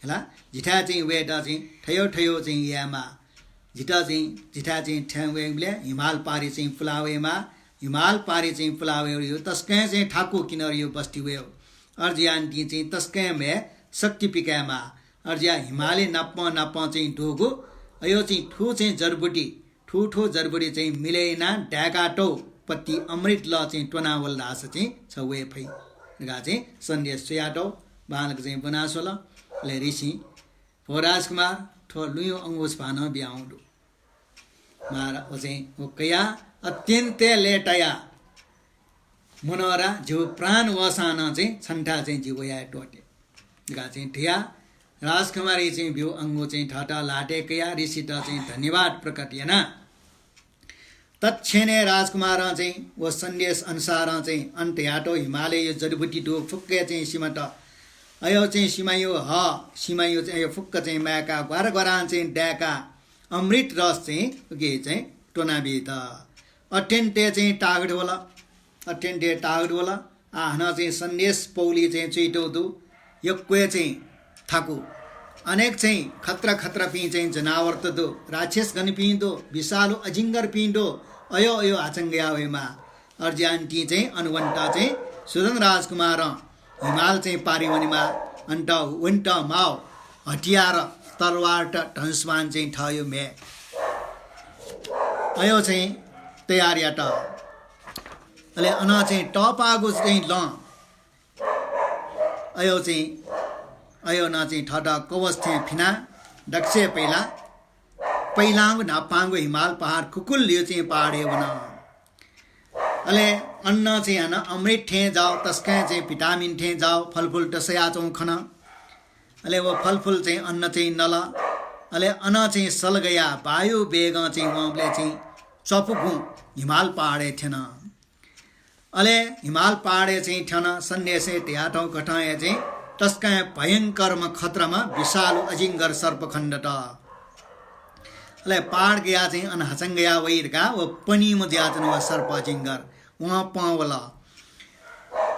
हला, जिथाय् चाहिँ वयेत चाहिँ थयो थयो चाहिँ यायेमाः। जितः चाहिँ, जिथाय् चाहिँ थ्यं वयेबलय् हिमाल पारि चाहिँ पुला वयेमाः। हिमाल पारि चाहिँ पुला वयेगु तसकं चाहिँ थाकु किनारया बस्ती वयेगु। अय् जुयाः निंतिं चाहिँ तसकं म्ये शक्ति पिकायेमाः। अय् जुयाः हिमालय् नापं नापं चाहिँ दुगु अयो चाहिँ थ्व चाहिँ जडीबुटी, थ्व थ्व जडीबुटी चाहिँ मिले यानाः दाय्कातःगु पति अमृत लः चाहिँ त्वनावल धाःसा चाहिँ छ वये फइ धकाः चाहिँ सन्देश स्वयातः बांलाक चाहिँ ब्वनाः स्वल। अले ऋषिं, भो राजकुमार, थ्व लुँयु अंगुस भानं बियावं दु। महाराज व चाहिँ व कयाः अत्यन्त लय्ताया मनोहरा, झीगु प्राण वःसां नं चाहिँ छन्थाय् चाहिँ जि वयाये त्वःते धकाः चाहिँ धयाः राजकुमारया चाहिँ ब्यू अंगु चाहिँ थःत ल्हातय् कयाः ऋषित चाहिँ धन्यवाद प्रकट यानाः तत्क्षणय् राजकुमारं चाहिँ व सन्देश अनुसारं चाहिँ अन धयातः हिमालयया जडीबुटी दु फुक्कया चाहिँ सिमात, अयो चाहिँ सिमायु ह, सिमायु चाहिँ अयो फुक्क चाहिँ माय्काः ग्वारा ग्वारां चाहिँ दाय्काः अमृत रस चाहिँ उके चाहिँ त्वनाबीत। अत्यन्त चाहिँ तागत वल, अत्यन्त तागत वल। आः हानं चाहिँ सन्देश पौलि चाहिँ च्वइतः दु। यक्व चाहिँ थाकु अनेक चाहिँ खतरा खतरापिं चाहिँ जनावरत दु, राक्षसगणपिं दु, विषालु अजिङ्गरपिं दु। अयो अयो हाचंगया वयेमाः। अज्याःनिंतिं चाहिँ अन वनेत चाहिँ सुधन राजकुमारं हिमाल चाहिँ पारि वनेमाः। अन त वनेत माःगु हतियार, तरवारत धनुष्यबाण चाहिँ थःयु म्हे अयो चाहिँ तयार यात। अले अन चाहिँ तःपाःगु चाहिँ लँ अयो चाहिँ अयो नं चाहिँ थःत कवच थें फिनाः दक्वसिबय् पहिला पहिलांगु न्हापांगु हिमाल पहाड कुकुल्यु चाहिँ पहाडय् वन। अले अन नं चाहिँ हानं अमृत थें जाःगु, तसकं चाहिँ भिटामिन थें जाःगु फलफुल तसयाच्वंगु खन। अले व फलफुल चाहिँ अन चाहिँ नल। अले अन चाहिँ सलगया वायु वेगं चाहिँ वंबलय् चाहिँ च्वापुगुं हिमाल पहाडय् थ्यन। अले हिमाल पहाडय् चाहिँ थ्यन। सन्देशय् धयातःगु कथं हे चाहिँ तसकं भयंकरम्ह खतराम्ह विषालु अजिङ्गर सर्प खनेदत। अले पहाड गया चाहिँ अन हाचंगया वइ धकाः व पनीम्ह जुयाच्वन व सर्प अजिङ्गर। वं पं वल।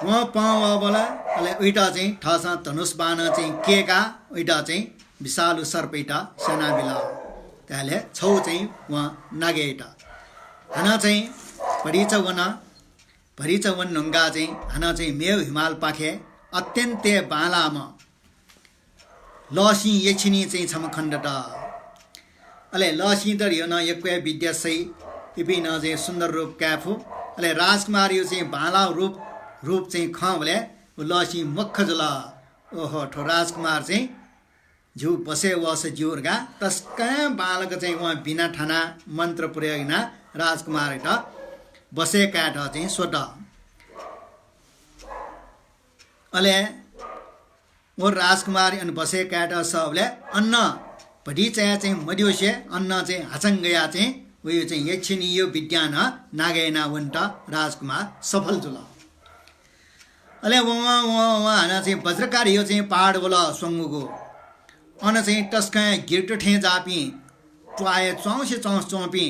वं पं वःबलय् अले उइत चाहिँ थःसं धनुष्यबाणं चाहिँ कय्काः उइत चाहिँ विषालु सर्पइत स्यानाबिल। त्याले छगू चाहिँ वं नागयात। हानं चाहिँ भतिचा वन, भतिचा वने धुंकाः चाहिँ हानं चाहिँ मेगु हिमालपाखे अत्यन्त बांलाःम्ह लःसिं यक्षिणी चाहिँ छम्ह खनेदत। अले लःसिंत नं यक्व हे विद्या सइ, इपिं नं चाहिँ सुन्दर रूप काये फु। अले राजकुमारयु चाहिँ बांलाःगु रूप, रूप चाहिँ खंबलय् व लःसिं मख्ख जुल। ओहो, थ्व राजकुमार चाहिँ जिगु बसय् वःसा ज्यू धकाः तसकं बांलाक चाहिँ वं बिना थानाः मन्त्र प्रयोग यानाः राजकुमारयात बसय् कायेत चाहिँ स्वत। अले व राजकुमार अन बसय् कायेत सःबलय् अन भतिचाया चाहिँ मद्यंसे अन चाहिँ हाचंगया चाहिँ वयु चाहिँ यक्षिणीयु विद्यां नं नागा याना वनेत राजकुमार सफल जुल। अले वं, वं, वं, वं हानं चाहिँ वज्रकारियो चाहिँ पहाड वल स्वंगूगु। अन चाहिँ तसकं गिर्त थें जाःपिं, त्वाःया च्वंसे च्वंसे च्वंपिं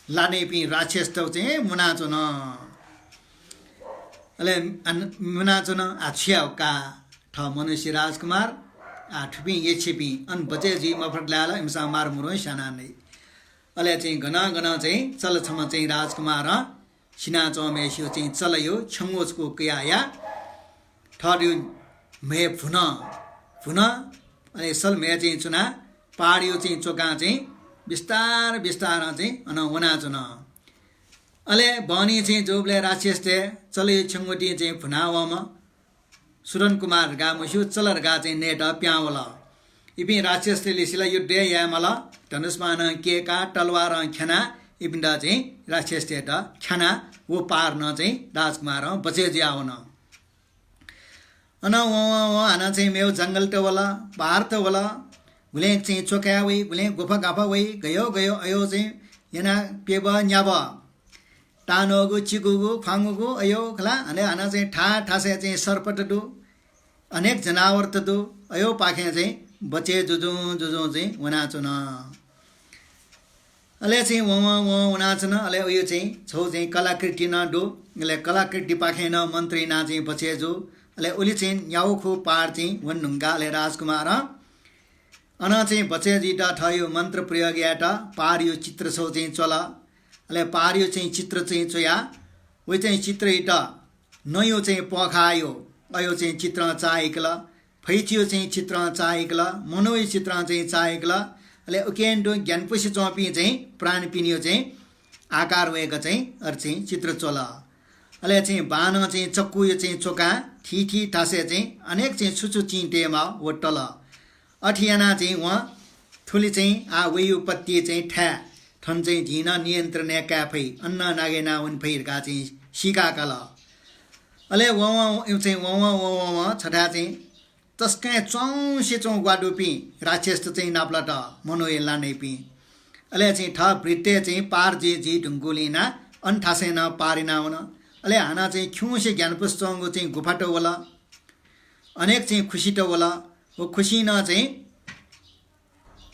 लानय्पिं राक्षसत चाहिँ मुनाच्वन। अले अन मुनाच्वन, आ, छु याये का? थः मनुष्य राजकुमार, आ, थुपिं यक्षपिं अन बचय् जुइ मफुत लाय् ला, इमिसं मारमुरु स्याना नइ। अले चाहिँ गनं गनं चाहिँ चल छम्ह चाहिँ राजकुमारं सिनाच्वंम्हय्सियो चाहिँ चलयो छ्यंगु छकू कयाः या। थःथःयु म्हय् भुन, भुन, अले सल म्हय् चाहिँ च्वनाः पहाडयो चाहिँ च्वकां चाहिँ बिस्तार बिस्तारं चाहिँ अनं वनाच्वन। अले बहनी चाहिँ जूबलय् राक्षसतय् चलयो छ्यंगुतिं चाहिँ भुनावंम्ह सुदन कुमार धकाः मस्यू, चल धकाः चाहिँ नयेत पिहां वल। इपिं राक्षसतय् लिसें ला युद्धय् याये माल। धनुष्यबाणं कय्काः तलवारं ख्यानाः इपिन्त चाहिँ राक्षसतय्त ख्यानाः व पार नं चाहिँ राजकुमारं बचय् जुयावन। अनं वं, वं, वं हानं चाहिँ मेव जंगलत वल, पहाडत वल। गुलें चाहिँ च्वकाय् वइ, गुलें गुफा गाफा वइ, गयो गयो अयो चाहिँ यानाः प्यब न्याब। तांन्वःगु, चिकुगु, ख्वांगुगु अयो खला। अले हानं चाहिँ थाय् थासय् चाहिँ सर्पत दु, अनेक जनावरत दु। अयोपाखें चाहिँ बचय् जुजुं जुजुं चाहिँ वनाच्वन। अले चाहिँ वं, वं, वं वनाच्वन। अले उयो चाहिँ छगू चाहिँ कलाकृति नं दु। अले कलाकृतिपाखें नं मन्त्र यानाः चाहिँ बचय् जू। अले उलि चाहिँ न्यागू खू पहाड चाहिँ वने धुंकाः अले राजकुमारं अनं चाहिँ बचय् जुइत थःयो मन्त्र प्रयोग यायेत पहाडयो चित्र छगू चाहिँ च्वल। अले पहाडयो चाहिँ चित्र चाहिँ च्वयाः वइ चाहिँ चित्रइत नँयो चाहिँ पःखाःयो अयो चाहिँ चित्रं चाःहिकल, फैचियो चाहिँ चित्रं चाःहिकल, मनूयो चित्रं चाहिँ चाःहिकल। अले उकेन्‍दुं ग्‍यानापुसे च्‍वंपिं चाहिँ प्राणीपिनियो चाहिँ आकार वय्क चाहिँ अथे चाहिँ चित्र च्वल। अले चाहिँ बाणं चाहिँ चक्कुया चाहिँ च्वकां थीथी थासय् चाहिँ अनेक चाहिँ छु छु चिं तयेमाः व तल। अथे यानाः चाहिँ वं थुलि चाहिँ आः वइगु पत्ति चाहिँ थाय्, थन चाहिँ झीनं नियन्त्रणय् काये फइ, अन नागे याना वने फइ धकाः चाहिँ सीका काल। अले वं वं चाहिँ वं वं वं वं वं छथाय् चाहिँ तसकं च्वंसे च्वं ग्वाः दुपिं राक्षसत चाहिँ नापलात, मनूया लानय्पिं। अले चाहिँ थः वृत्तय् चाहिँ पार जुइ जुइ धुंकूलिं नं अन थासय् नं पार याना वन। अले हानं चाहिँ खिउँसे ग्यानापुसे च्वंगु चाहिँ गुफात वल। अनेक चाहिँ खुसित वल। व खुसिं नं चाहिँ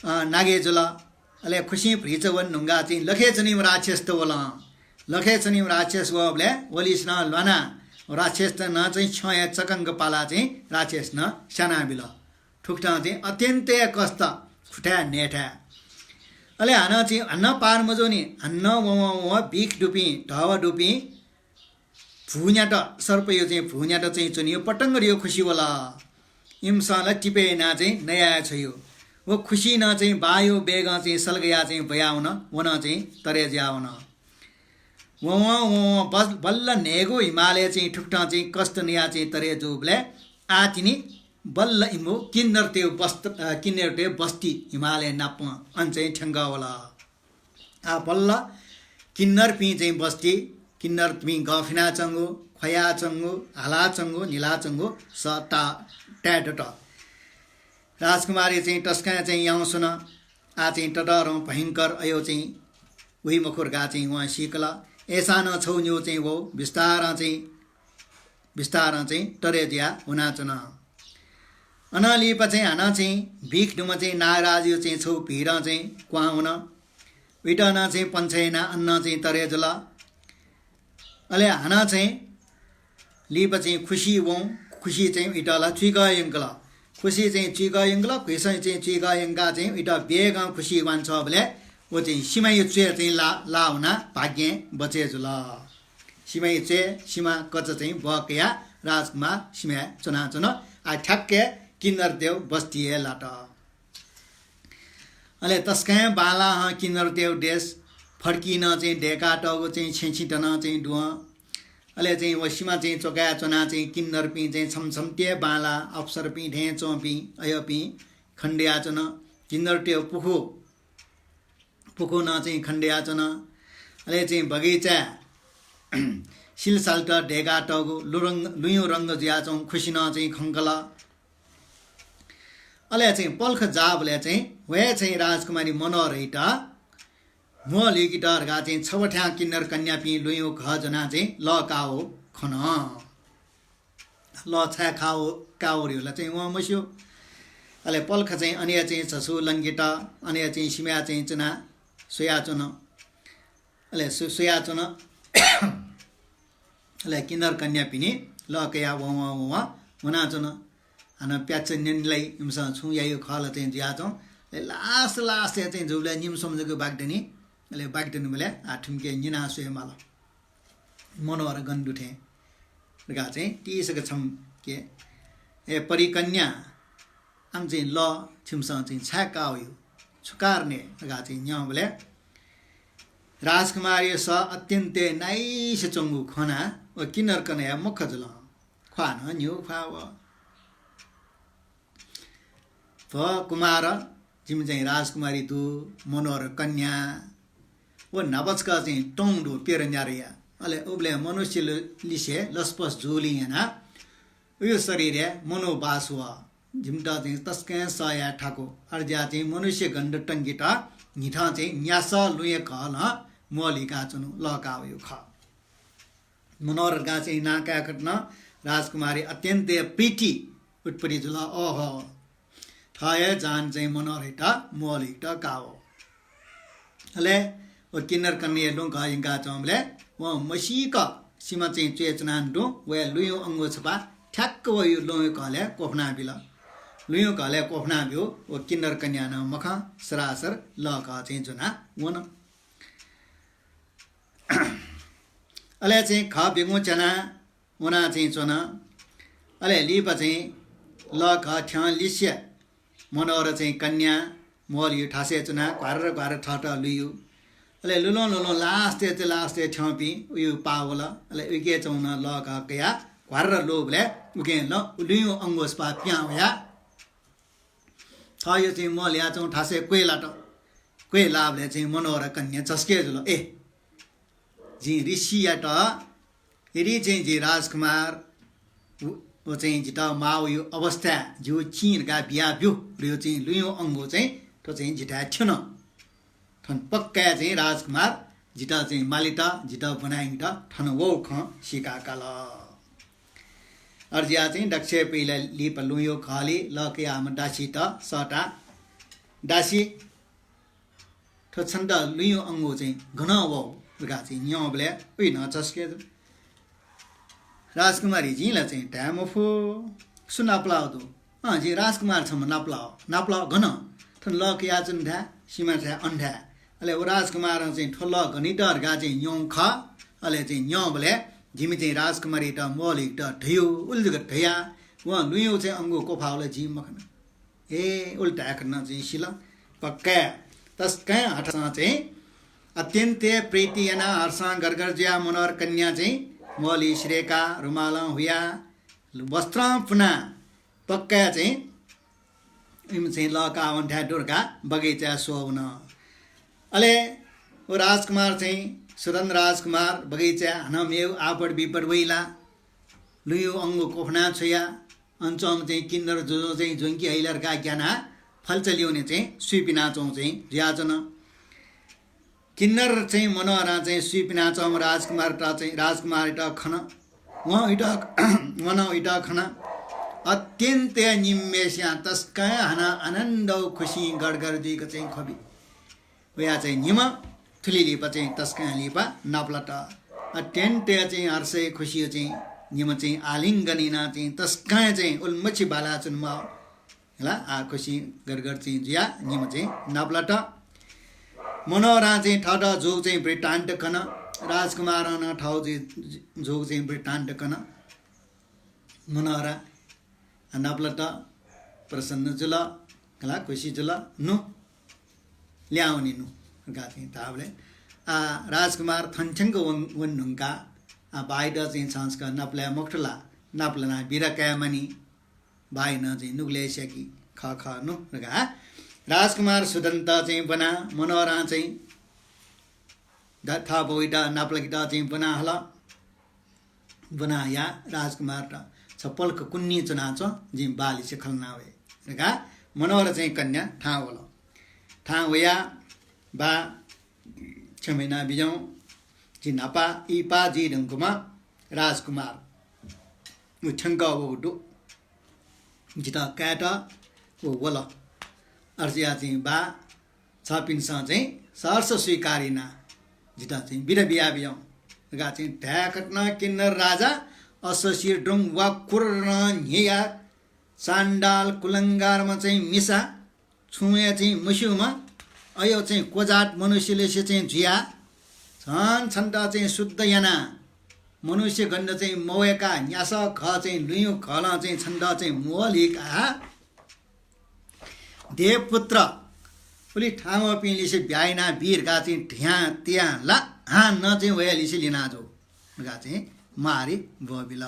अ, नागे जुल। अले खुसिं भतिचा वने धुंकाः चाहिँ लखय् च्वनीम्ह राक्षसत वल। लखय् च्वनीम्ह राक्षस वःबलय् वलिसे नं ल्वानाः राक्षसत नं चाहिँ छ्यं हे चकंक पालाः चाहिँ राक्षस नं स्यानाबिल। थुकथं चाहिँ अत्यन्त हे कष्ट खुथाय् न्हय्थाय्। अले हानं चाहिँ हानं पार मजूनि, हानं वं वं वं बिख दुपिं, धवा दुपिं भून्यात, सर्पया चाहिँ भून्यात चाहिँ च्वनीगु पतंगतय् खुसि वल। इमिसं ला तिपय् यानाः चाहिँ नया छ्वइ। व खुसिं नं चाहिँ बांया वेगं चाहिँ सल्कयाः चाहिँ ब्वया वन, व नं चाहिँ तरे जुया वन। वं वं वं वं बल-, बल्ल न्हय्गू हिमालय् चाहिँ थुकथं चाहिँ कष्ट नयाः चाहिँ तरे जूबलय् आः तिनि बल्ल इमिगु किन्नरतय् बस्त-, अ, किन्नरतय् बस्ती हिमालय नाप अन चाहिँ थ्यंकः वल। आः बल्ल किन्नरपिं चाहिँ बस्ती, किन्नरपिं गफिनाच्वंगु, ख्वयाच्वंगु, हालाच्वंगु, न्हिलाच्वंगु स ता-, ताये दत। राजकुमारी चाहिँ तसकं चाहिँ याउँस्वन। आः चाहिँ ततःधं भयंकर अय् चाहिँ वइ मखु धकाः चाहिँ वं सीकल। अय्सां नं छगू निगू चाहिँ व बिस्तारं चाहिँ, बिस्तारं चाहिँ तरे जुयाः वनाच्वन। अनं लिपा चाहिँ हानं चाहिँ बिख दुम्ह चाहिँ नागराजया चाहिँ छगू भीरं चाहिँ क्वहां वन। उइत नं चाहिँ पन्छ्वः यानाः अन नं चाहिँ तरे जुल। अले हानं चाहिँ लिपा चाहिँ खुसि वं, खुसि चाहिँ उइत ला चुइकः यंकल। खुसि चाहिँ चुइकः यंकल, खुसि चाहिँ चुइकः यंकाः चाहिँ उइत वेगं खुसि वांछ्वःबलय् व चाहिँ सिमाया च्वय् चाहिँ ला-, लाः वनाः भाग्यं बचय् जुल। सिमाया च्वय्, सिमा कचा चाहिँ बः कयाः राजकुमार सिमाय् च्वनाच्वन। आः ठ्याक्क किन्नरतय् बस्ती हे लात। अले तसकं बांलाः हं किन्नरतय् देश, फड्किं नं चाहिँ दय्कातःगु चाहिँ छेँछिंत नं चाहिँ दुवं। अले चाहिँ व सिमा चाहिँ च्वकाय् च्वनाः चाहिँ किन्नरपिं चाहिँ छम्ह छम्हतय् बांलाः अप्सरपिं थें च्वंपिं अय्पिं खनेदयाच्वन। किन्नरतय् पुखू, पुखू नं चाहिँ खनेदयाच्वन। अले चाहिँ बगैँचाय् सिलसालत दय्कातःगु लुरंग, लुँयु रंग जुयाच्वंगु खुसि नं चाहिँ खंकल। अले चाहिँ पलख जाःबलय् चाहिँ व हे चाहिँ राजकुमारी मनोहरयात म्वःल्हुइकेत धकाः चाहिँ छबथाय् किन्नर कन्यापिं लुँयु घः ज्वनाः चाहिँ लः काः वःगु खन। लः छाय् काः वः, काः वःगु ला चाहिँ वं मस्यू। अले पलख चाहिँ अन हे चाहिँ झसु लंकेत, अन हे चाहिँ सिमाय् चाहिँ च्वनाः स्वयाच्वन। अले सु-, स्वयाच्वन। अले किन्नर कन्यापिनि लः कयाः वं वं वं वं वनाच्वन। हानं प्याच्च न्यनेलाइ, इमिसं छुं याइगु खः ला चाहिँ जुयाच्वं। अले last last-य् चाहिँ जूबलय् निम्ह स्वम्ह जक बाकि दनि। अले बाकि दनिबलय् आः थुमिके न्यनाः स्वये माल। मनोहर गन दु थें धकाः चाहिँ तीसक छम्हके, ए परिकन्या, आम चाहिँ लः छिमिसं चाहिँ छाय् काः वयागु, छु कारणय् धकाः चाहिँ न्यंबलय् राजकुमारया सः अत्यन्त हे nice च्वंगु खनाः व किन्नर कन्या मख्ख जुल। ख्वाः नं न्ह्यू ख्वाः वः। भ कुमार, जिमि चाहिँ राजकुमारी दु, मनोहर कन्या। व न्हापाछका चाहिँ तं दु प्यदँ न्यादँया। अले उबलय् मनुष्य ल-, लिसे लसपस जूलिं यानाः उयो शरीरय् मनू बास वः। जिमित चाहिँ तसकं सह याये थाकु। अय्जुयाः चाहिँ मनुष्य गन्ध तंकेत न्हिथं चाहिँ न्यासः लुँया घलं म्वःल्हुइकाच्वनु, लः काः वयागु खः। मनोहर धकाः चाहिँ नां कायेकथं राजकुमारी अत्यन्त प्रीति उत्पत्ति जुल। ओहो, थः हे जान चाहिँ मनोहरयात म्वःल्हुइकेत काः वः। अले व किन्नर कन्याया लुँ घः यंकाच्वंबलय् वं मसीक सिमा चाहिँ च्वय् च्वनाः तुं वया लुँयु अंगू छपा ठ्याक्क वया लुँयु घलय् क्वफुना बिल। लुँयु घलय् क्वफुना ब्यूगु व किन्नर कन्या नं मखं, सरासर लः घः चाहिँ ज्वना वन। अले चाहिँ घः ब्यूगु च्याना वना चाहिँ च्वन। अले लिपा चाहिँ लः घः थ्यंलिसे मनोहर चाहिँ कन्या म्वःल्हुइगु थासय् च्वनाः घ्वार्र घ्वार्र थःत लुइगु। अले लुलं लुलं last-य् चाहिँ last-य् थ्यंपिं उयो पाः वल। अले उइके चाहिँ नं लःकः कयाः घ्वार्र ल्वःबलय् उकें लुँयु अंगु सपाः पिहां वयाः थःयो चाहिँ म्वःल्हुयाच्वंगु थासय् क्वय् लात। क्वय् लाःबलय् चाहिँ मनोहरा कन्या झसके जुल। ए, जिं ऋषियात यदि चाहिँ जि राजकुमार व, व चाहिँ जितः माःगु अवस्थाय् जिगु चिं धकाः बियाब्यु, थ्व चाहिँ लुँयु अंगु चाहिँ थ्व चाहिँ जिथाय् थ्यन। थन पक्का चाहिँ राजकुमार जितः चाहिँ मालेत, जितः ब्वनायंकेत थन वःगु खँ सीका काल। अय् जुयाः चाहिँ दकलय् पहिला लिपा लुँयु घलय् लःकयाम्ह दासीत सःताः, दासी, थ्व छन्त लुँयु अंगु चाहिँ गनं वःगु धकाः चाहिँ न्यंबलय् उइ नं झसके जुल। राजकुमारी, जिं ला चाहिँ धाये मफु, सु नापलाः दु? अँ, जि राजकुमार छम्ह नापलाः, नापलाः गन? थन लःकयाच्वने थाय्, सिमाथाय् अन थाय्। अले व राजकुमारं चाहिँ थ्व लः गन धकाः चाहिँ न्यंगु खः। अले चाहिँ न्यंबलय् जिमि चाहिँ राजकुमारीत म्वःल्हुयेकेत धयागु, उलि जक धयाः वं लुँयु चाहिँ अंगु क्वफाः वल, जिं मखना। ए, उलि धायेखन चाहिँ सिल। पक्का। तसकं हथासं चाहिँ अत्यन्त प्रीति यानाः हर्षं गदगद जुयाः मनोहरा कन्या चाहिँ म्वःल्हुइ सिधय्काः रुमालं हुयाः वस्त्रं पुनाः पक्का चाहिँ इमि चाहिँ लःकाः वने थाय् दुर्गा बगैँचाय् स्वः वन। अले व राजकुमार चाहिँ सुदन राजकुमार बगैँचाय् हानं मेगु आपत विपत वइ ला, लुँयु अंगु क्वफना छ्वया अन च्वंम्ह चाहिँ किन्नर जुजुं चाहिँ ज्वंकी हइला धकाः ग्यानाः फल्चा ल्यूने चाहिँ सुइपिनाच्वंगु चाहिँ जुयाच्वन। किन्नर चाहिँ मनोहरां चाहिँ सुइपिनाच्वंम्ह राजकुमारत चाहिँ, राजकुमारीत खन। वं उइत, वं उइत खन। अत्यन्त निम्हय्सियां तसकं हानं आनन्द खुसिं गदगद जुइक चाहिँ ख्वबि। वया चाहिँ निम्ह थुलि लिपा चाहिँ तसकं लिपा नापलात। अत्यन्त चाहिँ हर्षय् खुसियो चाहिँ निम्ह चाहिँ आलिङ्गन यानाः चाहिँ तसकं चाहिँ उलिमछि बालाच्वनेमाः। हला, आ खुसिं गदगद चाहिँ जुयाः निम्ह चाहिँ नापलात। मनोहरां चाहिँ थःत जूगु चाहिँ वृत्तान्त कन। राजकुमारं नं थःगु जु-, जूगु चाहिँ वृत्तान्त कन। मनोहरा नापलात, प्रसन्न जुल, हला, खुसी जुल। नु, ल्याहां वने नु धकाः चाहिँ धाःबलय्, आ, राजकुमार थन थ्यंक वन, वने धुंकाः, आ, बाःयात चाहिँ छं छकः नापलाये मखुत ला? नापलानाः बिदा काये मानि। बाःया नं चाहिँ नुगलय् स्याकी, खः खः नु धकाः राजकुमार सुदनत चाहिँ ब्वनाः मनोहरां चाहिँ द-, थः बौयात नापलाकेत चाहिँ ब्वना हल। ब्वना हयाः राजकुमारत छ पलख कुन्नी च्वनाच्वँ, जिं बाःलिसे खँ ल्हाना वये धकाः मनोहरा चाहिँ कन्या थाहां वल। थाहां वयाः बा, क्षमा यानाबिज्याहुँ, जि न्हापा इहिपा जुइ धुंकूम्ह राजकुमार व थ्यंकः वःगु दु। जितः कायेत व वल। अय् जुयाः चाहिँ बा, छपिन्सं चाहिँ सहर्ष स्वीकार यानाः जितः चाहिँ बिदा बियाबिज्याहुँ धकाः चाहिँ धायेकथं किन्नर राजा अश्वसिर दुं वा कुर्रं न्ह्ययाः चाण्डाल कुलंगारम्ह चाहिँ मिसा छुं हे चाहिँ मस्यूम्ह अय् चाहिँ क्वजात मनुष्यलिसे चाहिँ जुयाः झन छन्त चाहिँ शुद्ध यानाः मनुष्य गन्ध चाहिँ मवय्काः न्यासः खः चाहिँ लुँयु खलं चाहिँ छन्त चाहिँ म्वःल्हुइकाः देवपुत्र उलि थाहां वःपिंलिसे ब्याहा यानाबी धकाः चाहिँ धियां तियां ला हानं चाहिँ वयालिसे लिना जु धकाः चाहिँ मारि ब्वःबिल।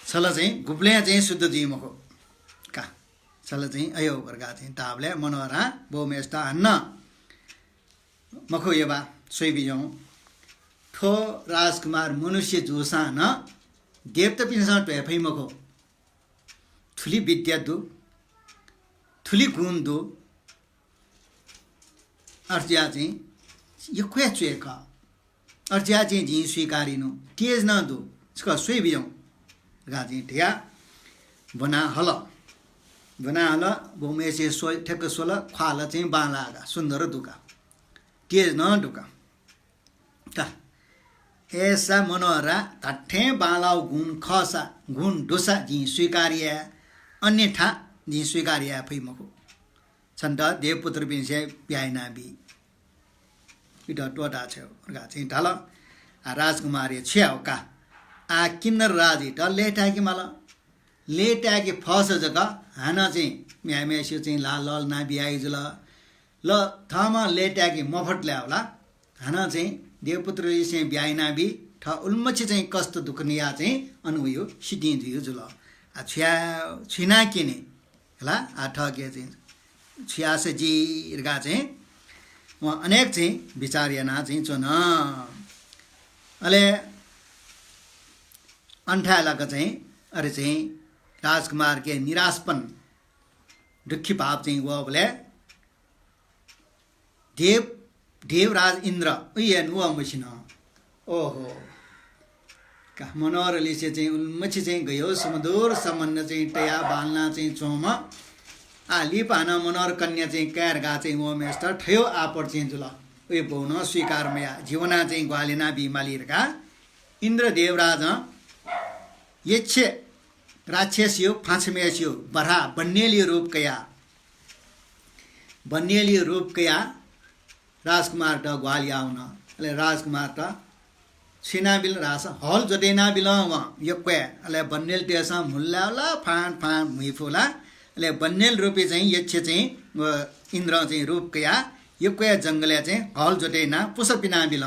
छला चाहिँ गुबलें चाहिँ शुद्ध जुइ मखु का। छला चाहिँ अय् धकाः चाहिँ धाःबलय् मनोहरां बौम्हय्सित हानं मखु, या बा, स्वयाबिज्याहुँ। थ्व राजकुमार मनुष्य जूसां नं देवतापिन्सं त्वये फइ मखु। थुलि विद्या दु, थुलि गुण दु। अय् जुयाः चाहिँ यक्व हे च्वय् खः। अय् जुयाः चाहिँ जिं स्वीकार याये नु, तेज नं दु, छकः स्वयाबिज्याहुँ धकाः चाहिँ धयाः ब्वना हल। ब्वना हल, बौम्हय्सित स्व-, ठ्याक्क स्वल, ख्वाः ला चाहिँ बांलाः का, सुन्दर दु का, तेज नं दु का। का। अय्सा मनोहरा, धात्थें बांलाःगु गुण खःसा, गुण दुसा जिं स्वीकार याये, अन्यथा जिं स्वीकार याये फइ मखु। छन्त देवपुत्रपिन्सं ब्याहा यानाबी। इमित त्वःता छ्वये धकाः चाहिँ धाल। आ, राजकुमारया छु याये का? आ, किन्नर राजायात लय्ताय्के माल। लय्ताय्के फःसा जक हानं चाहिँ म्ह्याय्म्हय्सिगु चाहिँ ल्हाः लःल्हाना बियाइ जुल। ल थःम्हं लय्ताय्के मफत लाय् वला। हानं चाहिँ देवपुत्रलिसें ब्याहा यानाबी, थः उलिमछि चाहिँ कष्ट दुःख नियाः चाहिँ अन वयो सितिं जुयो जुल। आ, छु याये, छु याना क्यने? हला, आ, थःके चाहिँ छु याःसा जी धकाः चाहिँ वं अनेक चाहिँ विचार याना चाहिँ च्वन। अले अन थाय् लाक चाहिँ अरे चाहिँ राजकुमारके निराशपन, दुःखी भाव चाहिँ वःबलय् देव, देवराज इन्द्र उइ हे नुगः मसिन। ओहो, का मनोहरलिसे चाहिँ उलिमछि चाहिँ गयो सुमधुर सम्बन्ध चाहिँ तयाः बांलाना चाहिँ च्वंम्ह, आ, लिपा हानं मनोहर कन्या चाहिँ काये धकाः चाहिँ वःम्हेसित थयो आपत चाहिँ जुल। उइ बौनं स्वीकार मयाः, जि वनाः चाहिँ ग्वाहालि यानाबी माली धकाः इन्द्र देवराजं यक्ष राक्षसयो, फाँछम्हेसियो बराह बन्नेलयो रूप कयाः, बन्नेलयो रूप कयाः राजकुमारत ग्वाहालि याः वन। अले राजकुमारत छु यानाबिल धाःसा हल ज्वतय् यानाबिल वं यक्वय्। अले बन्नेलतय्सं म्हुल्लाय् वल, फाँट फाँट म्हुइ फुला। अले बन्नेल रूपी चाहिँ यक्ष चाहिँ व इन्द्रं चाहिँ रूप कयाः यक्वय् जंगलय् चाहिँ हल ज्वतय् यानाः पुसा पिनाबिल।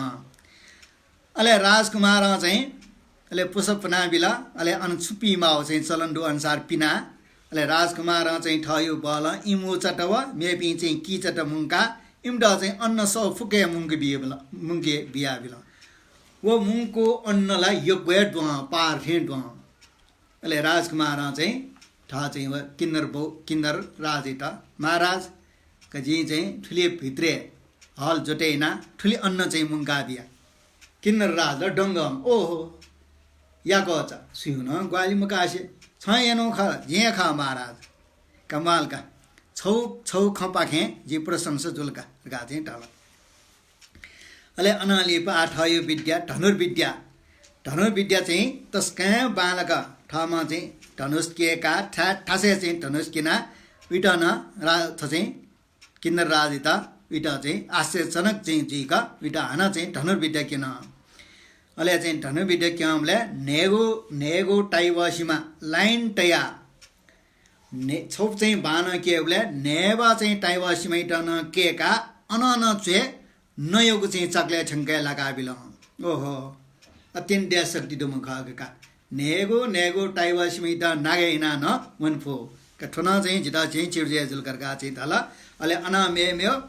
अले राजकुमारं चाहिँ अले पुसा पिनाबिल। अले अन छु पीमाःगु चाहिँ चलन दु अनुसार पिना। अले राजकुमारं चाहिँ थःयो बहलं इमू चत व मेपिं चाहिँ किचत मुंकाः इमित चाहिँ अन्न सः फुक्क हे मुंके बियाबिल, मुंके बियाबिल। व मुंकूगु अन्न ला यक्व हे द्वहं, पार थें द्वहं। अले राजकुमारं चाहिँ थः चाहिँ व किन्नर बौ, किन्नर राजयात, महाराज, का जिं चाहिँ थुलि भित्रय् हल ज्वतय् यानाः थुलि अन्न चाहिँ मुंका बिया। किन्नर राज ला दंगं, ओहो, याकःचा, सुयां नं ग्वाहालि मकासे, छं यानागु खः, जिं हे खः महाराज। कमाल का, छौ, छौ खँपाखें जि प्रशंसा जुल का धकाः चाहिँ धाल। अले अनं लिपा आः थःयो विद्या, धनुर्विद्या। धनुर्विद्या चाहिँ तसकं बांलाक थःम्हं चाहिँ धनुष क्यय्काः था-, थासय् चाहिँ धनुष क्यनाः उइत नं रा-, थ्व चाहिँ किन्नर राजयात उइत चाहिँ आश्चर्यजनक चाहिँ जुइक उइत हानं चाहिँ धनुर्विद्या क्यन। अले चाहिँ धनुर्विद्या क्यंबलय् न्हय्गू, न्हय्गू ताइबः सिमा line तयाः ने-, छौ चाहिँ बांनं क्यय्बलय् न्हय्बः चाहिँ ताइबः सिमायात नं कय्काः अनं नं च्वय् नँयागु चाहिँ चकलय् थ्यंकाः लाकाबिल। ओहो, अत्यन्त दया शक्ति दुम्ह खः का। न्हय्गू, न्हय्गू ताइबः सिमायात नागे यानाः नं वने फु। का थ्व नं चाहिँ जितः चाहिँ चिर्जय जुल का धकाः चाहिँ धाल। अले अनं मेमेगु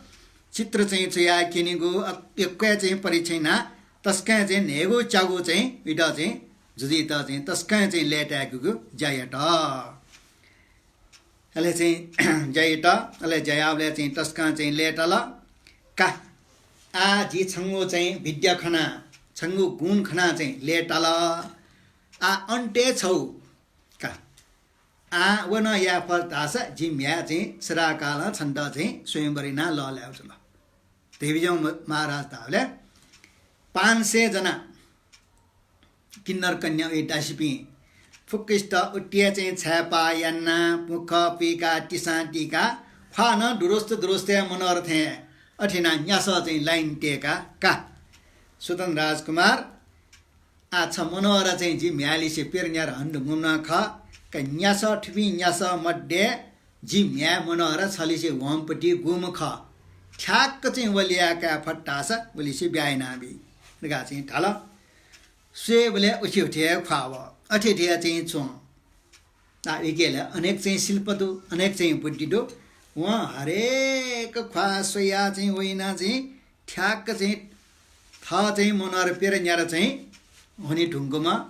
चित्र चाहिँ च्वयाः क्यनीगु अ-, यक्व हे चाहिँ परीक्षण यानाः तसकं चाहिँ न्हय्गू च्यागू चाहिँ उइत चाहिँ जुजुयात चाहिँ तसकं चाहिँ लय्ताय्केगु ज्या यात। अले चाहिँ ज्या यात, अले ज्या याःबलय् चाहिँ तसकं चाहिँ लय्ताल। का, आः जि छंगु चाहिँ विद्या खना, छंगु गुण खना चाहिँ लय्ताल। आः अन्त्यय् छौ का। आः व नं याये फत धाःसा जि म्ह्याय् चाहिँ सदाकालं छन्त चाहिँ स्वयंवर यानाः लःल्हाये जुल। देवीजं म-, महाराज धाःबलय् पाँच सय जना किन्नर कन्या उइ दासीपिं फुक्कसित उतिया चाहिँ छाय्पाः यानाः मुख पुइकाः तिसां तीकाः ख्वाः नं दुरुस्त दुरुस्तय् मनोहर थें अथे यानाः न्यासः चाहिँ line तय्काः का। सुतन राजकुमार, आः छ मनोहर चाहिँ जि म्ह्याय्लिसे प्यदँ न्यादँ हनेधुंगु नं खः। का न्यासः, थुपिं न्यासः मध्ये जि म्ह्याय् मनोहर छलिसे वंपति गुम्ह खः। ठ्याक्क चाहिँ व ल्ययाकाये फत धाःसा वलिसे ब्याहा यानाबी धकाः चाहिँ धाल। स्वयेबलय् उखे उखे हे ख्वाः वः। अथे धयाः चाहिँ च्वं। आः उइके ला अनेक चाहिँ शिल्प दु, अनेक चाहिँ बुद्धि दु। वं हरेक ख्वाः स्वयाः चाहिँ वइनाः चाहिँ ठ्याक्क चाहिँ थः चाहिँ मनोहर प्यदँ न्यादँ चाहिँ हने धुंकूम्ह,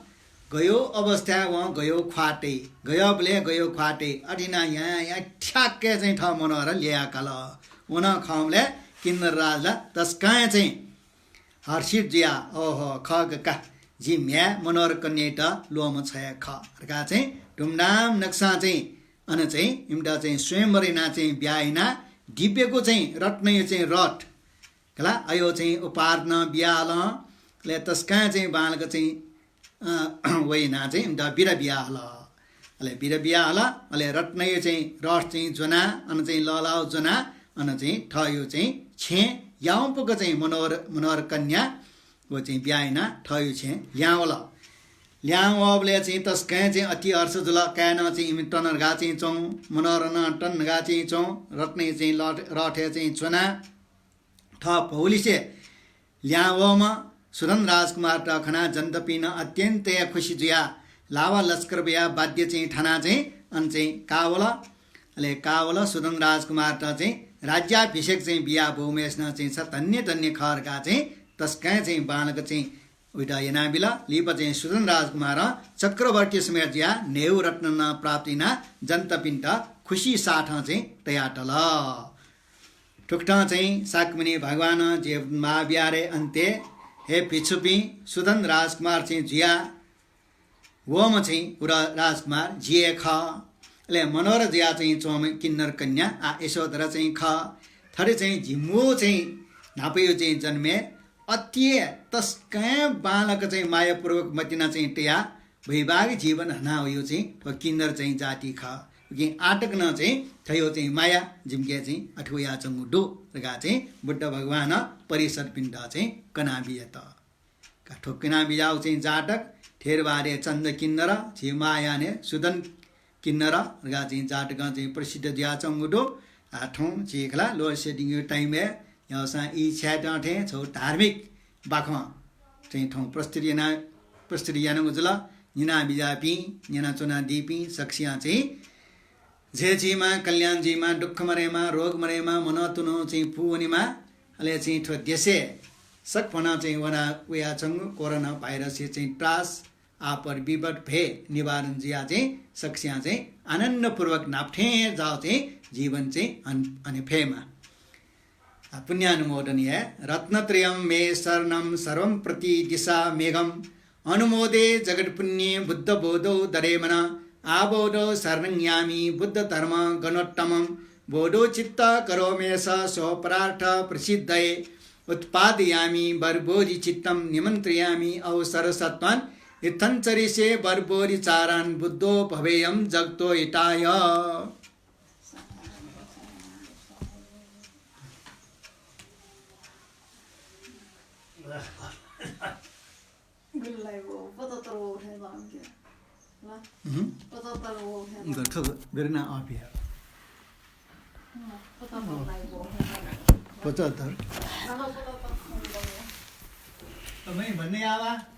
गयो अवस्थाय् वं गयो ख्वाः तइ, गयोबलय् गयो ख्वाः तइ, अथे यानाः यां यां ठ्याक्क चाहिँ थः मनोहर ल्ययाकाल। व नं खंबलय् किन्नर राज ला तसकं चाहिँ हर्षित जुयाः, ओहो, खः का, जि म्ह्याय् मनोहर कन्यायात ल्वःम्ह छ हे खः धकाः चाहिँ धुमधाम नक्सां चाहिँ अन चाहिँ इमित चाहिँ स्वयंवर यानाः चाहिँ ब्याहा यानाः दिव्यगु चाहिँ रत्नयो चाहिँ रथ खला, अयो चाहिँ उपहार नं बियाहल। अले तसकं चाहिँ बांलाक चाहिँ, अ, वइनाः चाहिँ इमित बिदा बियाहल। अले बिदा बियाहल, अले रत्नयो चाहिँ रथ चाहिँ ज्वनाः, अन चाहिँ लःल्हाः ज्वनाः, अन चाहिँ थःयो चाहिँ छेँ याउँपुक चाहिँ मनोहर, मनोहर कन्या व चाहिँ ब्याहा यानाः थःयो छेँ ल्याहां वल। ल्याहां वःबलय् चाहिँ तसकं चाहिँ अति हर्ष जुल। काय् नं चाहिँ इमि तन धकाः चाहिँ च्वं, मनोहर नं तन धकाः चाहिँ च्वं, रत्नय् चाहिँ लठ-, रथय् चाहिँ च्वना। थः भौलिसे ल्याहां वःम्ह सुधन राजकुमारत खनाः जनतापिं नं अत्यन्तया खुसी जुयाः लावा लस्कर बया वाद्य चाहिँ थानाः चाहिँ अन चाहिँ कावल। अले कावल सुधन राजकुमारत चाहिँ राज्याभिषेक चाहिँ बिया बौम्हेसिनं चाहिँ छ धन्य धन्य खः धकाः चाहिँ तसकं चाहिँ बांलाक चाहिँ उइत यनाबिल। लिपा चाहिँ सुधन राजकुमारं चक्रवर्ती समेत जुयाः न्हय्‌गू रत्न नं प्राप्त यानाः जनतापिन्त खुसी साथं चाहिँ तयातल। थुकथं चाहिँ शाक्यमुनि भगवानं जयपुर महाविहारय् अन्ते हे भिक्षुपिं सुधन राजकुमार चाहिँ जुया वःम्ह चाहिँ व राजकुमार जि हे खः। अले मनोहर जुया चाहिँ च्वंम्ह किन्नर कन्या आ यशोधरा चाहिँ खः। थथे चाहिँ झिम्हु चाहिँ न्हापाया चाहिँ जन्मय् अति हे तसकं बांलाक चाहिँ मायापूर्वक मतिना चाहिँ तया वैवाहिक जीवन हना वयो चाहिँ थ्व किन्नर चाहिँ जाति खः। उकिं आतक नं चाहिँ थयो चाहिँ माया जिमिके चाहिँ अथे वयाच्वंगु दु धकाः चाहिँ बुद्ध भगवानं परिषदपिन्त चाहिँ कनाबियात। का थ्व कनाबियाउ चाहिँ जातक थेरवादे चन्द किन्नर, झी महायाने सुदन किन्नर धकाः चाहिँ जातकं चाहिँ प्रसिद्ध जुयाच्वंगु दु। आ, थौं झी खला लोहर्षे दिंगु time य् यवसां ई छ्यायेत थें छौ धार्मिक बाखं चाहिँ थौं प्रस्तुत याना, प्रस्तुत यानागु जुल। न्यना बिजापिं, न्यना च्वना दीपिं सकसियां चाहिँ जय जुइमा, कल्याण जुइमा, दुःख मरेमा, रोग मरेमा, मनोतुनो चाहिँ पूवनिमा। अले चाहिँ थ्व देशे सकभनं चाहिँ वना वयाच्वंगु कोरोना भाइरसया चाहिँ त्रास, आपद विपद भय निवारण जुया चाहिँ सकसियां चाहिँ आनन्दपूर्वक नापथें जाव चाहिँ जीवन चाहिँ अन-, अने फयेमा। आ, पुण्यानुमोदन याये। रत्नत्रयं मे शरणं सर्वं प्रतिदिशाम्यघम्। अनुमोदे जगत्पुण्ये बुद्धबोधौ दधे मनः। आबोधौ शरणं यामि बुद्धधर्मगणोत्तमम्। बोधौ चित्तः करोम्येष स्वपरार्थ प्रसिद्धये। उत्पादयामि वरबोधिचित्तं निमन्त्रयामि अवसरसत्त्वान्। इत्थञ्चरिष्ये वरबोधिचारान् बुद्धो भवेयं जगतो हिताय। हम्म। द, थ्व बेरेना अपिया। पचहत्तर। त मै भन्ने आवा।